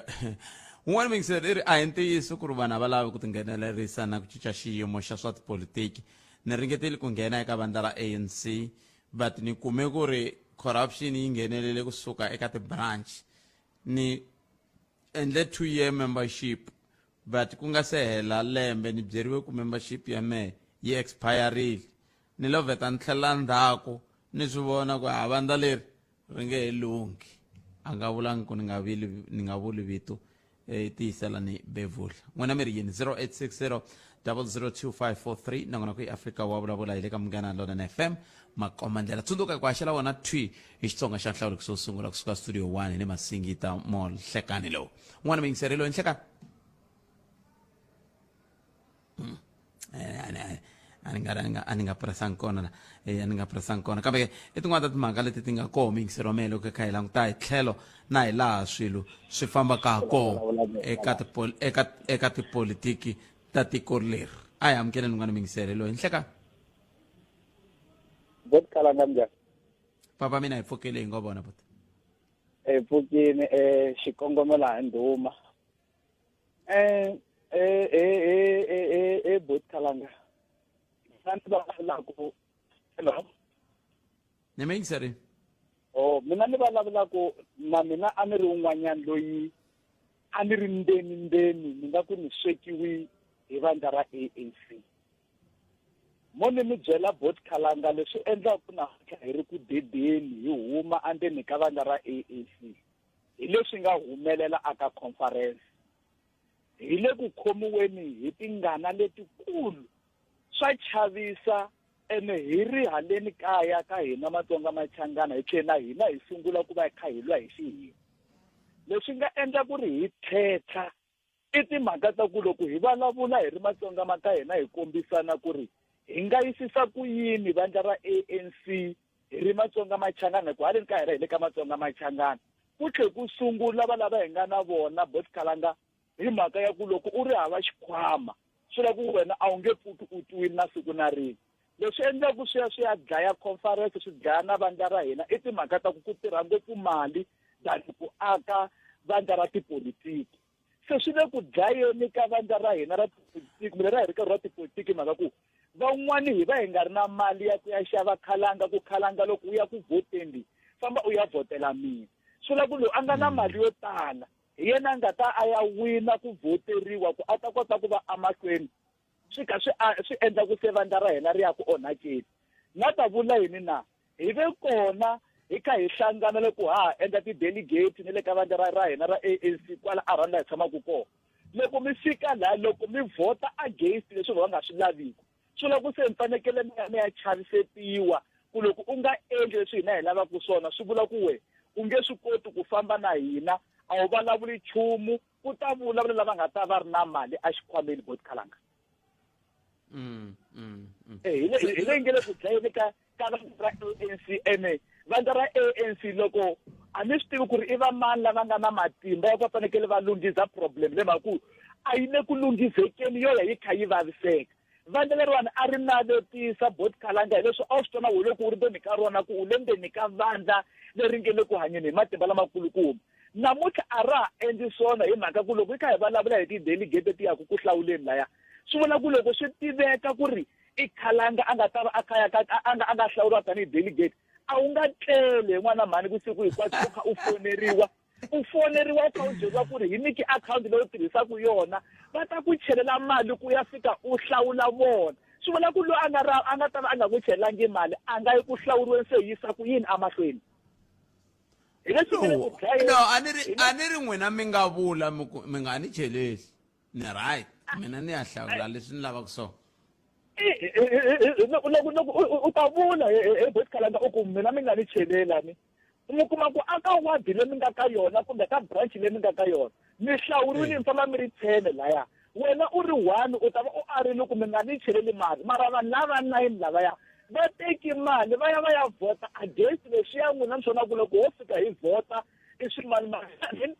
un'wana muyingiseri i ri a hi ntiyiso ku ri vanhu a va lavi ku tinghenelerisa na ku cinca xiyimo xa swa tipolitiki. Ni ringetile ku nghena eka vandla ra ANC but ni kume ku ri corruption yi nghenelele kusuka eka ti-branch. Ni endle 2 year membership but ku nga se hela lembe ni byeriwe ku membership ya mehe yi expirile. Ni lo vheta ni tlhelela ndzhaku ni swi vona ku ha vandla leri ri nge he lunghi. A nga vulangi ku ni nga vili ni nga vuli vito. eh, tiyiselani bevula n'wina mi ri yini 0860 002543 nongonoko i afrika wa vulavula hi le ka munghana lonene fm makoma ndlela tsundzuka ku haxela wona thwi hi xitsonga xa nhlawulekiso wo sungula kusuka studio 1 hi le masingita mall nhlekani lowu n'wana muyingiseri loyi nhlekani hmm. eh, a ni nga a ni nga presang kona la eh, a ni nga presang kona kambe ke i tin'wana ta timhaka leti ti nga koho miyingiseri wa mehe loko kha hi languta hi tlhelo na hi laha swilo swi fambaka ha kona eka eka eka tipolitiki ta tiko leri a hi amukeleni n'wana miyingiseri loyi nhleka bot kalanga njhani papa mina hi pfukile hi ngo vona bot hi pfukile um xikongomelo hi ndhuma eh eh eh eh eh eh eh bot kalanga mina ni vulavulaku hello ni mi yingiserile oh mina ni vulavulaku na mina a ni ri un'wanyana loyi a ni ri ndzeni ndzeni ni nga ku ni swekiwi hi vandla ra ANC mo ni mi byela bot khalanga leswi endlaku namuntlha hi ri ku dedeni hi huma endzeni ka vandla ra ANC hi leswi nga humelela aka conference hi le ku khomiweni hi tingana letikulu swa chavisa ene hi ri haleni kaya ka hina matsonga machangana hi tlhela na hina hi sungula ku va hi kha hi lwa hi xihina leswi nga endla ku ri hi tlhetlha i timhaka ta ku loko hi vulavula hi ri matsonga ma ka hina hi kombisana ku ri hi nga yisisa ku yini vandla ra ANC hi ri matsonga machangana hi ku haleni ka hina hi le ka matsonga machangana ku tlhe ku sungula va lava hi nga na vona botikalanga hi mhaka ya ku loko u ri hava xikhwama swi la ku wena a wu nge pfuki u twiwile na siku na rin'we leswi endlaku swi ya swi ya dlaya conference swi dlaya na vandla ra hina i timhaka ta ku ku tirha ngopfu mali than ku aka vandla ra tipolitiki se swi le ku dlayeni ka vandla ra hina ra tipolitiki kumbe ra hi ri karhi ra tipolitiki hi mhaka ku van'wani hi va hi nga ri na mali ya ku ya xava khalanga ku khalanga loko u ya ku vhoteni famba u ya vhotela mina swi vula ku loyi a nga na mali yo tala hi yena a nga ta a ya wina ku vhoteriwa ku a ta kota ku va emahlweni swi kha swi swi endla ku se vandla ra hina ri ya ku onhakeni na ta vula yini na hi ve kona hi kha hi hlangana loko ha ha endla ti-delegate ni le ka vandla ra ra hina ra ANC kwala a rhanda hi tshamaka kona loko mi fika laha loko mi vhota against leswi va nga swi laviki swi vula ku se mi fanekele mi ya mi ya chavisetiwa ku loko u nga endli leswi hina hi lavaka swona swi vula ku we u nge swi koti ku famba na hina a wu vulavuli nchumu ku ta vulavula lava nga ta va ri na mali exikhwameni botkhalanga mm, mm, mm. Eh, hi le hi le nge le ku dlayeni ka ka vandla ra ANC ene vandla ra ANC loko a ni swi tivi ku ri i va mani lava nga na matimba ya ku va fanekele va lunghisa problem leyi mhaka ku a yi le ku lunghizekeni yo ya yi kha yi vaviseka vandla leriwani a ri navetisa bot khalanga hileswi a wu swi twa na we loko u ri ndzeni ka rona ku u le ndzeni ka vandla leri nge le ku hanyeni hi matimba lamakulukumba namuntlha a ra ha endli swona hi mhaka ku loko hi kha hi vulavula hi ti-delegate ti yaku ku hlawuleni laya swi vula ku loko swi tiveka ku ri i khalanga a nga ta va a kha ya ka a nga a nga hlawuriwa tanihi delegate a wu nga tlele n'wana mhani vusiku hinkwabyo u kha u foneriwa u foneriwa u kha u byeriwa ku ri hi nyiki akhawunti leyi u tirhisaka yona va ta ku chelela mali ku ya fika u hlawula vona swi vula ku loyi a nga ra a nga ta va a nga ku chelelangi mali a nga yi ku hlawuriweni se yisa ku yini emahlweni hi leswi no no a ni ri a ni ri n'wina mi nga vula mi ku mi nga ni cheleli ni right mina ni ya hlawula leswi ni lavaka swona loko loko u ta vula hi bosikhalanga u ku mina mi nga ni chelelani mi kuma ku aka wadi leyi mi nga ka yona kumbe ka branch leyi mi nga ka yona mi hlawuriwile mi famba mi ri tshene laya wena u ri one u ta va u arile ku mi nga ni cheleli mali mara vanhu lava nine lavaya va teki mali va ya va ya vhota against leswiya n'wina mi swona ku loko ho fika hi vhota i swimalimali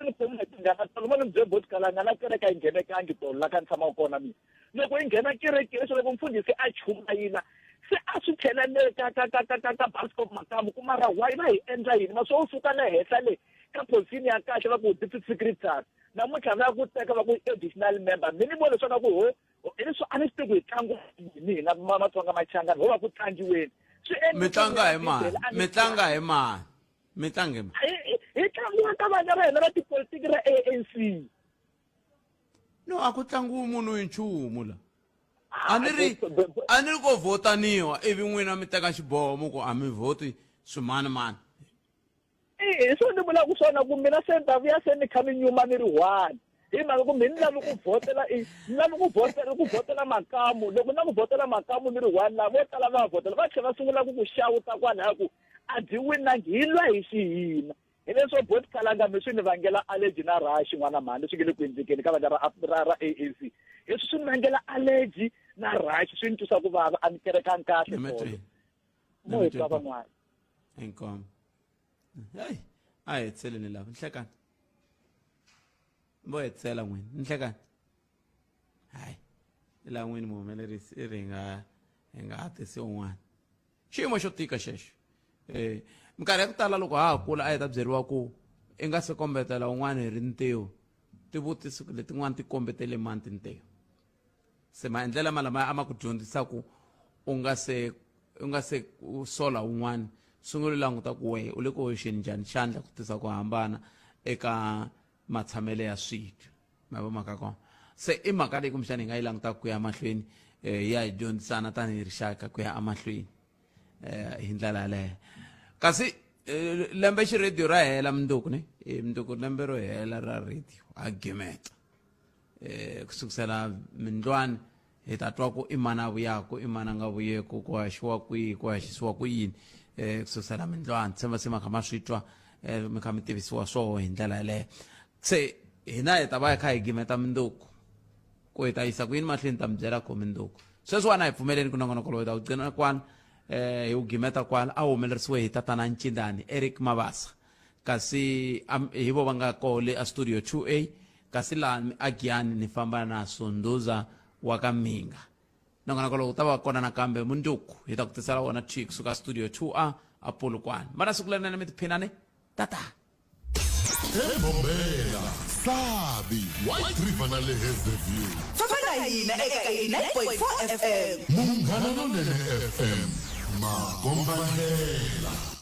ni khomi hi tingana tolo mo ni mi byele botikalanga na kereke a yi nghenekangi tolo la ka ni tshamaka kona mina loko yi nghena kereke leswi loko mfundhisi a chumayila se a swi tlhela le ka ka ka ka ka ka bascop makamu ku mara why va hi endla yini ma swo u suka le henhla le ka position ya kahle va ku deputy secretary namuntlha va ya ku teka va ku additional member mi ni vona leswaku ku ho hi leswi a ni swi tivi ku hi tlangiwa yini hina matsonga machangani ho va ku tlangiweni swi mi tlanga hi mani mi tlanga hi mani mi tlanga hi mani hi tlangiwa ka vandla ra hina ra tipolitiki ra ANC no a ku tlangiwi munhu hi nchumu la a ni ri a ni ri ko vhotaniwa ivi n'wina mi teka xiboho mi ku a mi vhoti swimanimani hi swona ni vulaka swona ku mina se ni ta vuya se ni kha ni nyuma ni ri one. Hi mhaka ku mi ni lavi ku vhotela i ni lavi ku vhotela ku vhotela makamu loko ni lava ku vhotela makamu ni ri one lava vo tala va vhotela va tlhela va sungula ku ku xawuta kwalaya ku a byi winangi hi lwa hi xihina hileswo bot kalanga mi swi ni vangela allergy na rash n'wana mhani leswi nge le ku endlekeni ka vandla ra ra ra ANC leswi swi ni vangela allergy na rash swi ni twisa ku vava a ni kerekangi kahle tolo mo hi twa van'wana inkomo heyi a hi hetseleni lava nhlekani vo hetsela n'wini nhlekani hayi laha n'wini muhumelerisi i ri hi nga hi nga ha tisi un'wana xiyimo xo tika xexo um minkarhi ya ku tala loko ha ha kula a hi ta byeriwa ku i nga se kombetela un'wana hi rintiho tivutisi letin'wana ti kombetele mani tintiho se maendlelo ma lama a ma ku dyondzisa ku u nga se u nga se u sola un'wana sungula u languta ku wehe u le ku hoxeni njhani xandla ku tisa ku hambana eka matshamelo ya swilo ma vo mhaka kona se i mhaka leyi kumbexana hi nga yi langutaka ku ya mahlweni um ya hi dyondzisana tanihi rixaka ku ya emahlweni um hi ndlela yaleyo kasi eh, lembe xi radio ra hela mundzuku ni mundzuku lembe ro hela ra radio a gimeta um ku sukusela mindlwani hi ta twa ku i mani a vuyaku i mani a nga vuyeku ku haxiwa kwihi ku haxisiwa ku yini um ku sukusela mindlwani tshemba se ma kha ma swi twa um mi kha mi tivisiwa swoho hi ndlela yaleyo se hina hi ta va hi kha hi gimeta minduku ku hi ta yisa ku yini mahlweni ta mi byela ku minduku sweswiwani a hi pfumeleni ku nongonoko lowu hi ta wu gcina kwala um hi wu gimeta kwala a wu humelerisiwe hi tatana ncindani eric mabasa kasi hi vo va nga koho le a studio 2a kasi laha a giyani ni famba na sunduza wa ka minga nongonoko lowu ta va kona nakambe mundzuku hi ta ku tisela wona thwi kusuka studio 2a a polokwane mana siku lerinene mi tiphinani tata Ebombela, Sabi, White River na le Hazyview. Famba na hina eka 89.4 FM. Munghana Lonene FM, makombandlela.